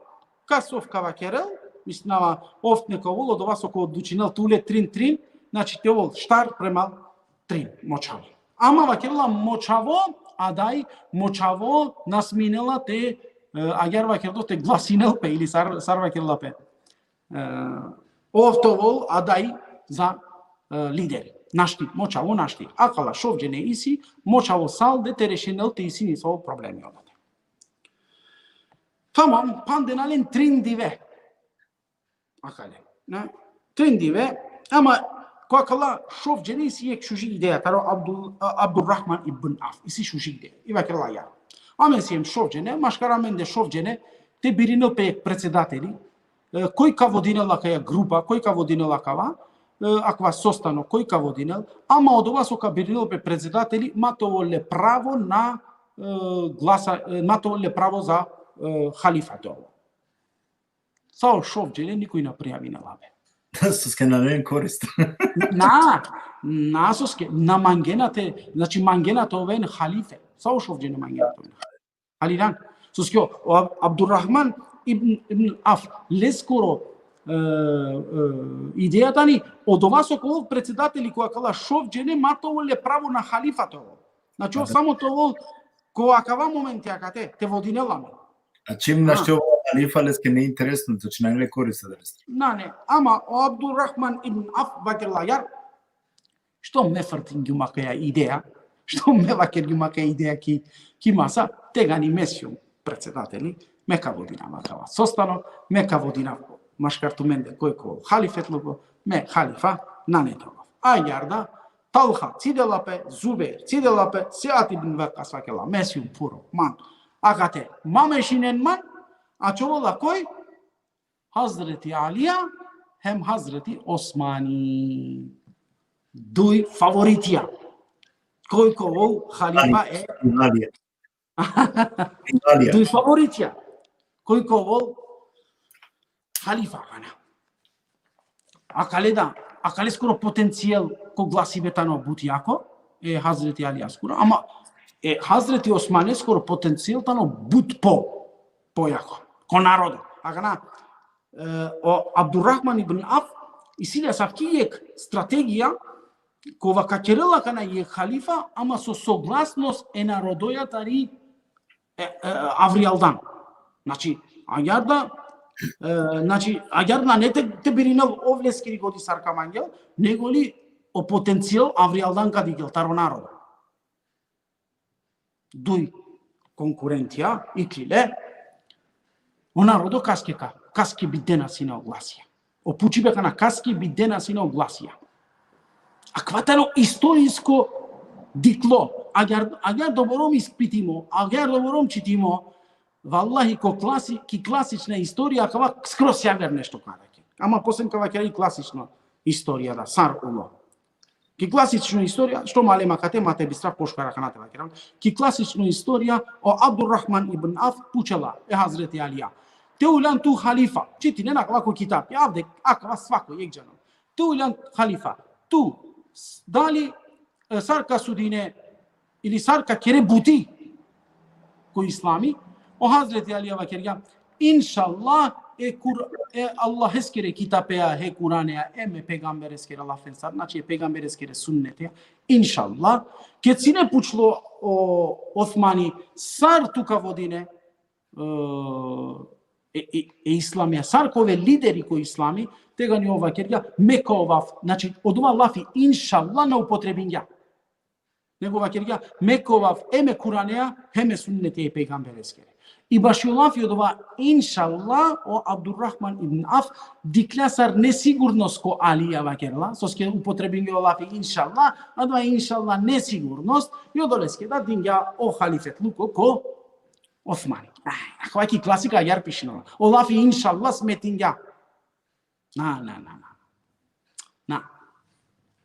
kas ov ka vakerel, mislinava, ov neka ovel odova so ka odlučinel te ule trin, trin, znači te ovel štar prema trin, mo čhavo. Ama vakerla mo čhavo, adaj, mo čhavo na sminela te, e, agjaar vakerdo, te glasinel pe ili sar, sar vakerla pe. E, ov te ovel adaj za, e, lideri. Našti, mo čhavo našti. Akala šov džene isi, mo čhavo salde te rešinel te isi nesavo problemi odote. Tamam, phanden alen trin dive. Akale. Ne? Trin dive, ama ko akala šov džene isi jekh šuži ideja, taro Abdul-, a, Abdurrahman ibn Auf, isi šuži ideja. I vakerla agjaar. Amen siem šov džene, maškar amende šov džene, te birinel pe jekh predsedateli, e, koj ka vodinel akaja grupa, koj ka vodinel akava, e, akava sostano, koj ka vodinel, ama odova so ka birinel pe predsedateli, ma te ovel le pravo na, e, glasa, e, ma te ovel le pravo za, e, halifa te ovel. Sa o šov džene nikoj na prijavinela pe. Soske nane len korist. Na, na soske, na mangena te, znači mangena te oven halife. Sa o šov džene mangena te oven halife. Halilan. Soske o, o Ab-, Abdurrahman ibn, ibn Auf, leskoro, e, e, ideja tani, odova so ka ovel predsedateli ko akala šov džene, ma te ovel le pravo na halifa te ovel. Znači, ov samo te ovel ko akava momenti akate, te vodinel amen. A čim našti ovel halifa, leske nane interesno, znači nane le korist adalestar. Nane, ama o Abdurrahman ibn Auf vakerla agjaar, što me frtingjum akaja ideja, što me vakergjum akaja ideja ki, ki masa, tegani me sijum predsedateli, me ka vodinav akava sostano, me ka vodinav maškar tumende koj ka ovel halifetluko, me halifa nane te ovav. Agjaar da, Talha, cidela pe Zubeir, cidela pe Sead ibn Vakkas, vakerela: Me sijum puro, man. Akate, ma mešinen man, ačhovola koj? Hazreti Alija, hem Hazreti Osmani. Duj favoritija. Koj ka ovol halifa e Alija. Alija. Duj favoritija. Koj ka ovol halifa, ana. Akale da, akale skoro potencijal ko glasibe tano but jako, e Hazreti Alija skoro, ama e Hazreti Osmane skoro potencijal tano but po, po jako. Ko narodo. Akana, e, o Abdurrahman ibn Auf, isi le asavki jekh strategija, kova ka kerela akana jekh halifa, ama so soglasnost e narodoja tari e, e, avrijaldan. Znači, agjaar da, e, znači, agjaar nane te, te birinel ov leskiri godi sar ka mangel, nego li o potencijal avrijaldan ka dikhel taro narodo. Duj konkurentija iklile, o narodo kaske ka, kaske bidena sine o glasija. O pučibe akana, kaske bidena sine o glasija. Akava tano istorijsko diklo. Agjaar, agjaar doborom ispitimo, agjaar doborom čitimo, vallahi, ko klasi-, ki klasična istorija, akava skroz javer nešto ka arakhen. Ama posle ka vakera i klasično istorija da sar ulo. Ki klasično istorija, što ma le ma kate, ma te bistra pošukar akana te vakerav. Ki klasično istorija, o Abdurrahman ibn Auf pučela e Hazreti Alija: Te uljan tu halifa, čitinen akava ko kitabi, avde, akava svako jekh džanel. Te uljan halifa, tu, s-, dali, e, sar ka sudine, ili sar ka kere buti ko islami, o Hazreti Alija vakergja: Inšallah, e Kur-, e Allaheskere kitabea, e Kuraneja, em e pejgambereskere lafensar, znači e pejgambereskere sunnetea, inšallah. Ked sine pučlo o Osmani: Sar tu ka vodine, e, e, e, e islamea, sar ka ove lideri ko islami, tegani ov vakergja: Me ka ovav. Znači, odova lafi inšallah na upotrebingja. Nego vakergja: Me ka ovav em e Kuranea, hem e sunnete e pejgambereskere. I baši o lafi odova inšallah, o Abdurrahman ibn Auf dikhlja sar nesigurnost ko Alija, vakerela, soske upotrebingja o lafi inšallah, adava inšallah nesigurnost, i odoleske da dingja o halifetluko ko Osmani. Aj, akava ki klasika agjaar pišinela. O lafi inšallah smetingja. Na, na, na, na. Na.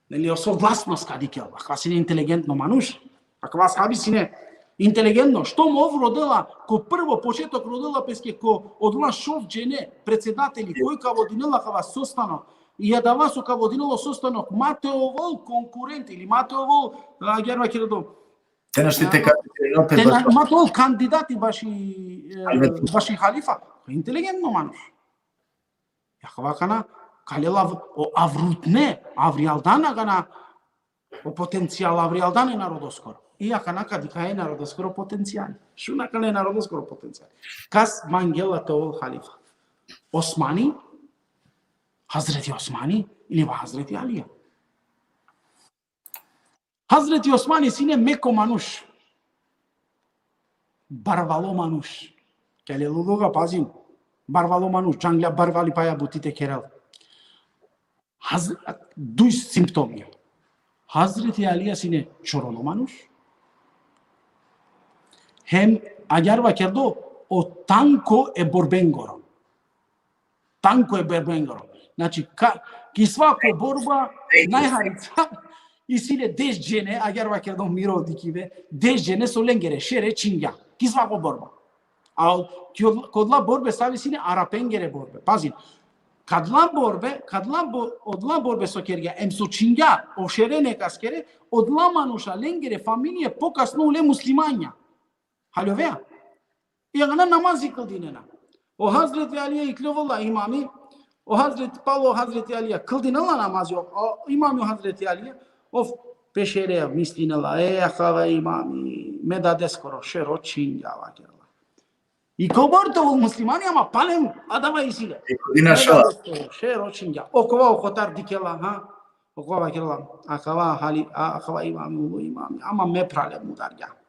Neli, o soglasnost ka dikhel. Akava sine inteligentno manuš. Akava ashabi sine inteligentno. Što ov rodela, ko prvo početok rodela peske ko odola šov džene, predsedateli, koj ka vodinela akava sostanok. I adava so ka vodinela o sostanok, ma te ovol konkurent ili ma te ovol, agjaar vakerdo, te našti te, a, kandidati, te na-, ma te ovol kandidati baši, e, halifa. Baši halifa. Inteligentno manuš. Akava akana, ka lela av-, o avrutne, avrijaldan akana, o potencijal avrijaldan e narodoskoro. I akana ka dikha e narodoskoro potencijal. Šun akana e narodoskoro potencijal. Kas mangela te ovol halifa? Osmani, Hazreti Osmani, ili va Hazreti Alija? Hazreti Osmani sine meko manuš. Barvalo manuš. Kele ludoga, pazin. Barvalo manuš, džanglja barvalipaja buti te kerel. Haz-, duj simptomija. Hazreti Alija sine čorolo manuš. Hem agjaar vakerdo, o tanko e borbengoro. Tanko e borbengoro. Znači, ka-, ki svako borba, najharica, isi le deš džene, agjaar vakerdo miro dikibe, deš džene so lengere šere čhingja. Ki svako borba. A ki od-, ko odola borbe savi sine, Arapengere borbe. Pazin, ko odola borbe, ko odola bo-, odola borbe so kergja, em so čhingja, o šere nekaskere, odola manuša lengere familije pokasno ule muslimanja. Haljovea. I akana namazi kldinena. O Hazreti Alija ikljovela imami, o Hazreti, palo Hazreti Alija kldinela namazi, o, o imami o Hazreti Alija, ov pe šere mislinela, e, akava imami, me dadeskoro šero čhingja, vakerela. I kobor te ovol muslimani, ama palem adava isi le. I kldina šala. Me dadeskoro šero čhingja. Okova okotar dikhela, ha? Okova vakerela, akava hali-, a-, akava imami, ulo imami, ama me prale mudargja.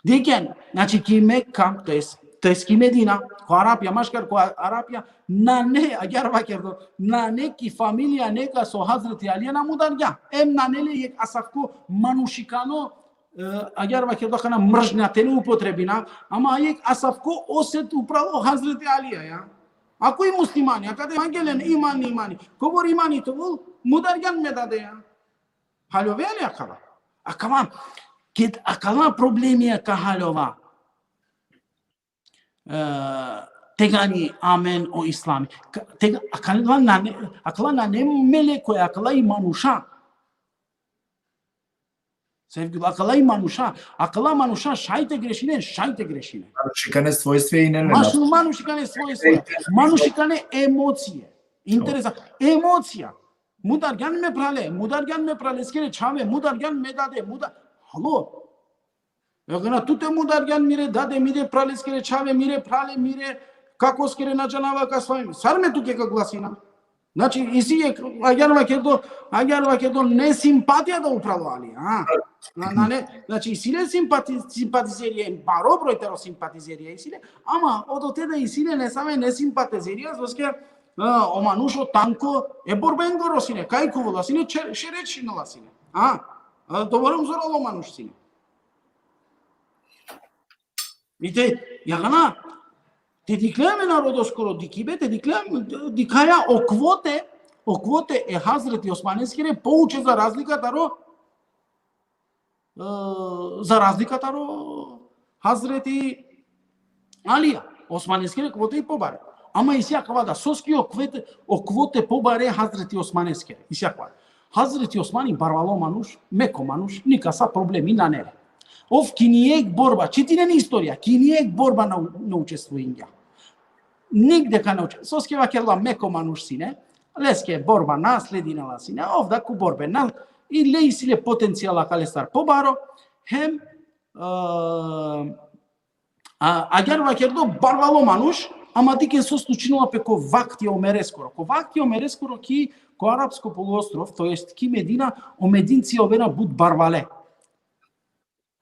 Dikhen, znači ki Mekka, to jest To jest ki Medina, ko Arapija, maškar ko Arapija, nane, agjaar vakerdo, nane ki familija neka so Hazreti Alija na mudargja. Em nane le jekh asavko manušikano, e, agjaar vakerdo, kana mržnja te na upotrebina, ama jekh asavko oset upral o Hazreti Alija, ja. Ako i muslimani, akate mangela len imani, imani. Kobor imani te ovel, mudargjan me dade, ja. Haljovea li akava? Akava, ked akala problemija ka haljova, e, tegani amen o islami. Ka-, tega-, akala nane, akala nane meleko, akala i manuša. Sevgili, akala i manuša, akala manuša šaj te grešinen, šaj te grešinen. Manušikane svojstve i ne, ne, Maš-, manušikane svojstve, manušikane emocije. Interesa, emocija. Mudargjan me prale, mudargjan me praleskere čhave, mudargjan me dade, mudar-, halo. Akana tute mudargjan mire dade, mire praleskere čhave, mire prale, mire kakoskere na džanava ka svajim. Sar me tuke ka glasina? Znači, isi jekh, agjaar vakerdo, agjaar vakerdo, nesimpatija da upral o Alija, a? Na, na, ne, znači, isi le simpati-, simpatizerija, baro broj taro simpatizerija isi le, ama odote da isi le nesave nesimpatizerija, soske, a, o manuš o tanko e borbengoro sine, kaj kuvela sine, še-, šere činela sine, a? A, doborom zoralo manuš sine. I te, akana, te dikhlja amen narodoskoro dikhibe, te dikhlja, dikhaja o kvote, o kvote e Hazreti Osmaneskere pouče za razlika taro, e, za razlika taro Hazreti Alija. Osmaneskere kvote i pobare. Ama isi akava da, soske o kvote, o kvote pobare Hazreti Osmaneskere. Isi akava da. Hazreti Osmani barvalo manuš, meko manuš, nikasa problemi nane le. Ov ki nijekh borba, čitinen istorija, ki nijekh borba na, na učestvujingja. Nigde ka na uče-, soske vakerela meko manuš sine, leske borba na sledinela sine, ov da ko borbe na, i le isi le potencijal akalestar pobaro, hem, e, a, agjaar vakerdo barvalo manuš, ama dikhen so slučinela pe ko vakti Omereskoro. Ko vakti Omereskoro ki, ko Arapsko poluostrov, to jest ki Medina, o Medincija ovena but barvale.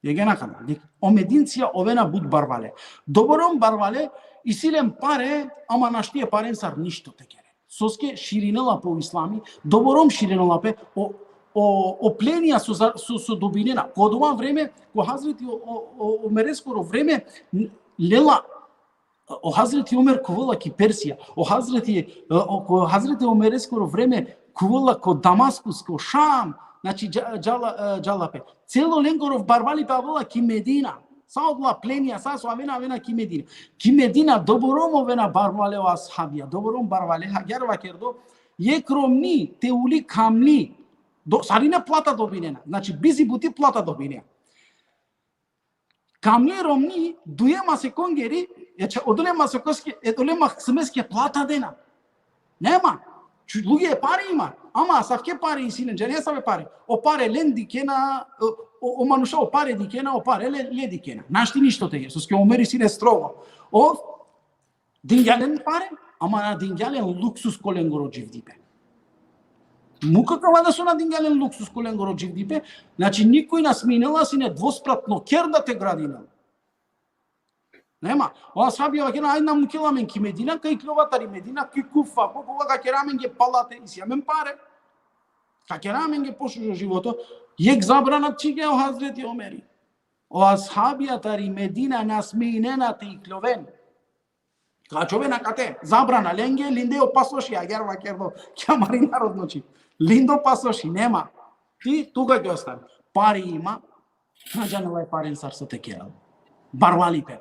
Jekh akana, dik-, o Medincija ovena but barvale. Doborom barvale, isi len pare, ama našti e parensar ništo te keren. Soske širinela pe o islami, doborom širinela pe o, o, o plenija so za-, so, so dobinena. Ko odova vreme, ko Hazreti o, o, o, Omereskoro vreme, n-, lela, o Hazreti Omer kuvela ki Persija, o Hazreti, o, ko Hazreti Omereskoro vreme kuvela ko Damaskus, ko Šam, znači, dža-, džala, e, džala pe. Celo lengoro barvalipe avela ki Medina. Sa odola plenija, sa so avena, avena ki Medina. Ki Medina doborom ovena barvale o ashabija, doborom barvale, agjaar vakerdo, jekh romni te uli kamli, do, sarine plata dobinena. Znači, bizi buti plata dobinena. Kamli romni, duje masekongeri, e, če-, odole masekoske, e, odole masemeske plata dena. Nema. Ču-, luge e pare ima. Ama asavke pare isi len, džane asave pare. O pare len dikena, o, o, o manuša o pare dikena, o pare le, le dikena. Našti ništo te keren, soske o Omer isi len strogo. Ov dingja len pare, ama na dingja len luksus ko lengoro dživdipe. Muk akava da so na dingja len luksus ko lengoro dživdipe, znači nikoj na sminela sine dvospratno ker da te gradinel. Nema. O ashabija vakerena, ajde na mukela amen ki Medina, ka ikljova tari Medina, ki Kufa, ko kola ka kera amenge palate, isi amen pare. Ka kera amenge pošužo životo. Jekh zabrana čhivgja o Hazreti Omeri. O ashabija tari Medina na sminena te ikljoven. Ka ačhoven akate, zabrana lenge, linde o pasoši, agjaar vakerdo, ki amari narodno čhib. Lindo pasoši, nema. Ti, tu ka ki ostan. Pare ima, na džanela e parensar so te kerel. Barvalipe.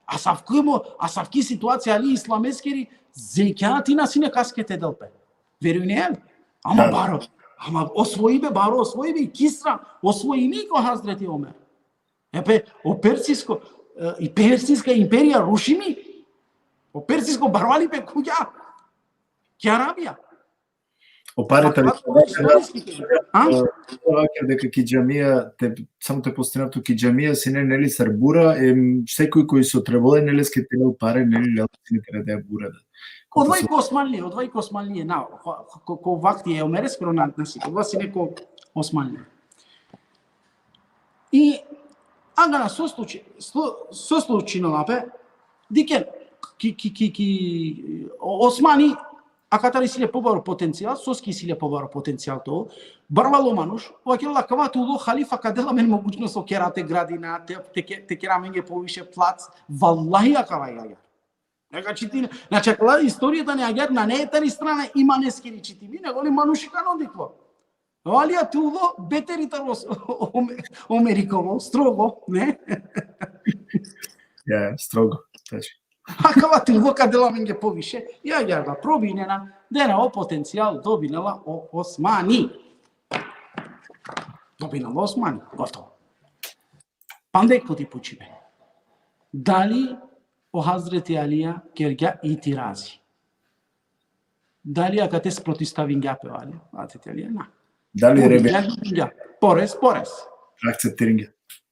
Asavki mo, asavki situacija ali islameskeri, zekjati na sine kaske te del pe. Verujne? Ama Da. baro, ama osvojibe, baro osvojibe, i Kisra osvojini ko Hazreti Omer. E pe, o persisko, e, i persiska imperija rušimi. O persisko barvalipe khuvgja ki Arabija. O pare tari... Akava istorijski. A? E, deka ki džamija, te, samo te postinav tu, ki džamija sine, neli, sar bura, em, sekoj koj so trebela, neli, leske te del pare, neli, lela sine te dade bura, da. Odova i ko Osmanlije, odova i ko Osmanlije, na, ko, ko, ko vakti e Omereskoro na, na si, odova sine ko Osmanlije. I akana so sluči-, slu-, so slučinela pe, Dikhen, ki, ki, ki, ki, o Osmani, akatar isi le pobaro potencijal, soske isi le pobaro potencijal te ovel, barvalo manuš, vakerela akava te ulo halifa ka del amen mogućnost o kera te gradina, te, te, ke- te kera amenge poviše plac, vallahi akava i agjaar. Neka čitine, znači, akala istorija tane agjaar, nane tari strana imaneskiri čitimi, nego li manuši kano diklo. Alija te ulo beteri taro s- o, o, o Amerikovo, strogo, ne? Ja, strogo, tačno. Akava te ulo ka del amenge poviše, i agjaar da probinena, dena o potencijal, dobinela o Osmani. Dobinela o Osmani, gotovo. Panda jekh puti pučibe. Dali o Hazreti Alija kergja itirazi? Dali akate sprotistavingja pe o Alija? Hazreti Alija, na. Dali rebe Pobinđa, pobinđa. Porez, porez. akceptiringja?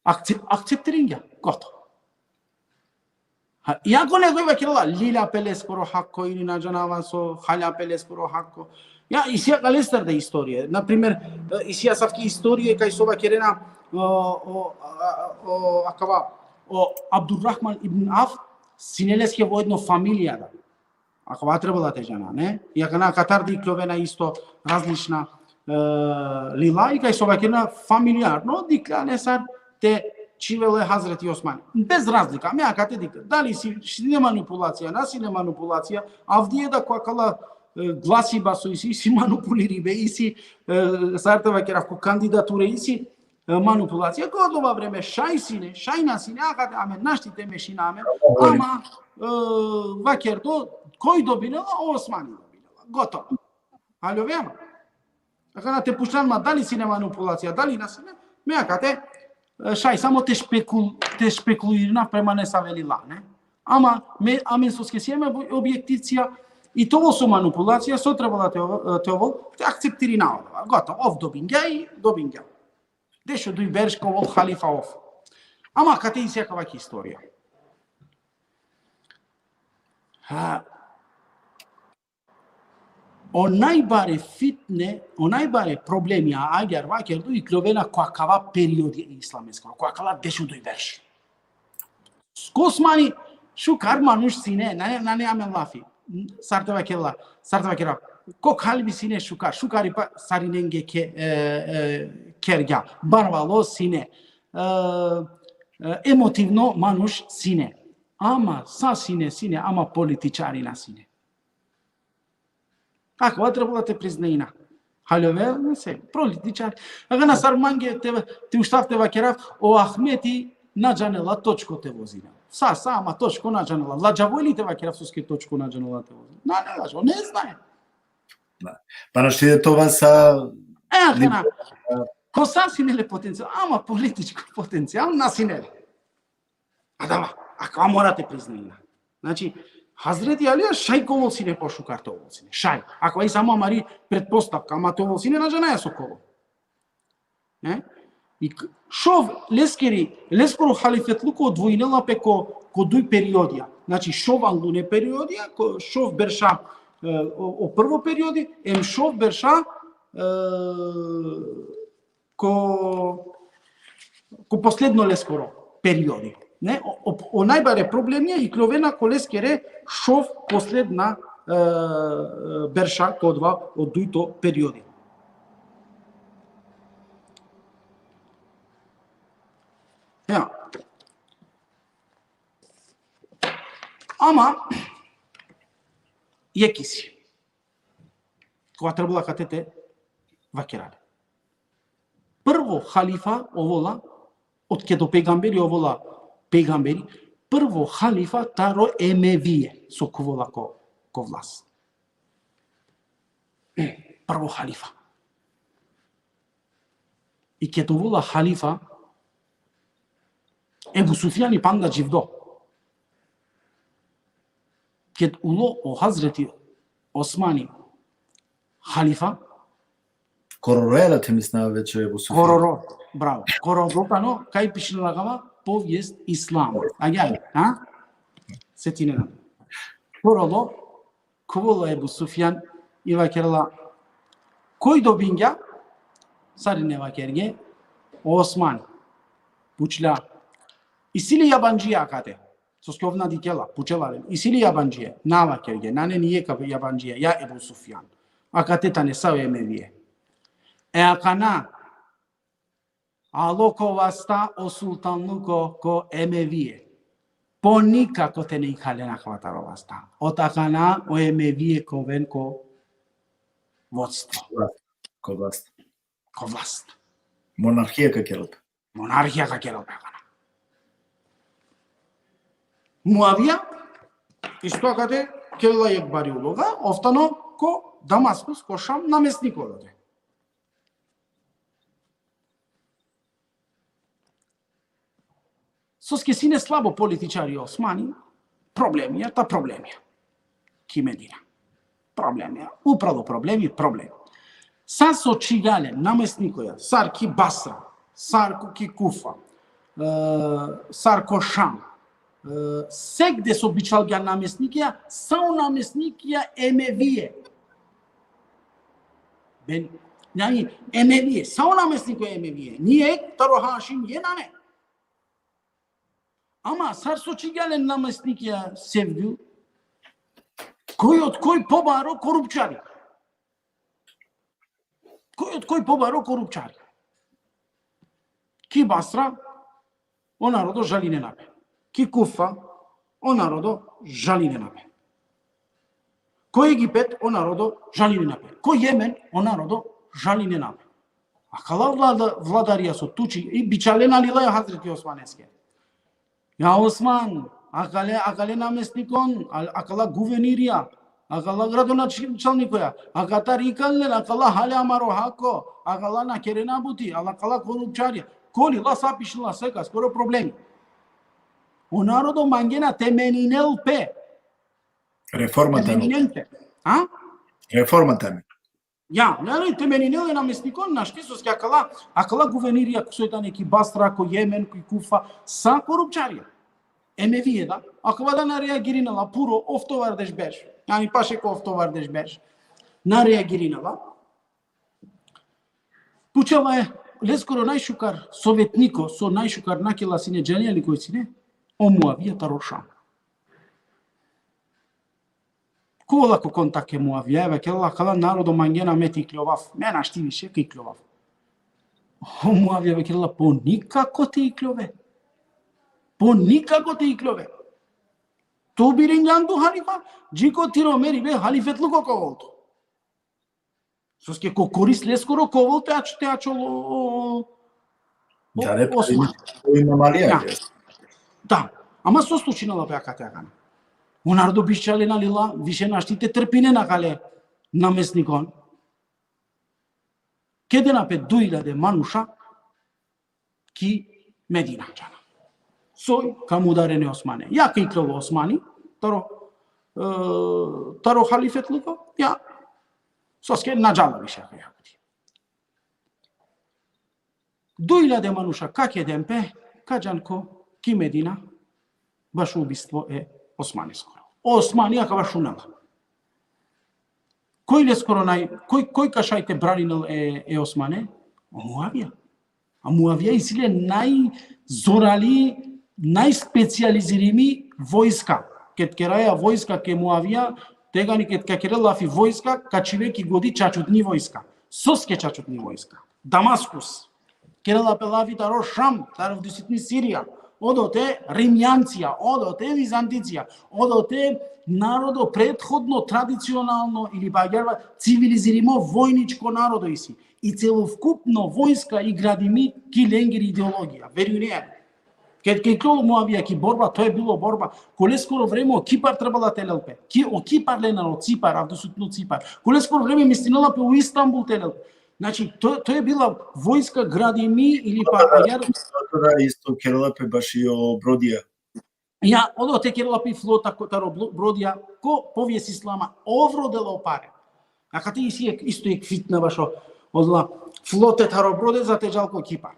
Akce- akceptiringja. Gotovo. Ha, iako nekoj vakerela, lilja pe leskoro hakko ili na džanava so, halja pe leskoro hakko. Ja, isi akalestar da istorije. Na primer, e, isi asavki istorije kaj so vakerena, o, o, a- o, akava, o Abdurrahman ibn Auf, sine leske vojedno familija da. Akava trebela te džana, ne? I akana akatar da ikljovena isto različna, e, lila, i kaj so vakerena familijarno, dikhlja nesar te čhivel e Hazreti Osmani. Bez razlika, me akate dikhlja. Dali isi, sine manipulacija, na sine manipulacija, avdive da ko akala, e, glasiba so isi, isi manipuliribe, isi, e, sar te vakerav, ko kandidature isi, e, manipulacija, ko odova vreme šaj sine, šaj na sine, akate amen našti te mešina amen, ama, e, vakerdo, koj dobinela, o Osmani dobinela. Gotovo. Haljovea ma? Akana te pučlan ma dali sine manipulacija, dali na sine, me akate, e, šaj samo te špekul-, te špekulirina prema nesave lila, ne? Ama, me, amen soske siem objektivcija, i te ovel so manipulacija, so trebela te ovel, te ovel, te akceptirina odova. Gotovo, ov dobingja i dobingja. Dešuduj berš ka ovel halifa ov. Ama akate isi akava ki istorija. Ha, o najbare fitne, o najbare problemija, agjaar vakerdo, ikljovena ko akava periodi islameskoro, ko akala dešuduj berš. Ko Osmani šukar manuš sine, nane, nane amen lafi. Sar te vakela, sar te vakera. Ko kalbi sine šukar, šukaripa sarinenge ke, e, e, kergja. Barvalo sine. E, e, emotivno manuš sine. Ama sa sine, sine, ama političari na sine. Akava trebela te priznajna. Haljove, ne se, političar. Akana sar mange te, te uštav te vakerav, o Ahmeti na džanela točko te vozina. Sa, sa, ama točko na džanela. Ladžavo li te vakerav soske točko na džanela te vozina? Na, ne ladžavo, ne znaje. Da. Pa našti da te ova sa... E, akana. Ko sa sine le potencijal, ama političko potencijal na sine le. Adava, akava mora te priznajna. Znači, Hazreti Alija šaj ka ovel sine pošukar te ovel sine. Šaj. Akava i samo amari pretpostavka, ama te ovel sine na džanaja so ka ovel. Ne? I k- šov leskeri, leskoro halifetluko odvojinela pe ko, ko duj periodija. Znači, šov anglune periodija, ko, šov berša, e, o, o prvo periodi, em šov berša, e, ko, ko posledno leskoro periodi. Ne? O, o, o najbare problemija ikljovena ko leskere šov posledna, e, berša ko odova, o dujto periodi. Ja. Ama, jekh isi. Kova trebela akate te vakera le. Prvo halifa ovola, otked o pejgamberi ovola pejgamberi, prvo halifa taro Emevije, so ka ovola ko, ko vlast. Prvo halifa. I ked ovola halifa, Ebu Sufjani panda dživdo. Ked ulo o Hazreti Osmani halifa, Kororo, jel te mislinava veće Ebu Sufjan? Kororo, bravo. Kororo tano, kaj pišinela akava, povijest Islama. Agjaar, ha? Setinena. Kororo, ka ovel o Ebu Sufjan, i vakerela, koj dobingja, sarine vakerge, o Osman. Pučla, isi li jabandžija akate? Soske ov na dikhela, pučela len: Isi li jabandžie? Na, vakergje: Nane, nijekh jabandžie, ja Ebu Sufjan. Akate tane sa o Emevije. E akana, alo ko vasta o sultanluko ko Emevije. Po nikako te na ikhalen akava taro vasta. Od akana o Emevije ka oven ko vodstvo. Ko vlast. Ko vlast. Monarhija ka kerel pe. Monarhija ka kerel pe akana. Muavija, isto akate kerela jekh bari uloga, ov tano ko Damaskus, ko Šam, namestniko odote. Soske sine slabo političari Osmani, problemija, ta problemija. Ki Medina. Problemija. Upravo problemi, problem. Sa so čhivgja len namestnikoja, sar ki Basra, sar ko ki Kufa, e, sar ko Šam, e, segde so bičhalgja namestnikija, sa o namestnikija Emevije. Ben, jani, Emevije, sa o namestniko Emevije. Nijekh taro Hašimije nane. Ama sar so čhivgja len namestnikija Sevdju, koj otkoj pobaro korupčari. Koj otkoj pobaro korupčari. Ki Basra, o narodo žalinena pe. Ki Kufa, o narodo žalinena pe. Ko Egipet, o narodo žalinena pe. Ko Jemen, o narodo žalinena pe. Akala vlada, vladarija so tuči, i bičhalena lila e Hazreti Osmaneske. Ja Osman, akale, akale namestnikon, al-, akala guvernirija, akala gradonačalnikoja, akatar ikalnen, akala hale amaro hako, akala na kerena buti, al akala korupčarija. Ko lila, sa pišinela, sekas, koro problemi. O narodo mangena te meninel pe. Reforma Te tano. meninel pe. A? Reforma tano. Ja, ja, ne, te meninel e namestnikon, našti, soske akala, akala guvernirija soj tane ki Basra, ko Jemen, ki Kufa, sa korupčarija. Emevije da, akava da na reagirinela puro oftovardeš berš. Jani paše ko oftovardeš berš. Na reagirinela. Pučela e, leskoro najšukar sovetniko, so najšukar nakela sine, džanea li koj sine, o Muavija taro Šam. Kola ko kontakt e Muavija, e vakerela: Akala narodo mangena me te ikljovav, me našti više ka ikljovav. O Muavija vakerela: Po nikako te ikljove. Po nikako te ikljove. Tu biringjan tu halifa, dži ko tiro meribe halifetluko ka ovel tu. Soske ko koris leskoro ka ovel te ač-, te ačhol o, o, o, Da, ne, Osman. Imam Alija. Ja. Da. Ama so slučinela pe akate akana? O narodo bičhalena lila, više našti te trpinen akale namestnikon. Kedena pe duj iljade manuša ki Medina, džana. Soj ka mudaren e Osmane. Ja ka ikljol o Osmani taro, e, taro halifetluko, ja. Soske na džala više akaja buti. Duj iljade manuša ka keden pe, ka džan ko ki Medina, bašo ubistvo e Osmaneskoro. Osmani akava šunela. Koj leskoro naj, koj, koj ka šaj te braninel e, e Osmane? O Muavija. A Muavija isi le najzorali, najspecijalizirimi vojska. Ked keraja vojska ke Muavija, tegani ked ka kerel lafi vojska, ka čhive ki godi čačutni vojska. Soske čačutni vojska? Damaskus. Kerela pe lafi taro Šam, taro avdisutni Sirija. Odote Rimjancija, odote Vizanticija, odote narodo prethodno, tradicionalno ili pa agjaar civilizirimo vojničko narodo isi. I celokupno vojska i gradimi ki lengiri ideologija. Verujnen. Ked, ked ka ikljol o Muavija ki borba, to je bilo borba. Ko leskoro vreme o Kipar trebela te lel pe. Ki, o Kipar lena, o Cipar, avdisutno Cipar. Ko leskoro vreme mislinela pe o Istanbul te lel pe. Znači, to, to je bila vojska gradimi ili pa agjaar Tada isto kerela pe baši o Brodija. Ja, odote kerela pe flota ko-, taro Blo-, Brodija, ko povijest islama, ov rodela o pare. Akate isi jekh, isto jekh fitna bašo, odola, flote taro Brode za te džal ko Kipar.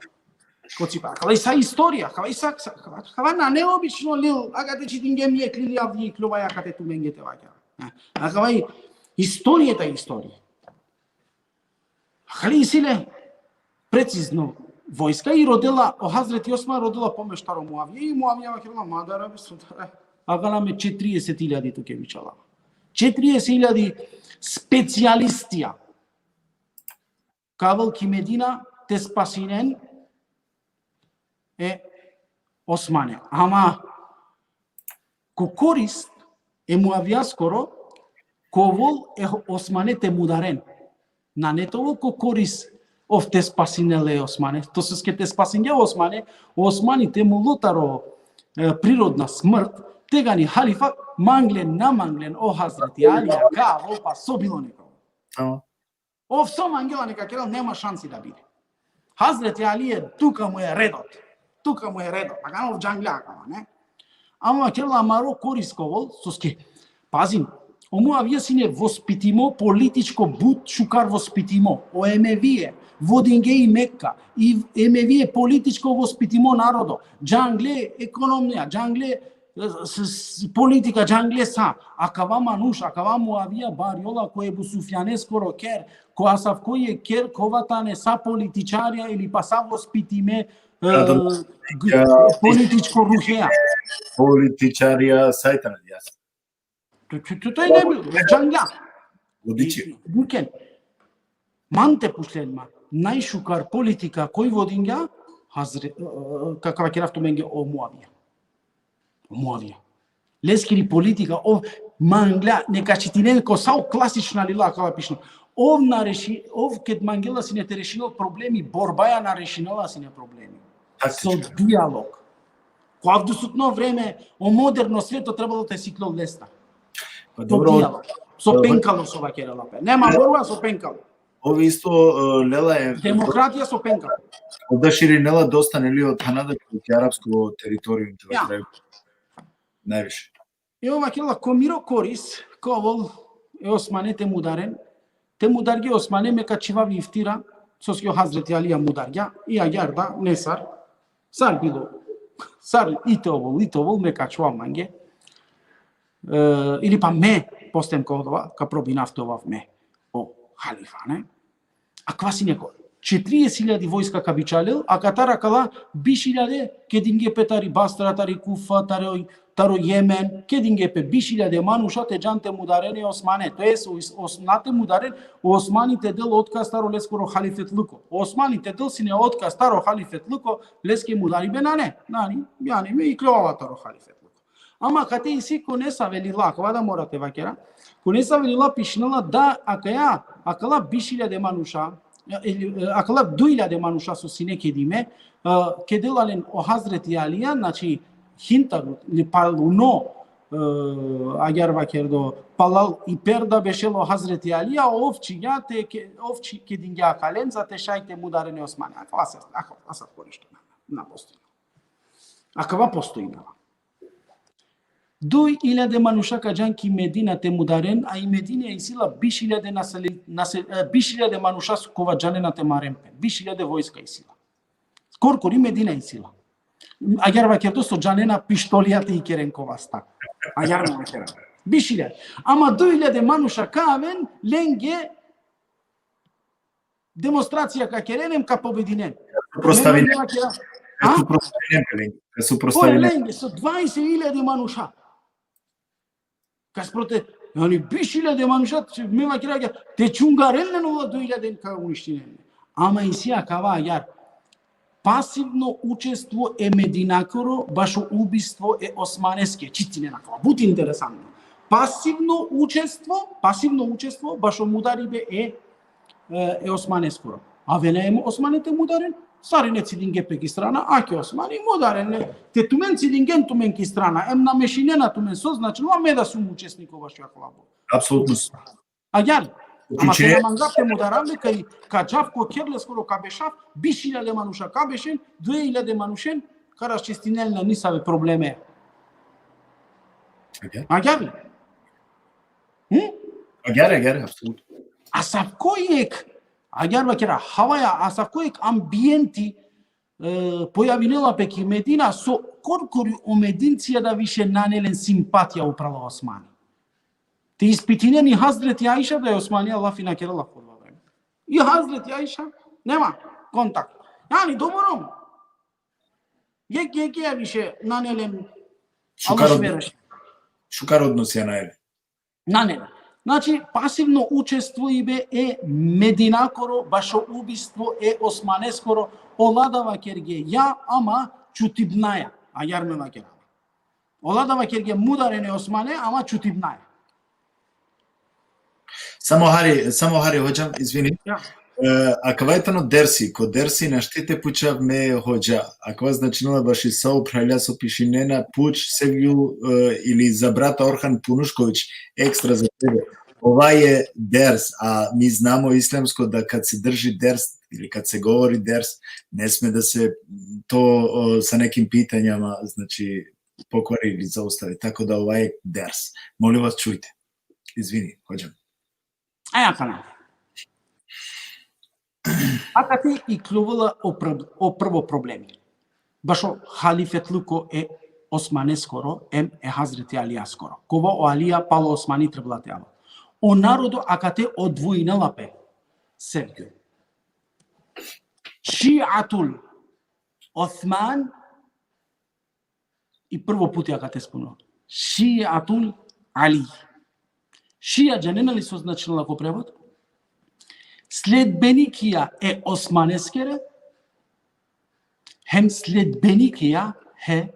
Ko Cipar. Akava i sa istorija, akava i sa, sa, akava, akava na neobično lil, akate čitingjem jekh lili, avdive ikljovaja akate tumenge te vakerav. Ha, akava i istorija, ta istorija. Akale isi le precizno vojska i rodela, o Hazreti Osman rodela pomoć taro Muavija, i Muavija vakerela: Ma dara be, so dara, akana me četrieset iljadi tuke bičala. Četrieset iljadi specijalistija ka avel ki Medina te spasinen e Osmane. Ama ko korist e Muavijaskoro, ka ovel e Osmane te mudaren. Nane te ovel ko korist ov te spasinel e Osmane. To soske te spasingja e Osmane, Osmani te mulo taro, e, prirodna smrt, tegani halifa, manglen na manglen, o Hazreti Alija ka ovel, pa so bilo neka. Tamam. Ov so mangela neka kerel, nema šansi da bine. Hazreti Alije, tuka mu e redot. Tuka mu e redot. Akana ov džanglja akava, ne? Ama kerela amaro korist ka ovel, soske, pazin, o Muavija sine vospitimo, političko but šukar vospitimo. O Emevije vodinge i Mekka, i Emevije političko vospitimo narodo. Džangle ekonomija, džangle s-, s-, politika, džangle sa. Akava manuš, akava Muavija barjola ko Ebu Sufjaneskoro kher, ko asavko jekh kher, kova tane sa političarja ili pa sa vospitime, e, Adam, g-, ja, političko ruheja. Političarja, sa i tane, jasno. Tu, tu, tu, to je ne bi-, džanglja. Vodiči. I, i, duken. Man te pučlen ma, najšukar politika koj vodingja, Hazre-, e, e, ka, ka vakerav tumenge, o Muavija. O Muavija. Leskiri politika, ov mangla, neka čitinen ko sa o klasična lila akava pišno. Ov na reši-, ov ked mangela sine te rešinel problemi, borbaja na rešinela sine problemi. Taktička. So dijalog. Ko avdisutno vreme, o moderno sveto trebalo te siklol lestar. Pa so dobro, dijalog. So, e, penkalo so vakerela pe. Nema, e, borba, so penkalo. Ov isto, e, lela e... Demokratija so penkalo. Ov da širinela dosta, neli, od Kanada ki arapsko teritorijum, te... Ja. Vakerela najviše. I ov vakerela, ko miro korist ka ovel e Osmane te mudaren, te mudargje e Osmane, me ka čhivav iftira, soske o Hazreti Alija mudargja, i agjaar da, nesar, sar bilo, sar i te ovel, i te ovel, me ka čhuvav mange, e, ili pa me, postem ka odova, ka probinav te ovav me o halifa, ne? Akava sine ko. Četrieset iljadi vojska ka bičalel, a katar akala biš iljade kedinge pe tari Basra, tari Kufa, taro, taro Jemen, kedinge pe biš iljade manuša te džan te mudaren e Osmane. To jest, o, os-, na te mudaren, o Osmani te del otkaz taro leskoro halifetluko. O Osmani te del sine otkaz taro halifetluko, leske mudaribe nane, nane, jani, me ikljovava taro halifetluko. Ama kate isi ko nesave lila, akava da mora te vakera. Ko nesave lila pišinela da akaja, akala biš iljade manuša, e, e, akala duj iljade manuša so sine kedime, e, kedela len o Hazreti Alija, znači, hintar, ili paluno, e, agjaar vakerdo, palal i perda bešel o Hazreti Alija, ov čhingja te ke-, ov čhi-, kedingja akalenca te šaj te mudaren e Osmane. Akava sa, akava sa ko nešto na, na postojno. Akava postojno. Duj iljade manuša ka džan ki Medina te mudaren, a i Medina isi la biš iljade naseli-, nase-, e, biš iljade manuša so kova džanena te maren pe. Biš iljade vojska isi la. Korkori Medina isi la. Agjaar vakerdo so džanena pištolija te ikeren ko vasta. Agjaar mo vakera. Biš iljade. Ama duj iljade manuša ka aven, lenge demonstracija ka keren, em ka pobedinen. Suprostavinen. Lenge vakera. Ka... A? Suprostavinen, lenge. Ka suprostavinen. Oj, lenge, so dvaeset iljade manuša. Ka sprote-, jani, biš iljade manuša, me vakera, te čhungaren len, ola duj iljade ka uništinen. Ama isi akava agjaar. Pasivno učestvo e Medinakoro bašo ubistvo e Osmaneske. Čitinen akava. But interesantno. Pasivno učestvo, pasivno učestvo bašo mudaribe e, e, e Osmaneskoro. Avena em Osmane te mudaren, sarine cidinge pe ki strana, ake Osmani, mudaren le. Te tumen cidingen tumen ki strana, em namešinena tumen, so značinela me da sum učesniko bašo akava borba. Apsolutno. Agjaar, ama te na mangav te mudarav le, kaj ka džav ko kher leskoro, ka bešav, biš iljade manuša ka bešen, duj iljade manušen ka raščistinen le, nisave probleme. Agjaar. Agjaar. Hm? Agjaar, agjaar, apsolutno. Asavko jekh, agjaar vakera, havaja, asavko jekh ambienti, e, pojavinela pe ki Medina, so korkori o Medincija da više nane len simpatija upral o Osmani. Te ispitinen i Hazreti Aiša da e Osmanija lafi na kerela ko odova vreme. I Hazreti Aiša, nema kontakt. Jani, dobro. Jekh, jekh, ja više, nane len Šukar, alışveriš. Šukar odnos ja najve. Nane len. Znači, pasivno učestvujbe e Medinakoro, bašo ubistvo e Osmaneskoro, ola da vakerge ja, ama čutibnaja, agjar me vakerava. Ola da vakerge mudaren e Osmane, ama čutibnaja. Samo hari, samo hari, hodžam, izvini. Ja. E, akava tano dersi, ko dersi našti te pučav me hodža. Akava značinela baši sa o phralja so pišinena, puč Sevgju, e, ili za brata Orhan Punušković, ekstra za tebe. Ova je ders, a mi znamo islamsko da kad se drži ders ili kad se govori ders, ne sme da se to, o, sa nekim pitanjama, znači, pokvari ili zaustavi. Tako da ova je ders. Molim vas, čujte. Izvini, hodžam. Aja kana. Akate ikluvela o pr-, o prvo problemi. Bašo halifetluko e Osmaneskoro, em e Hazreti Alijaskoro. Kova o Alija palo Osmani trebela te ava. O narodo akate odvojinela pe, Sevgjo. Šiatul Osman, i prvo puti akate spomnela. Šiatul Ali. Šija, džanena li so značinela ko prevod? Sledbenikija e Osmaneskere, hem sledbenikija e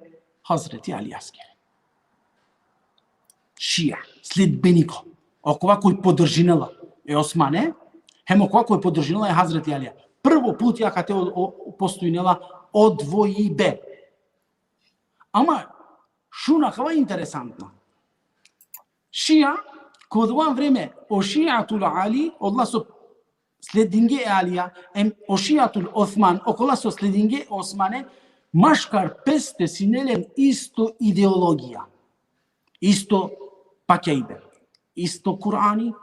Hazreti Alijaskere. Šija, sledbeniko. Okova koj podržinela e Osmane, hem okova koj podržinela e Hazreti Alija. Prvo puti akate o, o, postojinela odvojibe. Ama šun akava interesantno. Šija, ko dova vreme, o Šiatul Ali, ola so sledinge e Alija, em o Šiatul Osman, okola so sledinge e Osmane, maškar peste sine len isto ideologija, isto pakejbe, isto Kurani,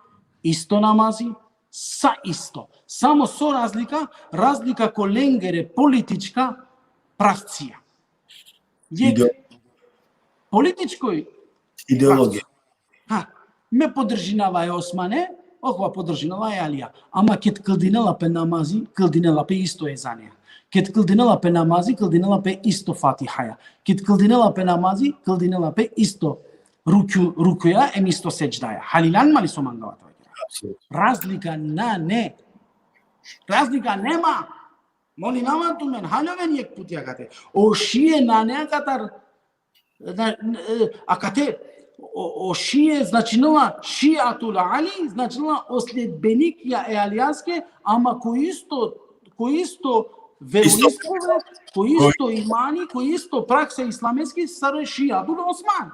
isto namazi, sa isto. Samo so razlika, razlika ko lengere politička pravcija. Jekh Ideo- političkoj Ideologija. Ha, me podržinava e Osmane, okova podržinela e Alija. Ama ked kldinela pe namazi, kldinela pe isto ezaneja. Ked kldinela pe namazi, kldinela pe isto Fatihaja. Ked kldinela pe namazi, kldinela pe isto rukju, rukuja, em isto sedždaja. Halilan ma li so mangava te vakera? Apsolutno. Razlika nane. Razlika nema. Molinava tumen, haljoven jekh puti akate. O šije nane akatar, na, e, akate, o, o šije značinela Šiatul Ali, značinela o sledbenikija e Alijaske, ama ko isto, ko isto veroispovest, ko isto imani, ko isto praksa islameski, sar e Šiatul Osman.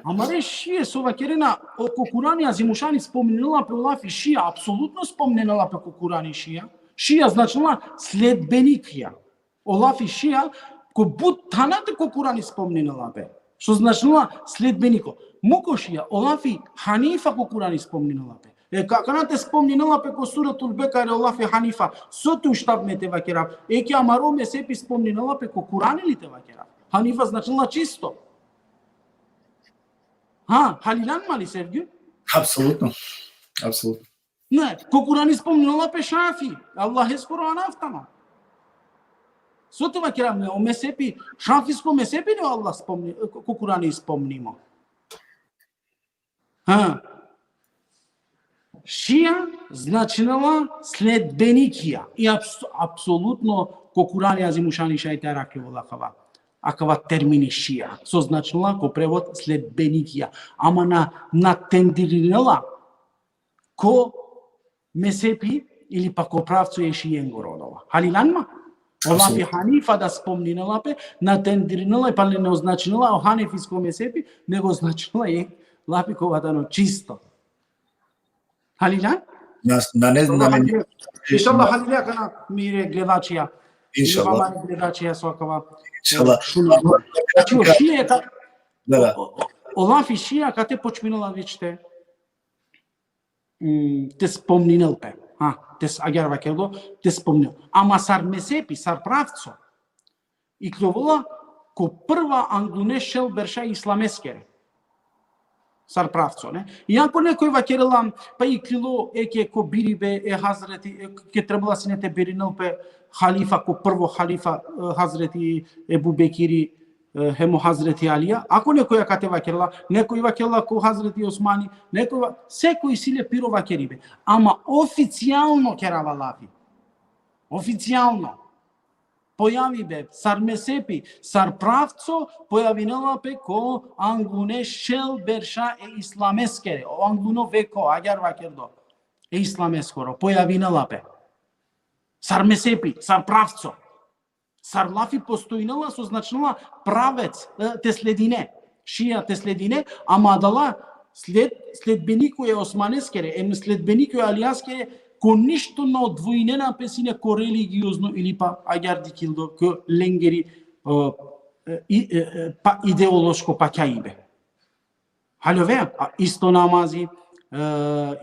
Amare šije so vakerena, o, ko Kurani Azimušani spomninela pe o lafi šija, apsolutno spomninela pe ko Kurani šija. Šija značinela sledbenikija. O lafi šija, ko but thanate ko Kurani spomninela pe. So značinela sledbeniko. Muko šija, o lafi Hanifa ko Kurani spomninela pe. E, ka-, kana te spomninela pe ko Suratul Bekare o lafi Hanifa, so te uštav me te vakerav? E, ki amaro mezhepi spomninela pe ko Kurani li te vakerav? Hanifa značinela čisto. Ha, halilan ma li, Sevgjo? Apsolutno. Apsolutno. Ne, ko Kurani spomninela pe Šafi, Allaheskoro anav tano. So te vakerav me, o mezhepi, Šafisko mezhepi ne o Allah spomni, ko, ko Kurani spomnimo. Ha. Šija značinela sledbenikija. I apso-, apsolutno ko Kurani Azimušani šaj te arakhljovel akava. Akava termini šija. So značinela ko prevod sledbenikija. Ama na, na tendirinela ko mezhepi ili pa ko pravco e šijengoro odova. Halilan ma? O lafi Apsolutno. Hanifa da spomninela pe, na tendirinela, pa ne označinela o hanefisko mezhepi, nego označinela e lafi kova tano čisto. Halilan? Na, na ne, na ne, Inšallah, halilan kana mire gledačija. Inšallah. Ili mama gledačija so akava. Inšallah. Šuna. Znači, o šije ka-, Da, da. o, o, o lafi šija akate počminela već te, mm, te spomninel pe. Ha, te s-, agjar vakerdo, te spomninel. Ama sar mezhepi, sar pravco, ikljovola ko prva angune šel berša islameskere. Sar pravco, ne? Iako nekoj vakerela, pa iklilo e ke ko biribe e Hazreti, e ke trebela sine te birinel pe halifa, ko prvo halifa, e, Hazreti Ebu Bekiri, e, hem o Hazreti Alija, ako nekoj akate vakerela, nekoj vakerela ko Hazreti Osmani, nekoj va-, sekoj isi le piro vakeribe. Ama oficijalno kerava lafi. Oficijalno. Pojavibe, sar mesepi, sar pravco, pojavinela pe ko anglune šel berša e islameskere, o angluno veko, agjar vakerdo, e islameskoro, pojavinela pe. Sar mesepi, sar pravco. Sar lafi postojnela, so značinela pravec, e, te sledine, šija te sledine, ama adala sled-, sledbeniko e Osmaneskere, em sledbeniko e Alijaskere, ko ništo na odvojinena pe sine ko religiozno ili pa agjar dikildo ko lengeri, e, e, i-, e, e, pa ideološko pakjaibe. Haljove, a, isto namazi, e,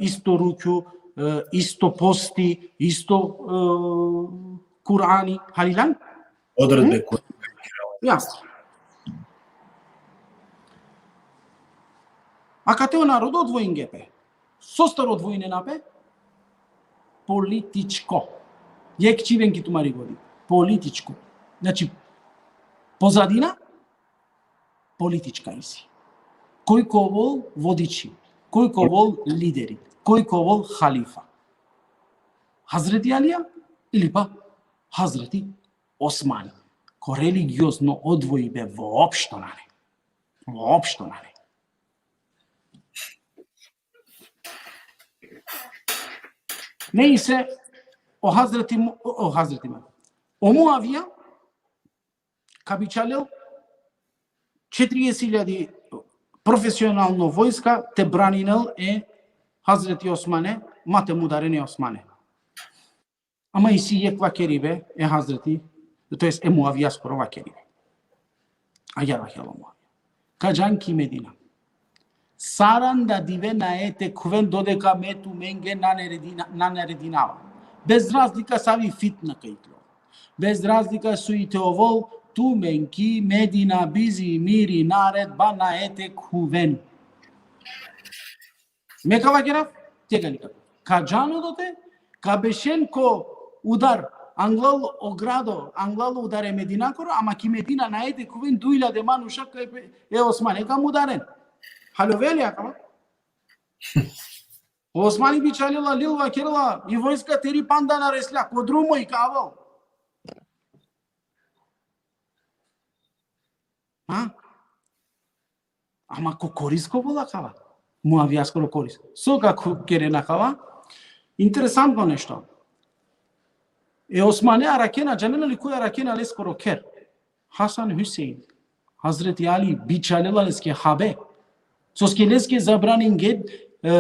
isto rukju, e, isto posti, isto, e, Kurani, halilan? Odredbe koje Ja. Akate o narodo odvojinge pe. Sostar odvojinena pe? Političko. Jekh čhiven ki tumari godi. Političko. Znači, pozadina politička isi. Koj ka ovol vodiči, koj ka ovol lideri, koj ka ovol halifa. Hazreti Alija ili pa Hazreti Osmani. Ko religiozno odvojibe voopšto nane. Voopšto nane. Nejse, o Hazreti Mu-, o, o Hazreti Mu-, o Muavija, ka bičhalel četrieset iljadi profesionalno vojska te braninel e Hazreti Osmane, ma te mudaren e Osmane. Ama isi jekh vakeribe e Hazreti, to jest e Muavijaskoro vakeribe. Agjar vakerela o Muavija. Ka džan ki Medina. Saranda dive nane te khuven dodeka me tumenge na naredina-, na naredinava. Bez razlika savi fitna ka iklol. Bez razlika so i te ovol, tumen ki Medina bizi miri naredba nane te khuven. Me ka vakerav, tegani ka. Ka džan odote, ka bešen ko udar, anglal o grado, anglal o udar e Medinakoro, ama ki Medina nane te khuven duj iljade manuša kaj pe-, e Osmane ka mudaren. Haljove li akava? O Osmani bičhalela, lil vakerela, i vojska teri panda na resla, ko drumo i ka avel. Ha? Ama ko koris ka ovol akava. Muavijaskoro koris. So ka ku-, keren akava? Interesantno nešto. E Osmane arakena, džanena li koj arakena leskoro kher? Hasan Husein. Hazreti Ali bičhalela leske habe. Soske leske zabraninge, e,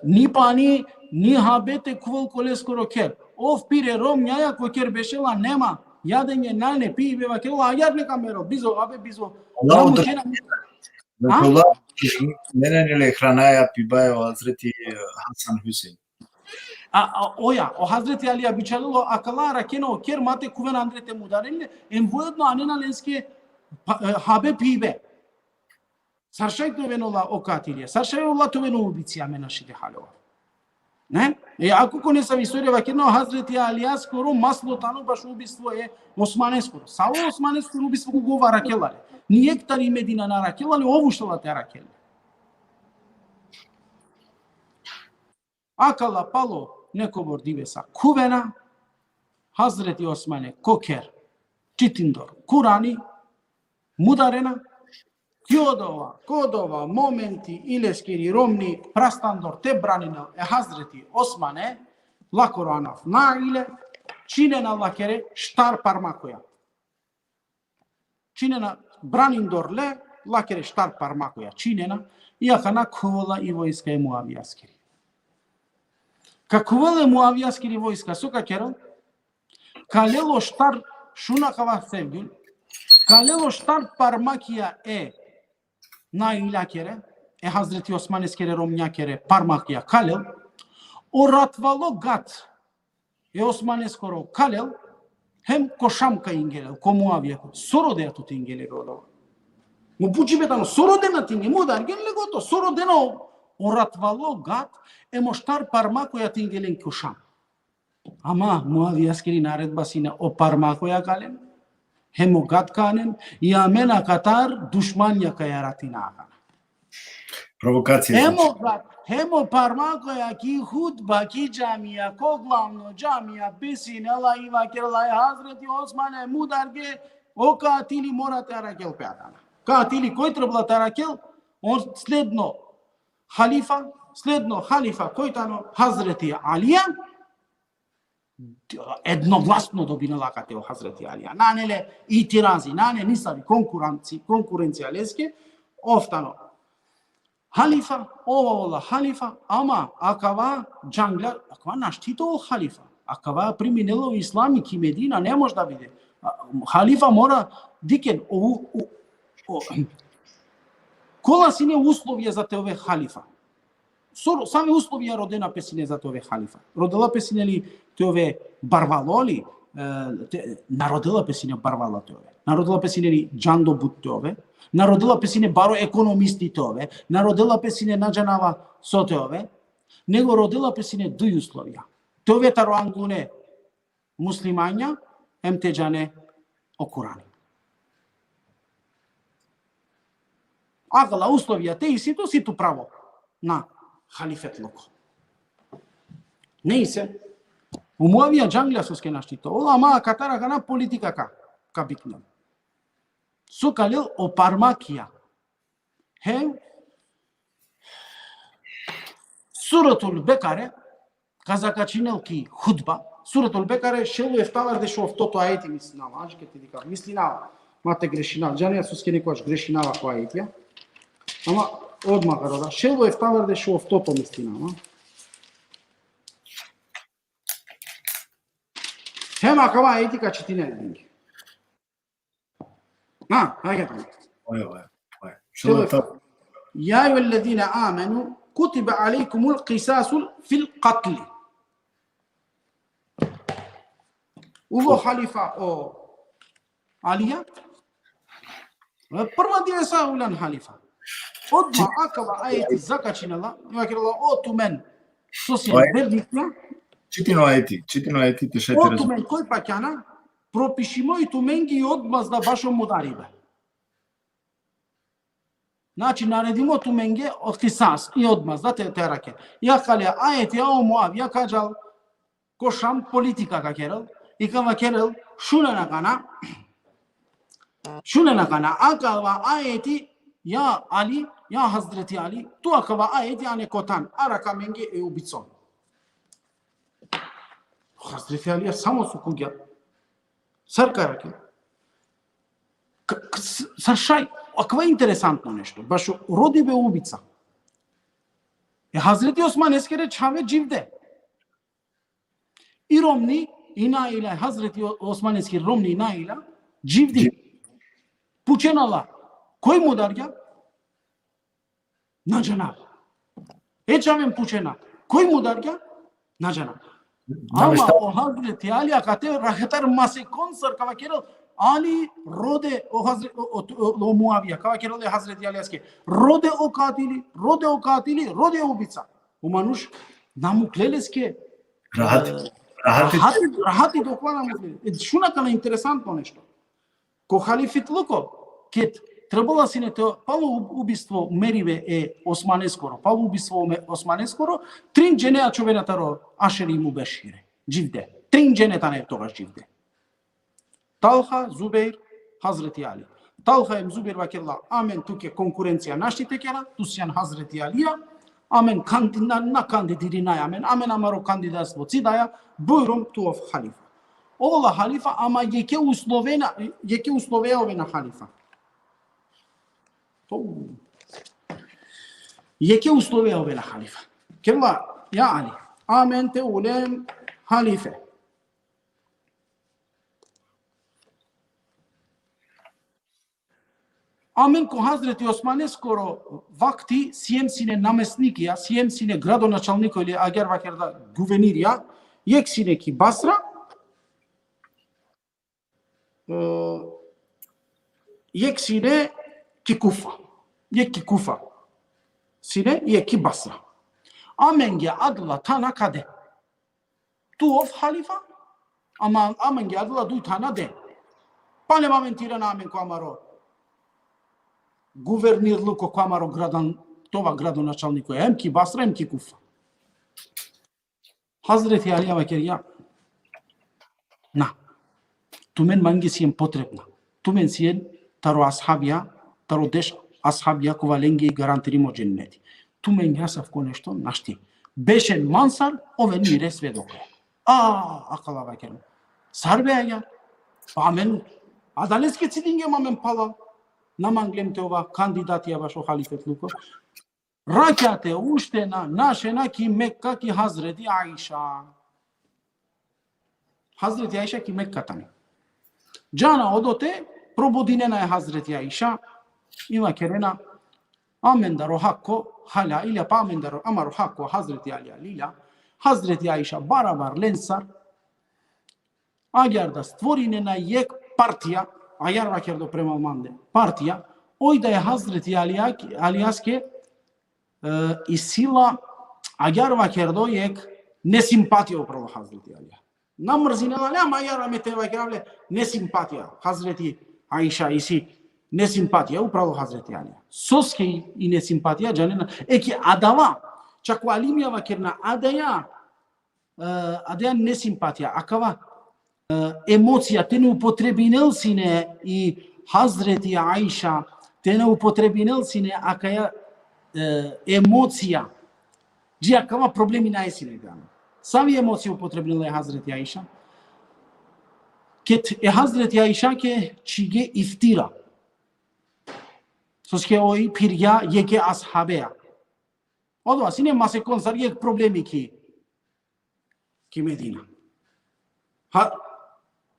ni pani, ni habe te khuvel ko leskoro kher. Ov pire romnjaja ko kher bešela nema. Jadenge nane pibe vakerela, agjar neka mero, bizo, abe bizo. Allah. Namučena. Odre-, Ha? Allah, nene le hranaja pibaja o Hazreti, e, Hasan Husein. A, a, oja, o Hazreti Alija bičhalelo, akala arakena o kher ma te khuven andre te mudaren le, em voedno anena lenske pa-, e, habe pibe. Sar šaj te oven ola o katilja, sar šaj ola te oven o ubicija, me našti te haljova. Ne? E, ako ko nesavi istorija vakerena, o Hazreti Alijaskoro maslo tano bašo ubistvo e Osmaneskoro. Savo Osmaneskoro ubistvo koga ov arakela le? Ni jekh tari Medina na arakela le, ov uštela te arakel le. Akala palo nekobor divesa khuvena, Hazreti Osmane ko kher čitindor Kurani, mudarena, ki odova, ko odova momenti i leskiri romni prastandor te braninel e Hazreti Osmane, lakoro anav Naile, činena lakere štar parmakoja. Činena, branindor le, lakere štar parmakoja činena, i akana khuvela i vojska e Muavijaskiri. Ka khuvela e Muavijaskiri vojska, so ka kerel? Ka lel o štar, šun akava, Sevgjul, ka lel o štar parmakija e Nailjakere, e Hazreti Osmaneskere romnjakere parmakija ka lel, o ratvalo gat e Osmaneskoro ka lel, hem ko Šam ka ingelel, ko Muavija, so rodea tut te ingelel odova? Mo pučibe tano, so rodena tinge, mo dargen le goto, so rodena o, o ratvalo gad, em o štar parmakoja tinge len ko Šam. Ama Muavijeskiri naredba sine o parmakoja ka len, hem o gad ka anen, i amen akatar dušmanja ka jaratina akana. Provokacija. Hem o gad, hem o parmakoja ki hutba, ki džamija, ko glavno džamija, pesinela i vakerela e Hazreti Osmane, mudarge, o katili mora te arakel pe akana. Katili koj trebela te arakel, on sledno halifa, sledno halifa koj tano Hazreti Alija, jednoglasno dobinela akate o Hazreti Alija. Nane le itirazi, nane nisavi konkurenci-, konkurencija leske, ov tano halifa, ov ola halifa, ama akava džangla, akava našti te ol halifa. Akava priminela o islami ki Medina, ne može da bide. A, halifa mora, dikhen, o, o, o, kola sine uslovija za te ove halifa. So, same uslovija rodena pe sine za te ove halifa. Rodela pe sine li te ove barvalo li, e, te, na rodela pe sine barvalo te ove. Na rodela pe sine li džando but te ove. Na rodela pe sine baro ekonomisti te ove. Na rodela pe sine na džanava so te ove. Nego rodela pe sine duj uslovija. Te ove taro angune muslimanja, em te džane o Kurani. Akala uslovija te isi tu, si tu pravo na halifetluko. Nejse, o Muavija džangla soske našti te ol, ama akatar akana politika ka, ka biknel. So ka lel o parmakija. Hem, Suratul Bekare, ka zakačinel ki hutba. Suratul Bekare, šel u eftavardeš u oftoto ajeti, mislinava, ađe ke te dikha, mislinava, ma te grešinav, džanea soske nekogaš grešinava ko ajetija. Ama odma ka roda. Šel u eftavardeš u oftoto, mislinava. Hem akava ajeti ka čitine. Ha, hajde. Oj, oj, oj. Šel u Šel to. يا أيها الذين آمنوا كتب عليكم القصاص في القتل. Ulo halifa o Alija. Prva divesa ulen halifa. Odma akava ajeti zakačinela, vakerela o tumen so si Oj. vernikja, Čitino ajeti, čitino ajeti te šaj te o razum. tumen koj pakjana, propišimo i tumenge i odmazda bašo mudaribe. Znači, naredimo tumenge o kisas i odmazda te, te arakel. Ja kale ajeti, ja o Muavija ka džal ko Šam, politika ka kerel, i ka vakerel, šunen akana, šunen akana, akava ajeti, ja Ali, ja Hazreti Ali, tu akava ajeti ane kotan, arakh amenge e ubicon. Hazreti Ali samo sukugja. Sar ka arakel? K-, k-, s-, sar šaj, akava interesantno nešto. Bašo rodibe ubica. E Hazreti Osmaneskere čhave dživde. I romni, i Naila, Hazreti O-, Osmaneski romni Naila, dživdi. Dživdi. Pučena la, koj mudargja? Na džanav. E čhaven pučena, koj mudargja? Na džanav. Ama o Hazreti Ali akate rahatar masekon sar ka vakerel, Ali, rode o Hazre-, o, o, o, o Muavija, ka vakerel e Hazreti Alieske, rode o katili, rode o katili, rode o ubica. O manuš na mukle leske, Rahati. e, Rahati. Rahati, rahati dokova na mukle. E, šun akana interesantno nešto. Ko halifitluko, ked trebela sine te, palo ub-, ubistvo meribe e Osmaneskoro, palo ubistvo me-, Osmaneskoro, trin džene ačhovena taro Ašeri Mubešire. Dživde. Trin džene tane togaš dživde. Talha, Zubeir, Hazreti Ali. Talha em Zubeir vakerla, amen tuke konkurencija našti te kera, tu sian Hazreti Alija, amen kandi-, na, na kandidirinaja amen, amen amaro kandidatstvo cidaja, bujrum tu ov halifa. Ola halifa, ama jekhe uslovena, jekhe usloveja ovena halifa. To. Jekhe usloveja ovena halifa. Kerla, ja Ali, amen te ulen halife. Amen ko Hazreti Osmaneskoro vakti siem sine namestnikija, siem sine gradonačalniko ili agjar vakerda guvernirja, jekh sine ki Basra, e, jekh sine ki Kufa. Jekh ki Kufa sine, jekh ki Basra. Amenge adala tane kade. Tu ov halifa, ama amenge adala duj tane den. Parlamentirena amen ko amaro guvernirluko, ko amaro gradan-, te ova gradonačalniko, em ki Basra, em ki Kufa. Hazreti Alija vakergja: Na. Tumen mange sien potrebna. Tumen sien taro ashabija, taro deš ashabija kova lenge i garantirimo dženneti. Tumenge asavko nešto našti. Bešen mansar, oven mire svedokoja. A, akala vakerena: Sar be agjaar? Pa amen adaleske cidingjem amen palal. Na manglem te ova kandidatija bašo halifetluko. Rakjate uštena, našena ki Mekka, ki Hazreti Aiša. Hazreti Aiša ki Mekka tani. Džana odote, probudinena e Hazreti Aiša, i vakerena: Amendar o hako hala ilja, pa amendar o, amaro hako Hazreti Alija lilja. Hazreti Aiša barabar lensar, agjaar da stvorinena jekh partija, agjaar vakerdo prema mande, partija, oj da e Hazreti Alija-, Alijaske, e, isi la, agjaar vakerdo, jekh nesimpatija upralo Hazreti Alija. Na mrzinela le, ama agjaar me te vakerav le, nesimpatija. Hazreti Aiša isi nesimpatija upralo Hazreti Alija. Soske i, i nesimpatija, džanena? Eke adava, čak o alimija vakerena, adaja, e, adaja nesimpatija, akava, e, emocija, te na upotrebinel sine i Hazreti Aiša, te na upotrebinel sine akaja, e, emocija. Dži akava problemi nane sine, džana. Savi emocija upotrebinela e Hazreti Aiša? Ked e Hazreti Aišake čhige iftira. Soske oj phirgja jekhe ashabeja. Odova sine masekon sar jekh problemi ki, ki Medina. Ha,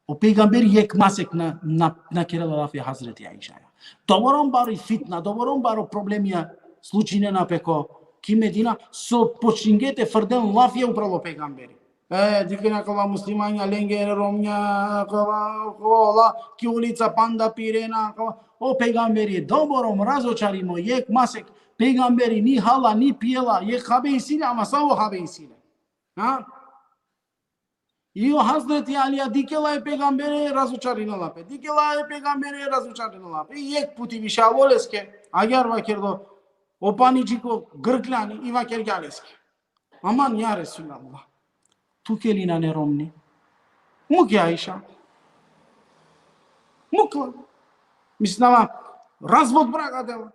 o pejgamberi jekh masek na, na, na kerela lafi e Hazreti Aišaja. Doborom bari fitna, doborom baro problemija slučinena pe ko, ki Medina, so počningje te frden lafija upralo pejgamberi. E, dikhena akala muslimanja, lengere romnja, akava, ola, ki ulica panda pirena, akava. O pejgamberi doborom razočarimo, jekh masek pejgamberi ni hala, ni pijela, jekh habe isi le, ama savo habe isi le. Ha? I o Hazreti Alija dikhela e pejgambere, razočarinela pe. Dikhela e pejgambere, razočarinela pe. I jekh puti više alo leske, agjaar vakerdo, o pani dži ko grkljani, i vakergja leske: Aman, ja Resulallah. Tuke li nane romni? Muk e Aiša. Muk la. Mislinava, razvod braka dela.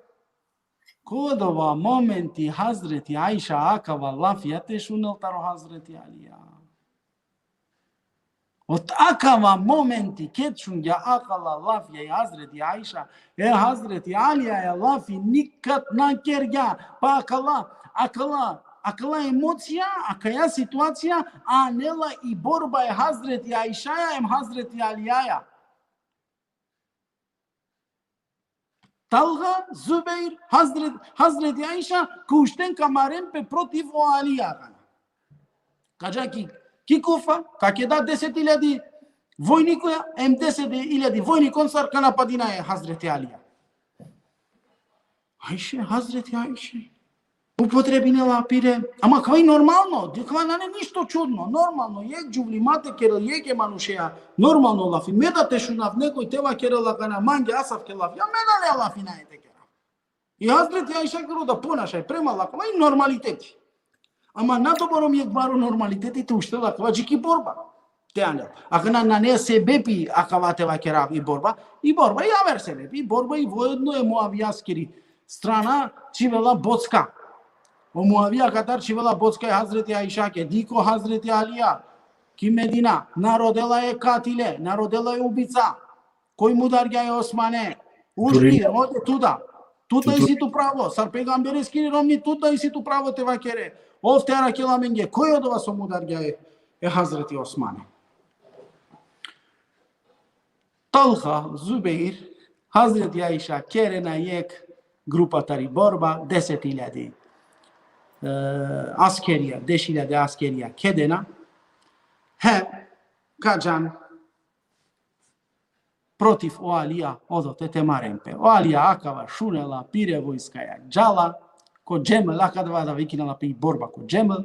Ko odova momenti Hazreti Aiša akava lafija te šunel taro Hazreti Alija. Ot akava momenti, ked šungja akala lafija e Hazreti Aiša, e Hazreti Alijaja lafi nikad na kergja, pa akala, akala, akala emocija, akaja situacija, anela i borba e Hazreti Aišaja em Hazreti Alijaja. Talha, Zubeir, Hazret-, Hazreti Aiša, ka ušten ka maren pe protiv o Alija akana. Ka dža ki, ki Kufa, ka keda deset iljadi vojnikoja, em deset iljadi vojnikon sar ka napadina e Hazreti Alija. Aiše, Hazreti Aiše. Upotrebinela pire. Ama kava i normalno, kava nane ništo čudno, normalno, jekh džuvli ma te kerel jekhe manušeja, normalno lafi. Me da te šunav nekoj te vakerel akana mange asavke lafi, a me da le lafi nane te kerav. I Hazreti Aiša kerela da ponašaj prema akala i normaliteti. Ama na doborom jekh baro normaliteti te uštel akava dži ki borba. Te anel. Akana nane sebepi akava te vakerav i borba. I borba i aver sebepi. I borba i vojedno e Muavijaskiri strana čhivela bocka. O Muavija katar čhivela bocka e Hazreti Aišake. Dikh o Hazreti Alija ki Medina. Na rodela e katile, na rodela e ubica. Koj mudargja e Osmane? Ušti, rode, tu da. Tu da isi tu pravo. Sar pejgambereskiri romni, tu da isi tu pravo te vakere. Ov te arakhel amenge. Koj odova so mudargja e, e Hazreti Osmane? Talha, Zubeir, Hazreti Aiša kerena jekh grupa tari borba, deset iljadi, e, askerija, deš iljadi askerija kedena. He, ka džan protiv o Alija, odote te maren pe. O Alija akava šunela, pire vojskaja džala, ko Džemel, akava da vikinela pe i borba ko Džemel.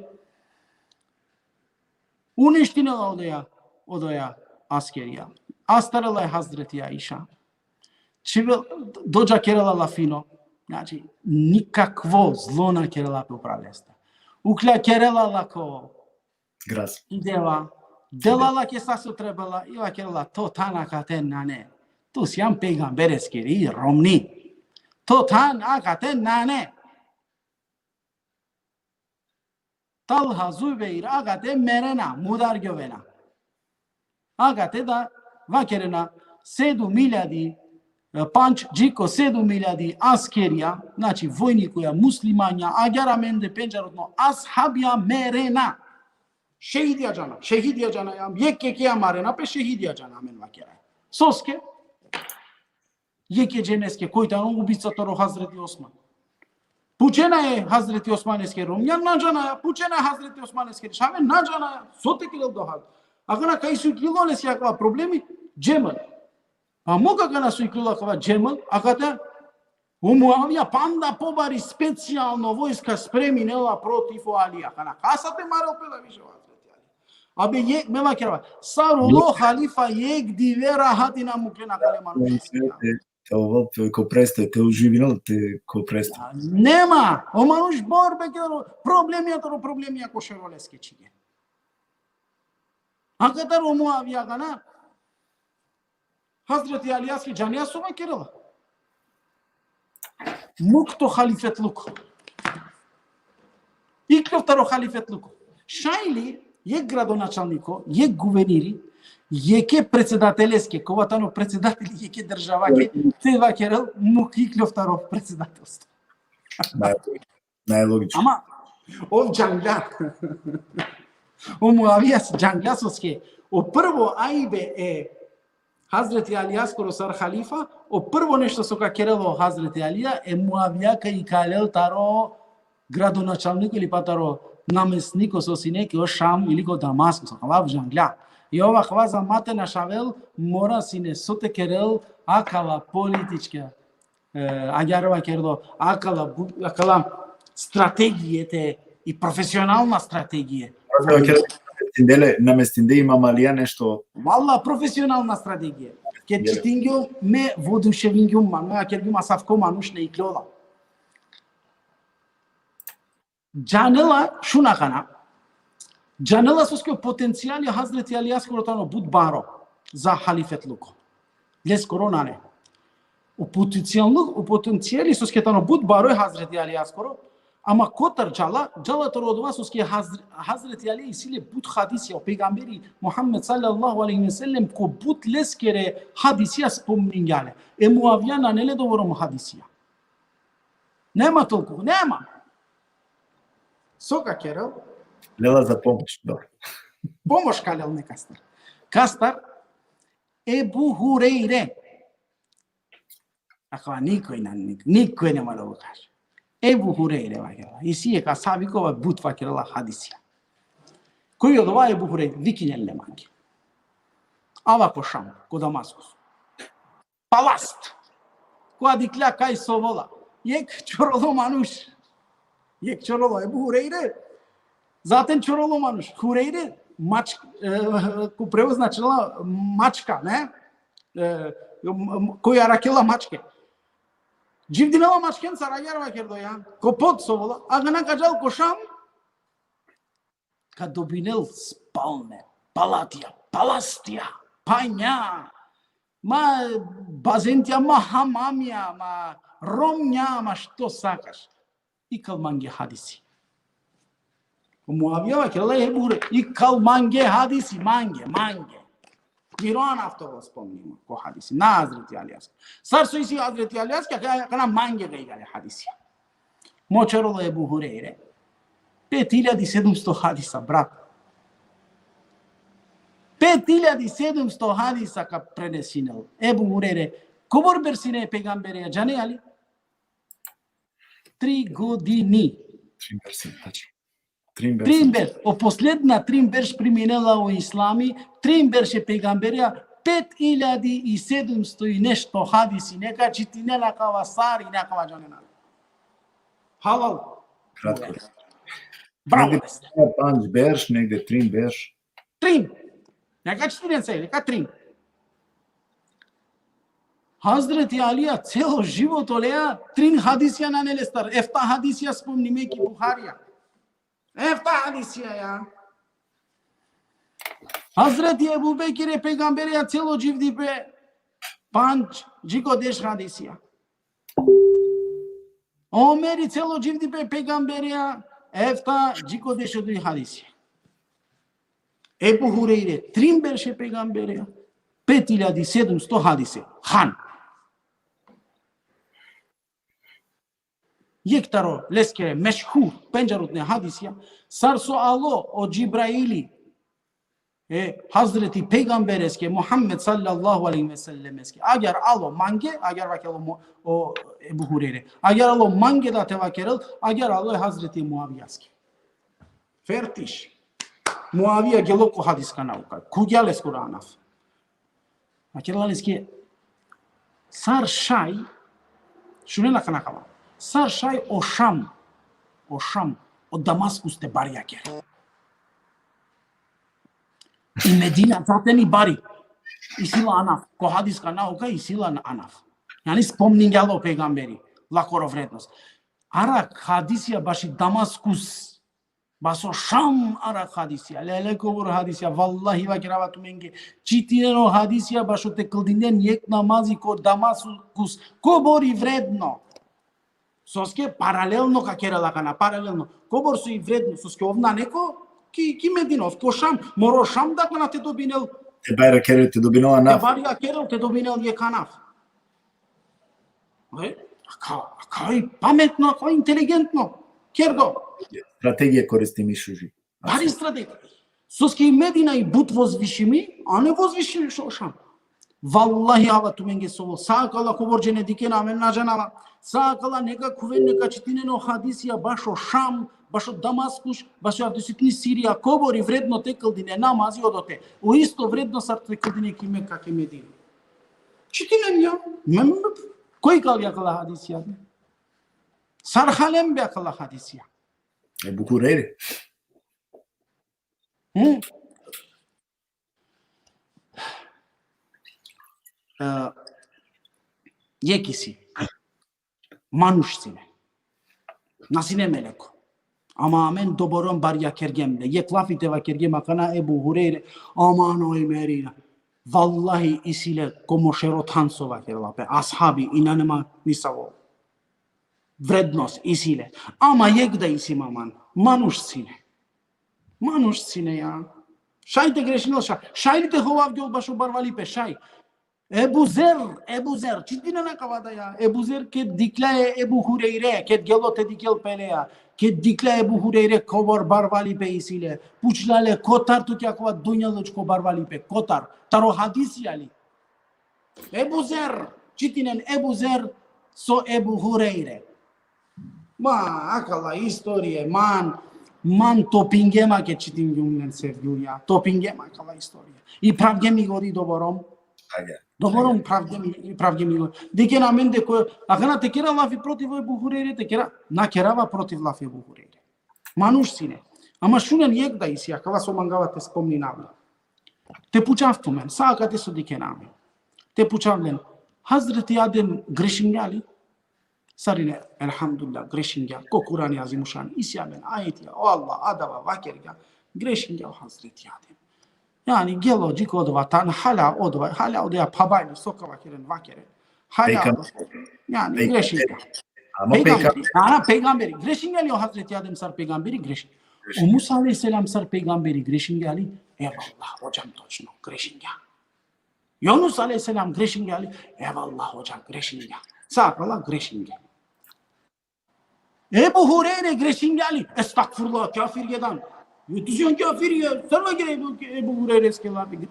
Uništinela odoja, odoja askerija. Astarela e Hazreti Aiša. Čhivel, dodža kerela la fino. Znači, nikakvo zlo na kerela pe upral leste. Uklja kerela la ko Gras. I dela. Dela lake sa so trebela, i vakerela: to than akate nane. Tu sian pejgambereskiri romni. To than akate nane. Talha, Zubejr, akate merena, mudar gjovena. Akate da vakerena sedum iljadi, e, pandž dži ko sedum iljadi askerija, znači vojnikoja muslimanja, agjaar amende pendžarutno ashabija merena. Šehidija džana, šehidija džana jam, jekh jekh marena pe, šehidija džana amen vakera. Soske? Jekhe dženeske, koj tano ubica taro Hazreti Osman. Pučena e Hazreti Osmaneske romnja, na džanaja, pučena e Hazreti Osmaneske šave, na džanaja, so te kerel do hal. Akana kaj so iklilo leske akava problemi, Džemel. Pa mo akana so iklilo akava Džemel, akate o Muavija panda pobari specijalno vojska spreminela protiv o Alija. Akana kasa te marel pe da više o Hazreti Ali. Abe, jekh, me vakerava, sar ulo halifa jekh dive rahati na muklen akale manušeske. Te ovel pe ko prestoj, te uživinel te ko prestoj. Nema, o manuš borbe kerela, problemija taro problemija ko šero leske čhige. Akatar o Muavija akana, Hazreti Alijaske džanea so vakerela. Muk to halifetluko. Iklov taro halifetluko. Šaj li jekh gradonačalniko, jekh guverniri, jekhe predsedateleske, kova tano predsedateli jekhe državake, te vakerel muk iklov taro predsedatelstvo. Najlogično. Ama ov džanglja. O Muavija džanglja soske. O prvo aibe e Hazreti Alijaskoro sar halifa, o prvo nešto so ka kerel o Hazreti Alija, e Muavija ka ikalel taro gradonačalniko ili pa taro namestniko so sine ki o Šam ili ko Damasko, so ka vav džanglja. I ov akava zamate našavel, mora sine so te kerel akala politička, e, agjaar vakerdo, akala bu-, akala strategije te, i profesionalna strategije. Namestinde le, namestinde Imam Alija nešto. Valla, profesionalna strategije. Ked čitingjum, me voduševingjum, man, me vakergjum asavko manuš na ikljola. Džanela, šun akana. Džanela soske o potencijali Hazreti Alijaskoro tano but baro za halifetluko. Leskoro nane. O potencijali, o potencijali soske tano but baro e Hazreti Alijaskoro, ama kotar džala, džala taro odova soske Hazr-, Hazreti Ali isi le but hadisija, o pejgamberi Muhammed sallallahu alejhi ve sellem ko but leskere hadisija spomningja le. E Muavija nane le dovoromo hadisija. Nema tolku, nema. So ka kerel? Lela za pomoš, dobro. Pomoš ka lel nekastar. Kastar, Ebu Hurejre. Akava nikoj na, nik-, nikoj ne malo kaš. Ebu Hurejre vakerela. Isi jekh ashabi kova but vakerela hadisija. Koj odova Ebu Hurejre, vikinen le mange. Ava ko Šam, ko Damaskus. Palast. Kova dikhlja kaj so ovola. Jekh čorolo manuš. Jekh čorolo, Ebu Hurejre. Zaten čorolo manuš. Hurejre, mač-, e, ko prevod značela mačka, ne? E, m-, m-, koj arakela mačke. Dživdinela mačkencar, agjaar vakerdo ja. Ko pod so ovola. Akana ka džal ko Šam, ka dobinel spalne, palatija, palastija, panja, ma bazentija, ma hamamija, ma romnja, ma što sakaš. Ikal mange hadisi. O Muavija vakerela e Ebu Hurejre, ikal mange hadisi, mange, mange. Miro anav te spomnimo ko hadisi, na Hazreti Alijaske. Sar so isi Hazreti Alijaske, ka-, akana mange ka ikale hadisi. Mo čorolo Ebu Hurejre. Pet iljadi sedumsto hadisa, brat. Pet iljadi sedumsto hadisa ka prenesinel. Ebu Hurejre. Kobor berš sine e pejgambereja, džanea li? Tri godini. Trin berš, tačno. Trin berš. Trin berš. O posledna trin berš priminela o islami, trin berš e pejgambereja, Pet iljadi i sedumsto i nešto hadisi, neka čitinen akava sar i neka akava džanena. Halal. Kratko. Bravo. Negde panč berš, negde trin berš. Trin. Neka čitinen se, neka trin. Hazreti Alija celo život oleja, trin hadisija nane lestar, efta hadisija spomnime ki Buharija. Efta hadisija, ja. Hazreti Ebu Bekir e pejgambereja celo dživdipe panč dži ko deš hadisija. Omeri celo dživdipe pejgambereja efta dži ko deš duj hadisija. Ebu Hurejre trin berš e pejgambereja, pet iljadi sedumsto hadise. Han. Jekh taro leskere mešhur, pendžarutne hadisija, sar so alo o Džibraili, e Hazreti Pejgambereske, Muhammed sallallahu alejhi ve sellemeske. Agjar alo mange, agjar vakerel o Mo-, o Ebu Hurejre. Agjar alo mange da te vakerel, agjar alo e Hazreti Muavijaske. Fertiš. Muavija gelo ko hadiska nauka. Khuvgja leskoro anaf. Vakerela leske, sar šaj, šunen akana kava. Sar šaj o Šam, o Šam, o Damaskus te barjaker. I Medina zaten i bari. Isi la anaf. Ko hadiska nauka isi la anaf. Jani spomningja la o pejgamberi. Lakoro vrednost. Arak hadisija baši Damaskus. Bašo Šam arak hadisija. Lele kobor hadisija. Vallahi vakerava tumenge. Čitinen o hadisija bašo te kldinen jekh namazi ko Damaskus. Kobor i vredno. Soske paralelno ka kerela akana, paralelno. Kobor so i vredno, soske ov nane ko ki, ki Medina, ov ko Šam, moro Šam da akana te dobinel. Te barjaker, te dobinel anaf. Te barjaker, te dobinel jekh anaf. E, aka, aka i pametno, aka inteligentno. Kerdo. Strategija koristimi šuži. Bari strategija. Soske i Medina i but vozvišimi, a ne vozvišimi šo Šam. Vallahi, ava tumenge so, sa akala kobor džene dikena, amen na džanava. Sa akala neka khuven, neka čitinen o hadisija bašo Šam, bašo Damaskus, bašo avdisutni Sirija, kobor i vredno te kldine namazi odote. O isto vredno sar te kldine ki Meka, ki Medina. Čitinen ja. Mem, koj kalgja akala hadisija? Sar halen be akala hadisija? Ebu Hurejre. Hmm? E, jekh isi. Manuš sine. Na sine meleko. Ama amen doborom barjakergjem le. Jekh lafi te vakergjem akana Ebu Hurejre. Aman o Imerina. Vallahi isi le ko mo šero than so vakerela pe. Ashabi, inane ma nisavo. Vrednost isi le. Ama jekh da isi ma man. Manuš sine. Manuš sine, ja. Šaj te grešinel, šaj. Šaj li te hovavgjol bašo barvalipe, šaj. Ebu Zer, Ebu Zer, čitinen akava da, ja. Ebu Zer ked dikhlja e Ebu Hurejre, ked gelo te dikhel pele, ja. Ked dikhlja e Ebu Hurejre kobor barvalipe isi le. Pučhlja le kotar tut akava dunjalučko barvalipe, kotar. Taro hadisi ali. Ebu Zer, čitinen Ebu Zer, so Ebu Hurejre. Ma, akala istorije, man, man topingjem ked čitingjum len, sevgjum ja. Topingjem akala istorije. I pravgjem i godi doborom. Doborom pravgjem i, pravgjem i godi. Dikhen amende ko, akana te kera lafi protiv Ebu Hurejre, te kera, na kerava protiv lafi Ebu Hurejre. Manuš sine. Ama šunen jekh da isi, akava so mangava te spomninav. Te pučav tumen, sa akate so dikhena amen. Te pučav len, Hazreti Adem grešingja li? Sarine, elhamdulillah, grešingja. Ko Kurani Azimušan, isi amen ajetija, o Allah, adava vakergja, grešingja o Hazreti Adem. Jani, gelo dži ko odova than, hala odova, hala odova phabajne, so ka vakeren, vakeren. Hala, jani, grešingja. Ama pejgamberi, ana, pejgamberi, grešingja li o Hazreti Adem sar pejgamberi? Grešingja. O Musa alejhi selam sar pejgamberi grešingja li? Evallah, hodžam, točno, grešingja. Junus alejhi selam grešingja li? Evallah, hodžam, grešingja. Sa akala grešingja. Ebu Hurejre grešingja li? Estagfirullah, kafir jedan. Ti sian kafir, ja, sar vakere Ebu, Ebu Hurejreske lafi.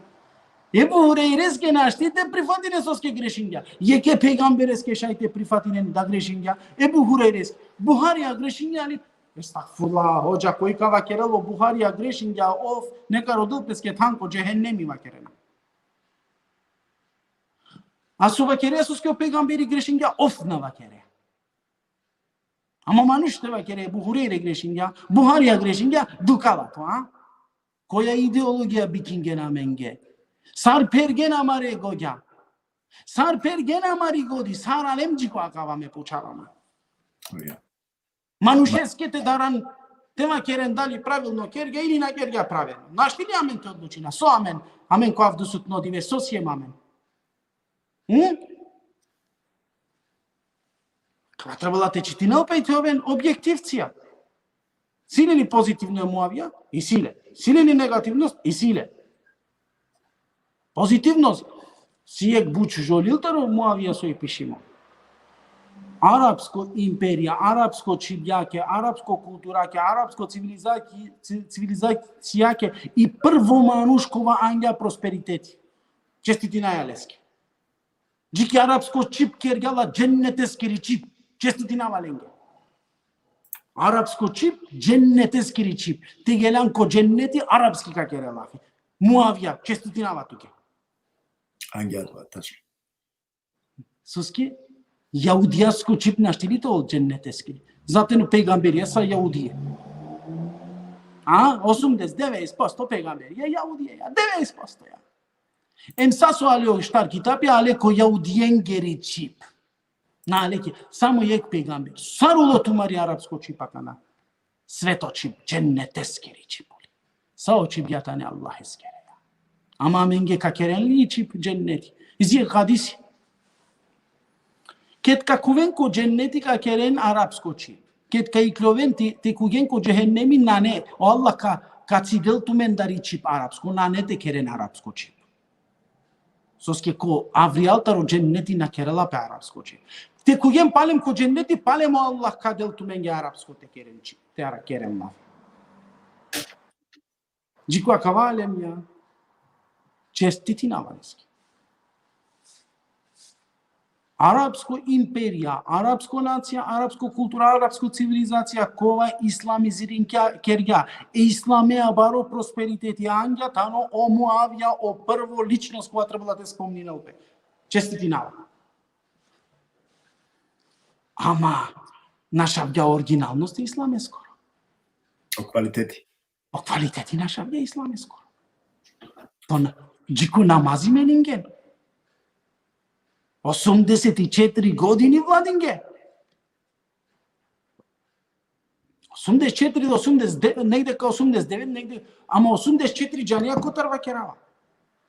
Ebu Hurejreske našti te prifatine soske grešingja. Jekhe pejgambereske šaj te prifatinen da grešingja. Ebu Hurejreske. Buharija grešingja li? Estagfirullah, hodža, koj ka vakerel o Buharija grešingja, ov neka rodel peske than ko džehennemi, vakerena. A so vakerea soske o pejgamberi grešingja, ov na vakerea. Ama manuš te vakerea, Ebu Hurejre grešingja, Buharija grešingja, dukhala to, a? Koja ideologija bikingena amenge? Sar phergena amare godja? Sar phergena amari godi? Sar alem dži ko akava me pučava ma? Ja. Manušeske te daran, te vakeren dali pravilno kergja ili na kergja pravilno. Našti li amen te odlučina? So amen? Amen ko avdisutno dive, so siem amen? Hm? Kava trebela te čitinel pe i te oven objektivcija. Si le li pozitivno e Muavija? Isi le. Si le li negativnost? Isi le. Pozitivnost. Si jekh but žolil taro Muavija so i pišimo. Arapsko imperija, arapsko čhibjake, arapsko kulturake, arapsko civilizaki-, ci-, civilizacijake i prvo manuš kova angja prosperiteti. Čestitinaja leske. Dži ki arapsko čhib kergja la dženneteskiri čhib. Čestitinava lenge. Arapsko čhib, dženneteskiri čhib. Te gelan ko dženneti, arapski ka kere lafi. Muavija, čestitinava tuke. Angja adava, tačno. Soske, jaudijasko čhib našti li te ol dženneteskiri? Zaten o pejgamberija sa jaudije. A? Osumdeset, devedeset posto pejgamberija jaudije, ja, devedeset posto, ja. Em sa so ale o štar kitapi, ale ko jaudijengeri čhib. Na ale ki, samo jekh pejgamber. Sar ulo tumari arapsko čhib akana? Sveto čhib, dženneteskiri čhib. Sa o čhibja tane Allaheskere. Ama amenge ka keren li čhib dženneti? Isi jekh hadisi. Ked ka khuven ko dženneti ka keren arapsko čhib. Ked ka ikljoven te, te khuvgen ko džehennemi nane, o Allah ka, ka cidel tumen dari čhib arapsko, nane te keren arapsko čhib. Soske ko avrijal taro dženneti na kerela pe arapsko čhib. Te khuvgen palem ko dženneti, palem o Allah ka del tumenge arapsko te keren čhib, te ara keren lafi. Dži ko akava alemja, čestitinava leske. Arapsko imperija, arapsko nacija, arapsko kultura, arapsko civilizacija, kova islamizirin kja-, kergja. E islamea baro prosperiteti angja tano o Muavija, o prvo ličnost kova trebela te spomninel pe. Čestitinava. Ama našavgja originalnost e islameskoro. O kvaliteti. O kvaliteti našavgja islameskoro. To na, dži ko namazi meningen. Osumdeset i četiri godini vladinge. Osumdeset četiri do osumdeset devet, negde ka osumdeset devet, negde, ama osumdeset četiri džanea kotar vakerava.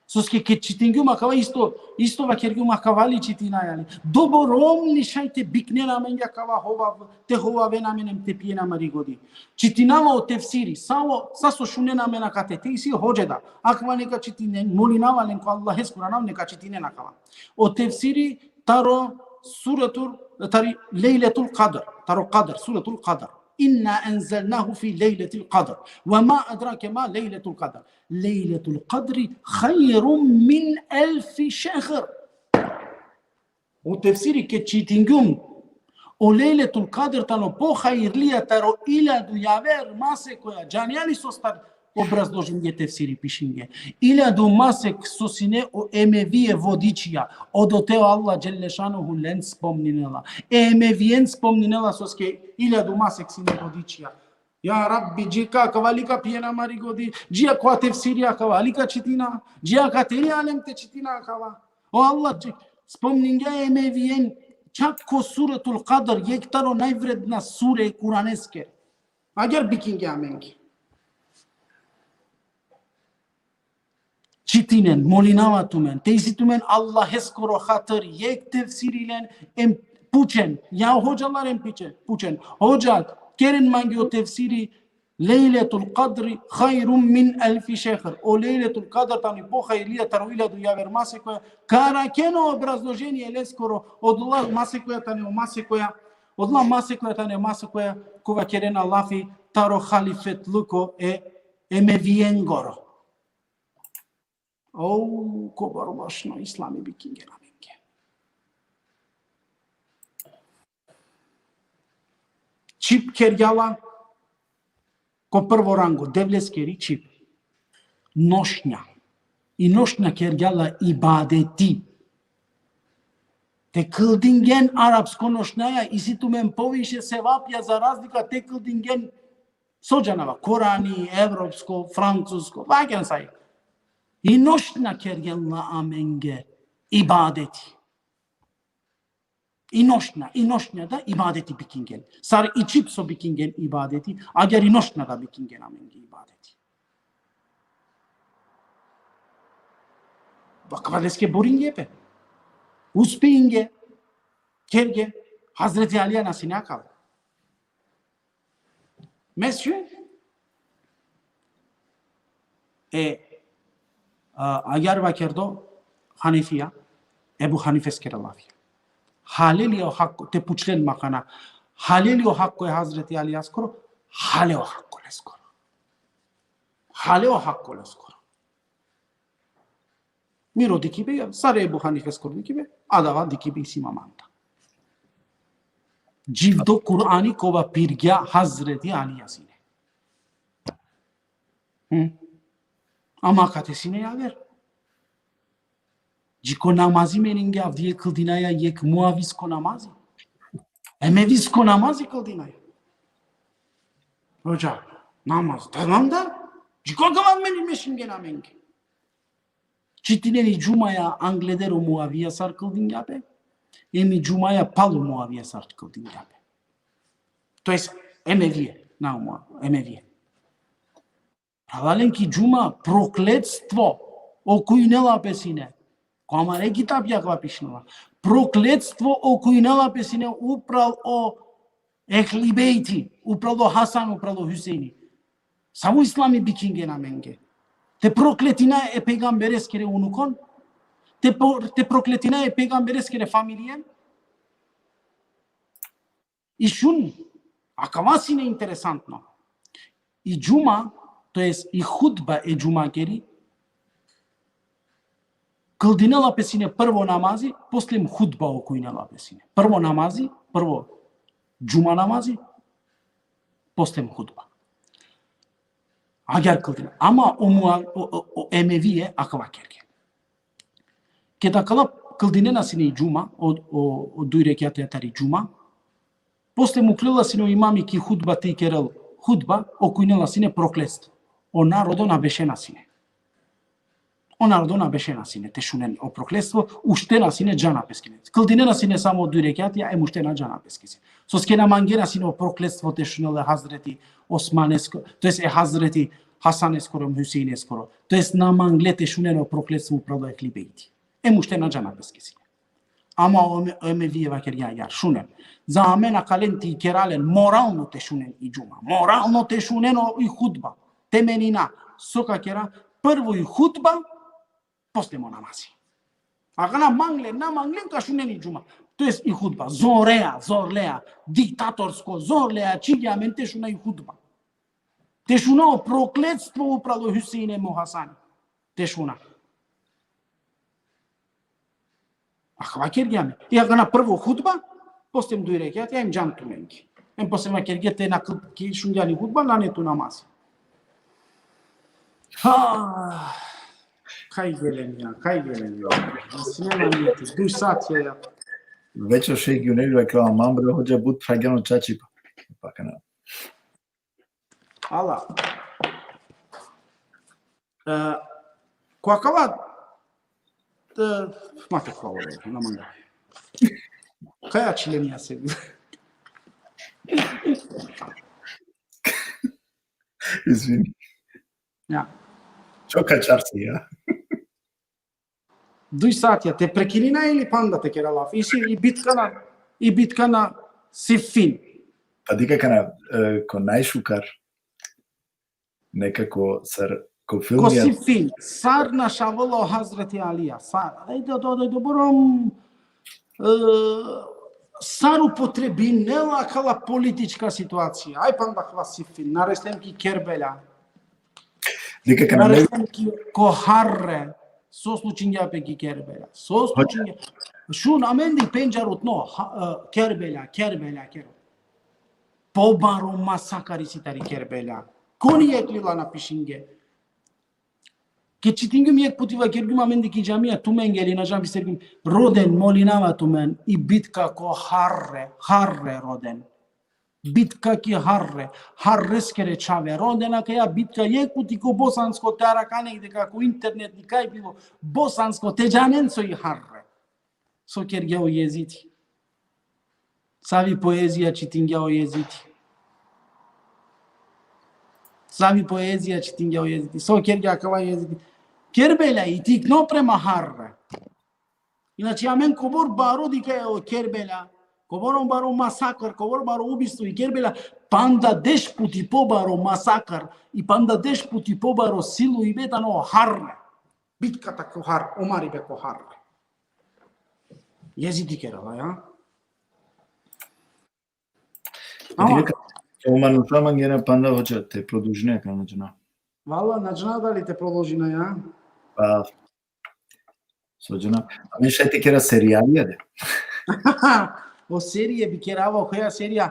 Soske ked čitingjum akava isto, isto vakergjum akava li čitinaja li. Doborom li šaj te biknen amenge akava hovav, te hovaven amen em te pijen amari godi. Čitinava o tefsiri, sa o, sa so šunen amen akate, te isi hodža da. Akava neka čitinen, molinava len ko Allaheskoro anav neka čitinen akava. O tefsiri taro suratul, tari Lejletul Kadr, taro Kadr, suratul Kadr. Inna enzelnahu fi lejletil kadr. Ve ma edrake ma lejletul kadr. Lejletul kadri hajrun min elfi šehr. O tefsiri ked čitingjum, o Lejletul Kadr tano pohajrlija taro iljadu javer masekoja. Džanea li sostar obrazložingje tefsiri pišingje? Iljadu masek so sine o Emevije vodičija, odote o Allah dželle šanuhu len spomninela. E Emevijen spomninela soske iljadu masek sine vodičija. Ja Rabbi, dži ka akava li ka pijen amari godi, dži akava tefsiri akava li ka čitina, dži akate li alem te čitina akava. O Allah, dži, spomningja e Emevijen, čak ko Suratul Kadr, jekh taro najvredna sure e Kuraneske. Agjaar bikingja amenge. Čitinen, molinava tumen, te isi tumen Allaheskoro hatiri, jekh tefsiri len, em pučen, ja hodžalaren piče-, pučen. Hodža, keren mange o tefsiri, Lejletul Kadri hajrun min elfi šehr. O Lejletul Kadr tani pohajrlija taro iljadu javer masekoja. Ka arakhen o obrazloženie leskoro, odola masekoja tane o masekoja, odola masekoja tane masekoja, kova kerena lafi taro halifetluko e, e Emevijengoro. O, kobor lošno islami bikingja amenge. Čhib kergja la ko prvo rango, Devleskeri čhib. Nošnja. I nošnja kergja la ibadeti. Te kldingen arapsko nošnjaja, isi tumen poviše sevapja za razlika te kldingen so džanava, Korani, evropsko, francusko, vaken saj. I nošnja kergen la amenge ibadeti. I nošnja, i nošnja da ibadeti bikingen. Sar i čip so bikingen ibadeti, agjar i nošnja da bikingen amenge ibadeti. Akava leske boringe pe. Uspinge. Kerge. Hazreti Alija na sine akava. Mesju. E, a, agjar vakerdo Hanefija, Ebu Hanifeskere lafija. Hale li o hakko, te pučlen ma akana, hale li o hakko e Hazreti Alijaskoro, hale o hakko leskoro. Hale o hakko leskoro. Miro dikibe, sar e Ebu Hanifeskoro dikibe, adava dikibe isi ma manda. Dživdo Kur'ani kova pirgja Hazreti Alija sine. Hm? Ama akate sine javer. Dži ko namazi meninge avdive kldinaja jekh Muavisko namazi. Emevisko namazi kldinaja. Hodža, namaz, tamam da. Dži ko akava meni mešinge amenge. Čitinen i džumaja angleder o Muavija sar kldingja pe. Em i džumaja palo Muavija sar kldingja pe. To jest, Emevije, na o Muavija, Emevije. Phralalen, ki džuma prokletstvo okujnela pe sine. Ko amare kitabja akava pišinela. Prokletstvo okujnela pe sine upral o Ehli Bejti, upral o Hasan, upral o Huseini. Savo islami bikingen amenge? Te prokletina e pejgambereskere unukon? Te, po- te prokletina e pejgambereskere familijen? I šun, akava sine interesantno. I džuma, to jest i hutba e džumakeri, kldinela pe sine prvo namazi, poslem hutba okujnela pe sine. Prvo namazi, prvo džuma namazi, poslem hutba. Agjar kldinela. Ama o, mua- o, o, o Emevije akava kerge. Keda akala kldinena sine i džuma, o, o, o duj rekiatija tari džuma, posle muklela sine o imami ki hutba te ikerel hutba, okujnela sine prokletstvo. O narodo na bešena sine. O narodo na bešena sine te šunen o prokletstvo, uštena sine džana peske sine. Kldinena sine samo duj rekiatija, em uštena džana peske sine. Soske na mangena sine o prokletstvo te šunel e Hazreti Osmanesko, to jest e Hazreti Hasaneskoro, Huseineskoro. To jest na mangle te šunen o prokletstvo upral o Ehli Bejti. Em uštena džana peske sine. Ama o Eme- o Emevije vakergja, ja, šunen. Za amen akalen te ikera len, moralno te šunen i džuma. Moralno te šunen o i hutba. Te menina, so ka kera, prvo i hutba, posle mo namazi. Akana mangle, na mangle, ka šunen i džuma. To jest i hutba, zorea, zorlea, diktatorsko, zorlea, čhivgja amen te šuna i hutba. Te šuna o prokletstvo upral o Huseini em o Hasani. Te šuna. Akava kergja amen. I akana prvo hutba, posle duj rekiatija, em džan tumenge. Em posle vakergja te na kl- ki šungjan i hutba, nane tu namazi. Ha, kaj gelen ja, kaj gelen ja. Sine na nijeti, duj satja ja. Već o šejh Juneli rekla, aman bre hodža, but phragjano čačipa. Pa akana. Ala. E, ko akava, e, ma te hvala, na manga. Kaj ačhilen ja se? Izvini. Ja. Çok açarsın ya. Duj satja, te prekinina ili panda te kera laf? Isi i bitka na, i bitka na Siffin. Pa dikh akana, e, ko najšukar, nekako sar, ko Ko filmija. Siffin, sar našavela o Hazreti Alija, sar, ajde, do, do, do, borom, e, sar upotrebinela akala politička situacija. Aj panda akava Siffin, na reslen ki Kerbela. Dikh akana, na reslen ki ko Harre, so slučingja pe ki Kerbela. So slučingja. Šun, amen di pendžarutno, ha-, e, Kerbela, Kerbela, Kerbela. Pobaro masakar isi tari Kerbela. Koni jekh lila na pišinge. Ke čitingjum jekh puti, vakergjum amende ki džamija, tumenge ili na džam bistergjum. Roden, molinava tumen, i bitka ko Harre, Harre roden. Bitka ki Harre, Harreskere čhave rodena. Kaja bitka jekh puti ko bosansko, te arakha negde ka ko internet, ni kaj bilo, bosansko, te džanen so i Harre. So kergja o Jezidi. Savi poezija čitingja o Jezidi. Savi poezija čitingja o Jezidi. So kergja akava Jezidi. Kerbela i tikno prema Harre. Inače, amen kobor baro dikhaja o Kerbela, kobor baro masakr, kobor baro ubistvo i Kerbela, panda deš puti pobaro masakr, i panda deš puti pobaro siluibe tano Harre. Bitka ta ko Har, o maribe ko Harre. Jezidi kerela, ja? Ama, o manuša mangena panda, hodža, te produžine, ka na džana. Valla, na džana dali te produžina, ja? Pa, so džana. Amen šaj te kera serijalija de. O serije bi kerava, koja serija?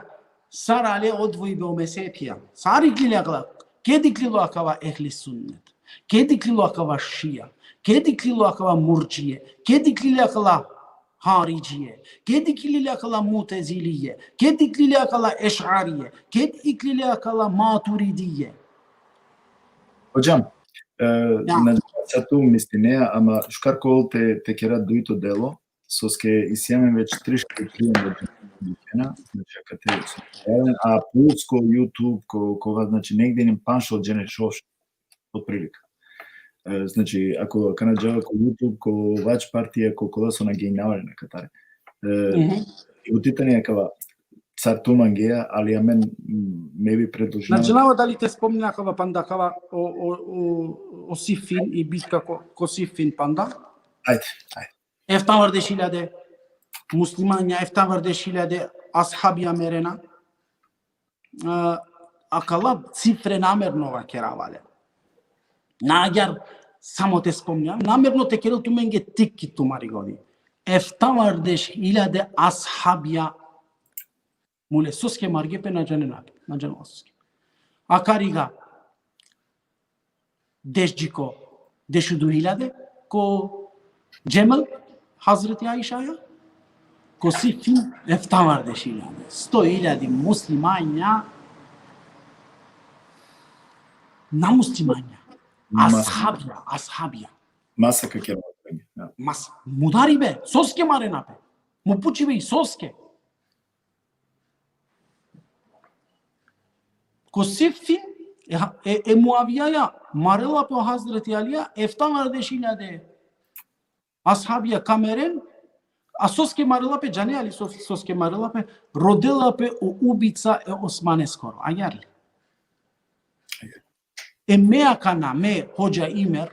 Sar ale odvojibe o mezhepija. Sar iklile akala. Ked iklilo akava ehli sunnet? Ked iklilo akava šija? Ked iklilo akava murdžije? Ked iklile akala haridžije? Ked iklile akala mutezilije? Ked iklile akala ešarije? Ked iklile akala maturidije? Hodžam, e, ja, na, sa tu mislinea, ama šukar ka ol te, te kera dujto delo, soske isi amen već triškiri klijenja, znači, akate so, a plus ko YouTube, ko, kova, znači, negde inem panšel džene šoš, otprilike. E, znači, ako kana džava ko YouTube, ko vač partija, ko kola so na gejnavalen akatar. E, mhm. I buti tani akava, sar tu mangea, ali amen, m, me bi predložina. Na džanava dali te spomnina akava panda akava o, o, o, o Siffin i bitka ko, ko Siffin panda? Ajde, ajde. Eftavardeš iljade muslimanja, eftavardeš iljade ashabija merena. A, akala cifre namerno vakerava le. Na agjar samo te spomnjam, namerno te kerel tumenge tik ki tumari godi. Eftavardeš iljade ashabija mule, soske marge pe, na džanena pe, na džanena soske. Akariga deš dži ko dešudu iljade, ko Džemel, Hazreti Aišaja, ko Siffin eftavardeš iljade. Sto iljadi muslimanja, na muslimanja. Ashabija, ashabija. Masa ka kera, ja. Mas, mudaribe, soske marena pe. Mo pučibe i soske. Ko Siffin, e, e, e Muavijaja marela pe o Hazreti Alija, eftavardeš iljade ashabija ka meren, a soske marela pe, džane ali so-, soske marela pe, rodela pe o ubica e Osmaneskoro, agjar li? E me akana, me, hodža Imer,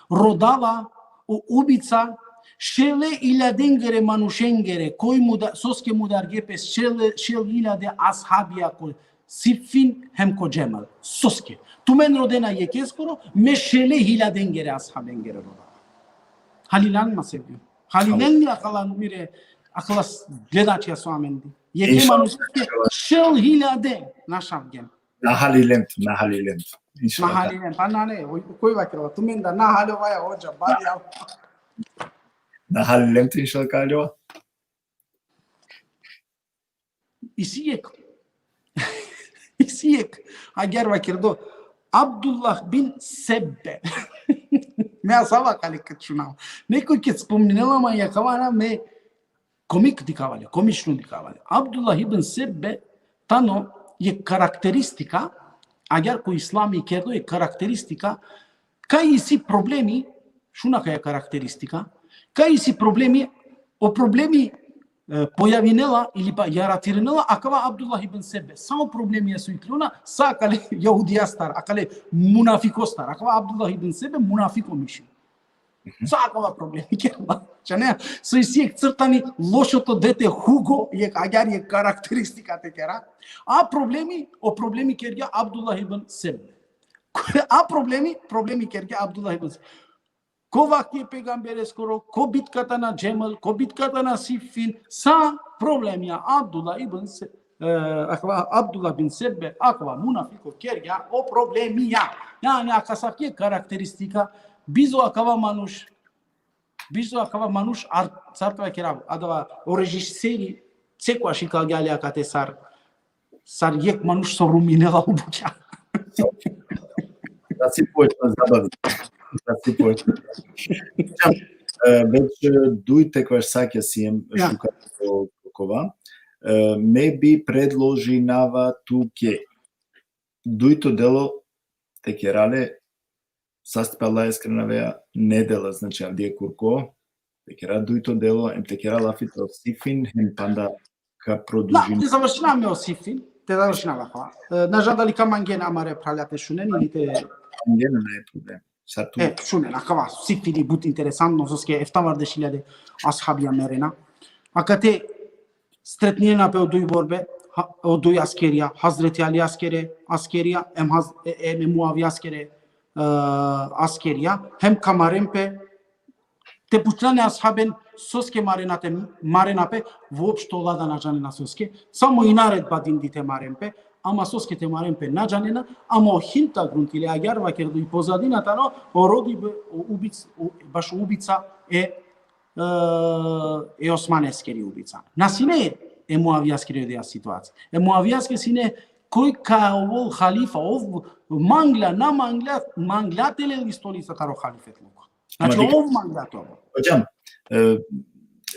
rodava o ubica šele iljadengere manušengere, koj muda-, soske mudarge pe šele, šel iljade ashabija ko Siffin hem ko Džemel. Soske. Tumen rodena jekeskoro, me šele iljadengere ashabengere rodava. Halilan ma sevgjum. Halilen li akala mire, akala s-, gledačija so amendi. Jeke manušenge šel iljade našavgen. Na halilem tu, na halilem tu. Inšallah. Na halilem, pa nane, o, koj vakerela, tumen da na halovaja, hodža, bari Allah. Na halilem tu, inšallah, ka haljova. Isi jekh. Isi jekh. Agjar vakerdo. Abdullah bin Sebbe. Me asava kali ked šunav. Neko ked spomninela man akava, na, me komik dikhava le, komično dikhava le. Abdullah ibn Sebbe tano jekh karakteristika, agjar ko islami kerdo jekh karakteristika, kaj isi problemi, šuna kaja karakteristika, kaj isi problemi, o problemi, e, pojavinela ili pa jaratirinela akava Abdullah ibn Sebbe. Sa o problemija so iklona, sa akale jahudijastar, akale munafikostar, akava Abdullah ibn Sebbe munafiko mišin. Sa akava problemi kerela. Džane, so isi jekh crtani lošoto dete Hugo, jekh agjar jekh karakteristika te kera. A problemi, o problemi kergja Abdullah ibn Sebbe. A problemi, problemi kergja Abdullah ibn Sebbe. Ko vakti e pejgambereskoro, ko bitkata na Džemel, ko bitkata na Siffin, sa problemija Abdullah ibn Se-, e, akava, Abdullah bin Sebbe, akava munafiko kergja o problemija. Jani, akasavke karakteristika, Bizo akava manuš, bizo akava manuš, ar, sar te vakerav, adava o režiseri, sekojaš ikalgja le akate sar, sar jekh manuš so ruminela o bukja. Da si počna zabavi. Da si počna. E, već, e, dujt ekvaš sakja siem, ja, šukar ko, ko kova. E, me bi predložinava tuke dujto delo te kera le, sastipe Allaheskere anavea, nedela, znači, avdive kurko, te kera dujto delo, em te kera lafi taro Sifin, hem panda ka, na, produžina. Te završinav me o Sifin, te završinav akava. E, na džanav dali ka mangen amare phralja te šunen ili te... Mangen, nane problem. Sar tu. E, šunen, akava Sifini but interesantno, soske eftavardeš iljade ashabija merena. Akate sretnjena pe o duj borbe, ha, o duj askerija, Hazreti Alijaskere askerija, em Haz-, e, em e Muavijaskere, e, askerija, hem ka maren pe, te pučlane ashaben soske marena te, marena pe, voopšto ola da na džanena soske, samo i naredba dindi te maren pe, ama soske te maren pe na džanena, ama o hintergrund ili agjaar vakerdo i pozadina tano, o rodibe, o ubic-, o, bašo ubica e, e, e Osmaneskeri ubica. Na sine e Muavijaskeri odeja situacija. E Muavijaske sine koj ka ovol halifa, ov mangla, na mangla, mangla te lel i stolica taro halifetluko. Znači, ama dikh, ov mangla te ovol. Hocam, e,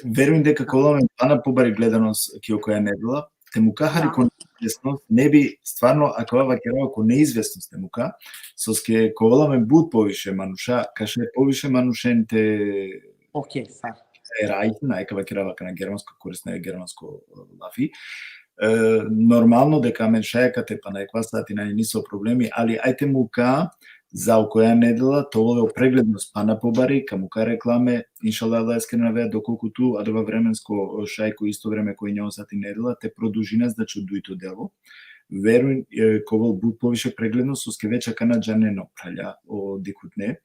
verujem deka ka ovel amen pana pobari gledanost ki okoja nedela, te muka hari, ja, ko neizvesnost, ne bi stvarno akava vakerava ko neizvesnost te muka, soske ka ovel amen but poviše manuša, ka šaj poviše manušen te... Okej, sar. E, rajtna, e, ka vakerava akana germansko, korisna e germansko, e, lafi. E, normalno deka amen šaj akate pana ekva sati, nane niso problemi, ali ajde muka za okoja nedela te ovel o preglednost pana pobari, ka muka reklame, inšallah, Allaheskere anavea, dokolku tu adava vremensko, e, šaj ko isto vreme ko inja o sati nedela, te produžina, znači, o dujto delo. Verujem, e, ka ovel but poviše preglednost, soske već akana džanena o phralja, o dikhutne,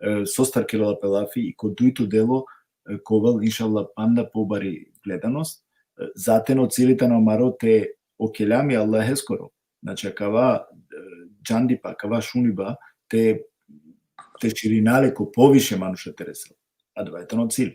e, sostar kerela pe lafi, i ko dujto delo, e, ka ovel, inšallah, panda pobari gledanost. E, zaten o cili tano amaro te okeljam i Allaheskoro. Znači, akava, e, džandipa, akava šuniba, te, te širina le ko poviše manuša te resel. Adava tano cili.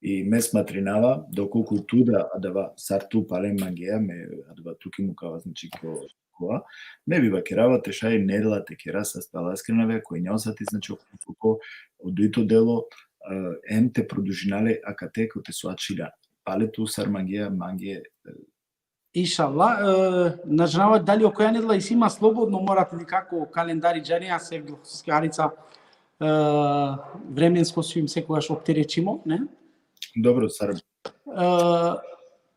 I me smatrinava, dokolku tu da adava, sar tu palem mangea, me adava tuke mukava, znači, ko, kova, me bi vakerava te šaj nedela te kera, sastipe Allaheskere anavea, ko inja o sati, znači, o, ko, o dujto delo, e, em te produžina le akate kote so ačhilja. Pale tu sar mangea, mange, e, Inšallah, e, na džanava dali okoja nedela isi ma slobodno, mora te dikha ko kalendari, džanea, Sevgil, soske harica, e, vremensko sijum sekogaš opterećimo, ne? Dobro, sar. E,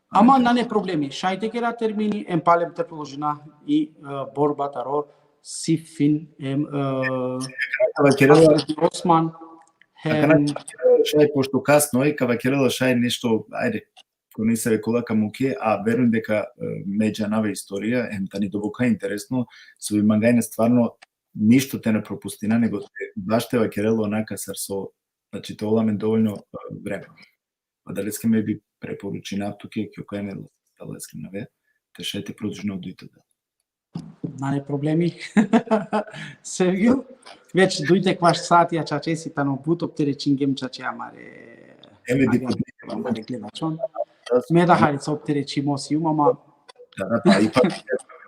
ama nane problemi, šaj te kera termini, em palem te položina i, e, borba taro Sifin, em, e, ka vakerela, Hazreti Osman, hem, akana šaj, pošto kasno e, ka vakerela šaj nešto, ajde, ko nesave kola ka muke, a verujem deka, e, me džanava istorija, em tani doboka interesno, so bi mangajna stvarno ništo te na propustina, nego te, baš te vakerel onaka sar so, znači, te ovel amen dovoljno, e, vreme. Adaleske me bi preporučinav tuke, ki okoja nedela, adaleske nave, te šaj te produžina o dujto delo. Nane problemi. Sevgil, već dujt ekvaš satija čače, si tano but opterećingjem čače amare, eme, amare, dikutne, amare gledačon. Me da harica opterećimo sijum, ama. Da, da, pa ipak,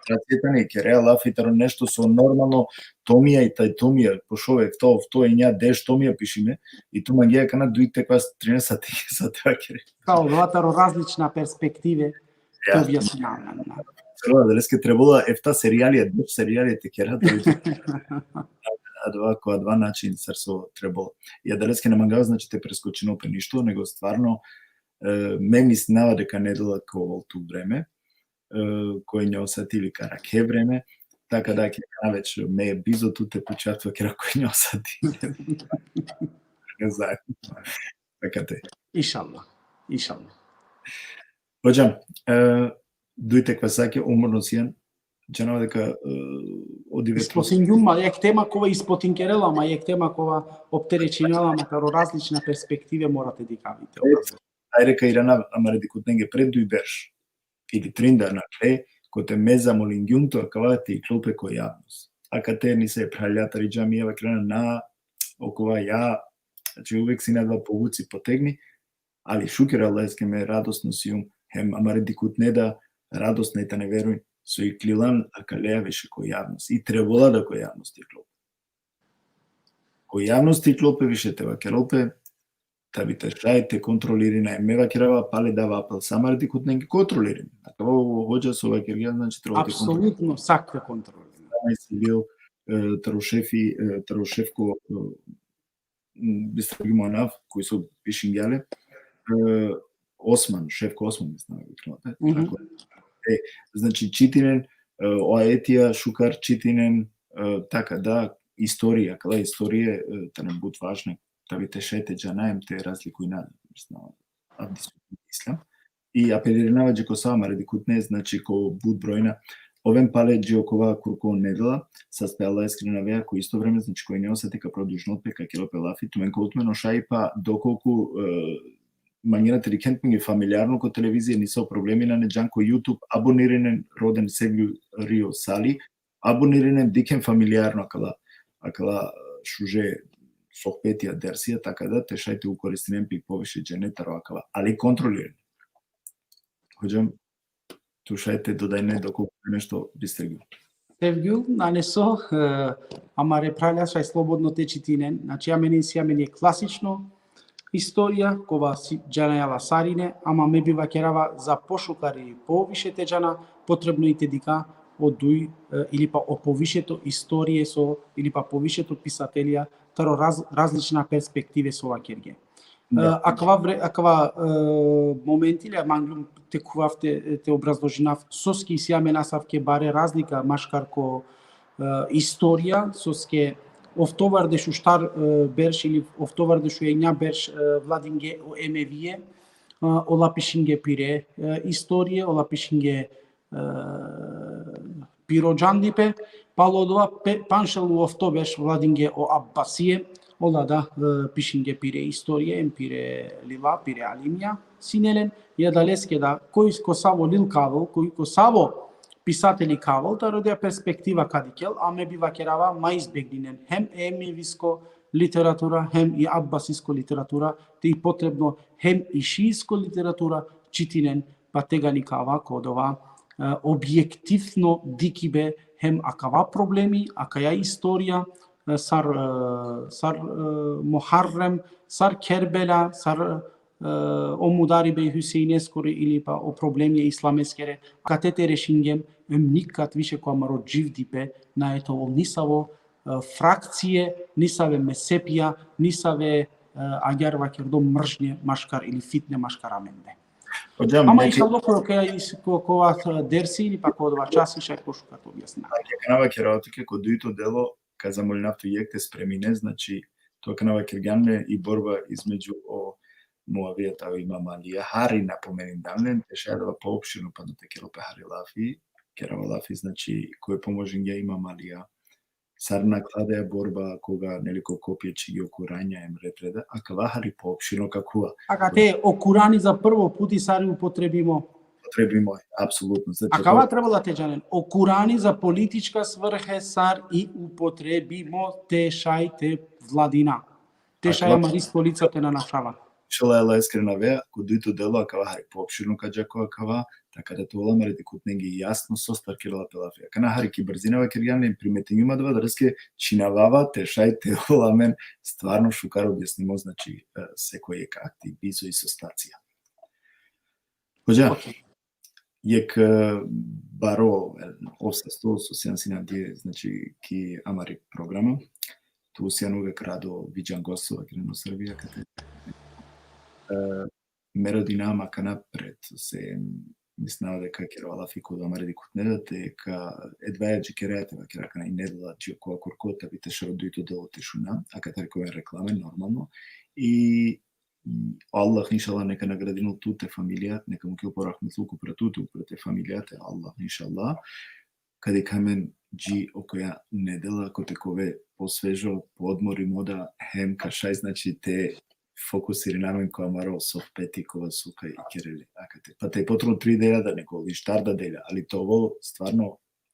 znači, tani, kerea lafi taro nešto so normalno, tomija i taj tomija, pošove, to, to i nja deš tomija pišime, i tu mangea akana dujt ekvaš trinaest sati, sati vakere. Kao, odova taro različna perspektive, ja, te objasnina, na, na. Trebela, adaleske trebela efta serijalija, deš serijalija te kera, da bi adava ko adava način sar so trebela. I adaleske na mangava, znači, te preskočinel pe ništo, nego stvarno, e, me mislinava deka nedela ka ovel tu vreme, e, ko inja o sati ili ka arakhe vreme, taka da, ki kana već me bizo tu te pučav tu, kera ko inja o sati. Ne znam. Akate. Inšallah. Inšallah. Hocam, e, dujt ekvaš sati, umorno sian, džanava deka, e, o dive... Ispotingjum ma jekh tema kova ispotinkerela ma jekh tema kova opterećinela ma taro različna perspektive, mora te dikhav i te... E, ajde ka irana amare dikhutnenge pred duj berš ili trin dana kle, kote me zamolingjum tu akava te iklol pe ko javnost. Akate nesave phralja tari džamija vakerena na, okova ja, znači uvek sine da povuci, potegni, ali šuker Allaheske me radosno sijum, hem amare dikhutne da radosne tane, verujn, so iklilan akaleja više ko javnost. I trebola da ko javnost iklol pe. Ko javnost iklol pe više te vakerol pe, tabi te šaj te kontrolirina. Me vakerava pale dava apel sa amare dikhutnenge kontrolirin. Akava o hodža so vakergja, znači, treba te kontrolirina. Apsolutno, sa te kontrolirina. Znači, bil, e, taro šefi, e, taro šefko, e, m, bistergjum o anav, koj so pišingja le, e, Osman, Šefko Osman, mislim, tako. Mhm. Tako. E, znači, čitinen, e, o ajetija šukar čitinen, e, taka da, istorija, kala istorije, e, tane but važne, tabi te šaj te džana hem te razlikujna, mislim, avdisutno islam. I apelirinava dži ko sa amare dikhutne, znači, ko but brojna, oven pale dži okova kurko nedela, sas pe Allaheske ranavea, ko isto vreme, znači, ko ine osati ka produžinol pe, ka kerol pe lafi, tumen ka utmen o šajipa, dokolku, e, mangena te dikhen pe familijarno ko televizija, nisavo problemi nane, džan ko YouTube, abonirinen, roden Sevgjul Rio Sali, abonirinen, dikhen familijarno akala, akala, e, šuže sohbetija, dersija, taka da te šaj te ukoristinen pe poviše džene taro akala, ali kontrolirinen. Hodžam, tu šaj te dodajne dokolku nešto, bistergjum. Sevgjul, nane so, e, amare phralja šaj slobodno te čitinen. Znači, amen isi amen jekh klasično istorija, kova si džanaja la sarine, ama me bi vakerava za pošukar i poviše te džana, potrebno i te dikha o duj, e, ili pa o povišeto istorije so, ili pa povišeto pisatelja, taro raz-, različna perspektive so vakerge. Da. E, akava vre-, akava, e, momenti le manglum te khuvav te, te obrazložinav soske isi amen asavke bare razlika maškar ko, e, istorija, soske oftovardeš u štar, e, berš ili oftovardeš u enja berš, e, vladinge o Emevije, e, ola pišinge pire, e, istorije, ola pišinge, e, piro džandipe, palo odova pe-, panšel u ofto berš vladinge o Abbasije, ola da, e, pišinge pire istorije, em pire lila, pire alimija, sine len, i adaleske da, koj ko savo lil ka avel, koj ko savo pisateli ka avel, taro odoja perspektiva ka dikhel, a me bi vakerava ma izbegninen hem e Emevisko literatura, hem i Abbasisko literatura, te i potrebno hem i šiisko literatura čitinen, pa tegani ka ava ko odova, e, objektivno dikibe hem akava problemi, akaja istorija, e, sar, e, sar, e, Muharrem, sar Kerbela, sar, e, o mudaribe Huseineskoro ili pa o problemi e islameskere, kate te rešingjem, em nikad više ko amaro dživdipe nae te ovol nisavo, e, frakcije, nisave mesepija, nisave, e, agjaar vakerdo mržnje maškar ili fitne maškar amende. Hodžam, ama znači, inšallah, ko, ko, ko, ko, a, dersi ili pa ko odova časi šaj pošukar te objasnina. Akana vakerava tuke ko dujto delo, ka zamolinav tut jekh te spremine, znači, tu akana vakergjan le i borba između o Muavijata, o Imam Alija, hari napomenindan len, te šaj adava poopširno, pa da te kerol pe hari lafi, kerava lafi, znači, koj pomožingja Imam Alija, sar nakladaja borba, koga, neli, ko kopija čhivgja o Kuranja em red reda, akava hari poopširno ka khuva. Akate, o Kurani za prvo puti sar i upotrebimo. Upotrebimo, apsolutno. Znači, akava trebela te džanen. O Kurani za politička svrhe sar i upotrebimo, te šaj te vladina. Te šaj amari stolica te na našava. Inšallah, Allaheske ranavea, ko dujto delo akava hari poopširno ka dža ko akava, taka da te ovel amare dikhutnenge jasno sostar kerela pe lafi. Akana hari ki brzina vakergjan le, primetingjum adava, adaleske čhinavava te šaj te ovel amen stvarno šukar objasnimo, znači, e, sekoj jekh akti, bizo i sostacija. Hodža, okej. Jekh, e, baro, e, ov sasto so sijan sine avdive, znači, ki amari programa. Tu sijan uvek rado viđan gosto, vakerena o Srbija, kate. E, me rodinava ma akana pred, se, mislinava deka kerava lafi ko amare dikhutne da, te ka, edva ja dži kerea te vakera akana i nedela dži okova kurko, tabi te šaj o dujto delo te šuna, akatar ka oven reklame, normalno. I Allah, inšallah, neka nagradinel tut, te familija, neka mukel po rahmetluku upro tut, upro te familija, te Allah, inšallah. Ka dikha amen dži okoja nedela, kote ka ove posvežo, poodmorimo da, hem ka šaj, znači, te fokusirina amen ko amaro sohbeti kova so ka ikerel le akate. Pa te potrebno tri delja da, nek ovel i štar da delja, ali te ovel stvarno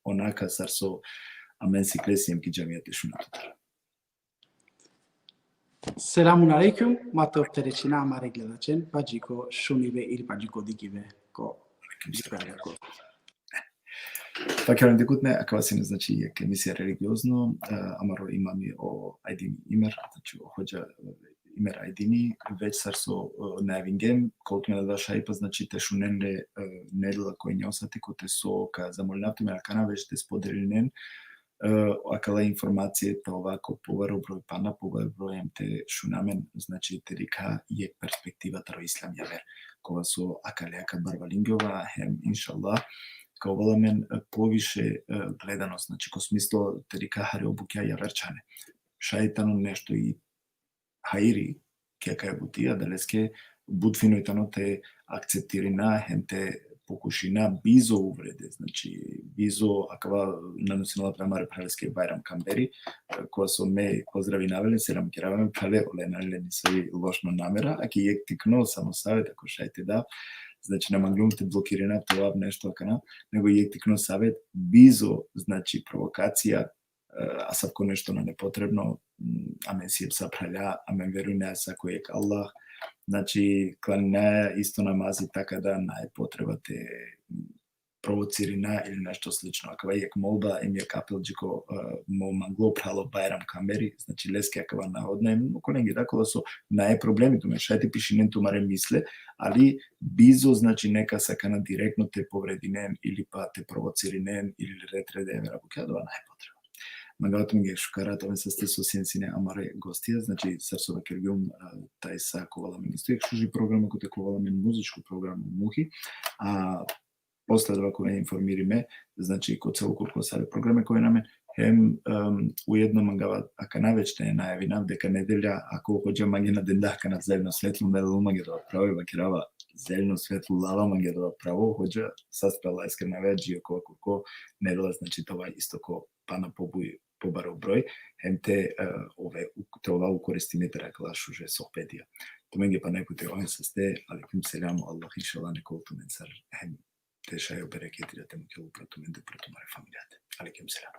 onaka sar so amen sikle siem ki džamija te šuna tutar. Selamun alejkum, ma te opterećina amare gledačen, pa dži ko šunibe ili pa dži ko digibe ko ispravlja ko. Pa kerem dikutne, akava sine, znači, jek emisija religiozno, e, amaro imami o Ajdini Imer, znači, o hodža, e, Imer Ajdini, već sar so, e, najavingjem, kol tumen adava šajipa, znači, te šunen le, e, nedela ko enja o sati, kote so ka zamolinav tumen akana već te spodelinen, e, akala informacije, te ova ko pobaro broj, pana pobaro broj, em te šunamen, znači, te dikha jek perspektiva taro islam javer, kova so akaleja ka barvalingjova, hem, inšallah, ka ovel amen, e, poviše, e, gledanost, znači, ko smislo te dikha hari o bukja javer čhane. Šaj tano nešto i hajri, ki akaja buti, adaleske but fino i tano te akceptirina, hem te pokušina bizo uvrede, znači, bizo akava nanosina la amare phraleske Bajram Kamberi, e, kova so me pozdravinav le, selam kerav le, phrale, ole nane le nisavi lošno namera, a ki jek tikno samo savet, ako šaj te da, znači, na mangljum te blokirina, te ovav nešto akana, nego jek tikno savet, bizo, znači, provokacija, e, asavko nešto na nepotrebno, m, amen siem sa phralja, amen verujnaja sa ko jek Allah, znači, klaninaja isto namazi, taka da nae potreba te, m, provocirina ili nešto slično. Akava jek molba, em jek apel dži ko, e, mo manglo phralo Bajram Kamberi, znači, leske akava narodna, em okolenge da kola so nae problemi tumen, šaj te pišinen tumare misle, ali bizo, znači, nekas akana direktno te povredinen ili pa te provocirinen ili ret rede vera bukja, adava nae potreba. Mangava tumenge šukar rat, amen saste so sien sine amare gostija, znači, sar so vakergjum, e, taj sa ka ovel amen isto jek šuži programa, kote ka ovel amen muzičko programa Muhi, a posle adava ka oven informirime, znači, ko celo kurko sare programe kova ine amen, hem, em, ujedno mangava akana već te najavinav deka nedelja, ako hodža mange na denda akana zeleno svetlo, me lel mange adava pravo, i vakerava zeleno svetlo, lava mange adava pravo, hodža, sasta la iskrena ve, dži okova kurko nedela, znači, te ova isto ko pana pobuj, pobaro broj, hem te, e, ove, u-, te ova ukoristime taro akala šuže sohbetija. Tumenge pana jek puti, amen saste, alejkum selam, Allah inšallah nek ovel tumen sar, hem te šaj o bereketi da te mukel upro tumende, upro tumare familijate. Alejkum selam.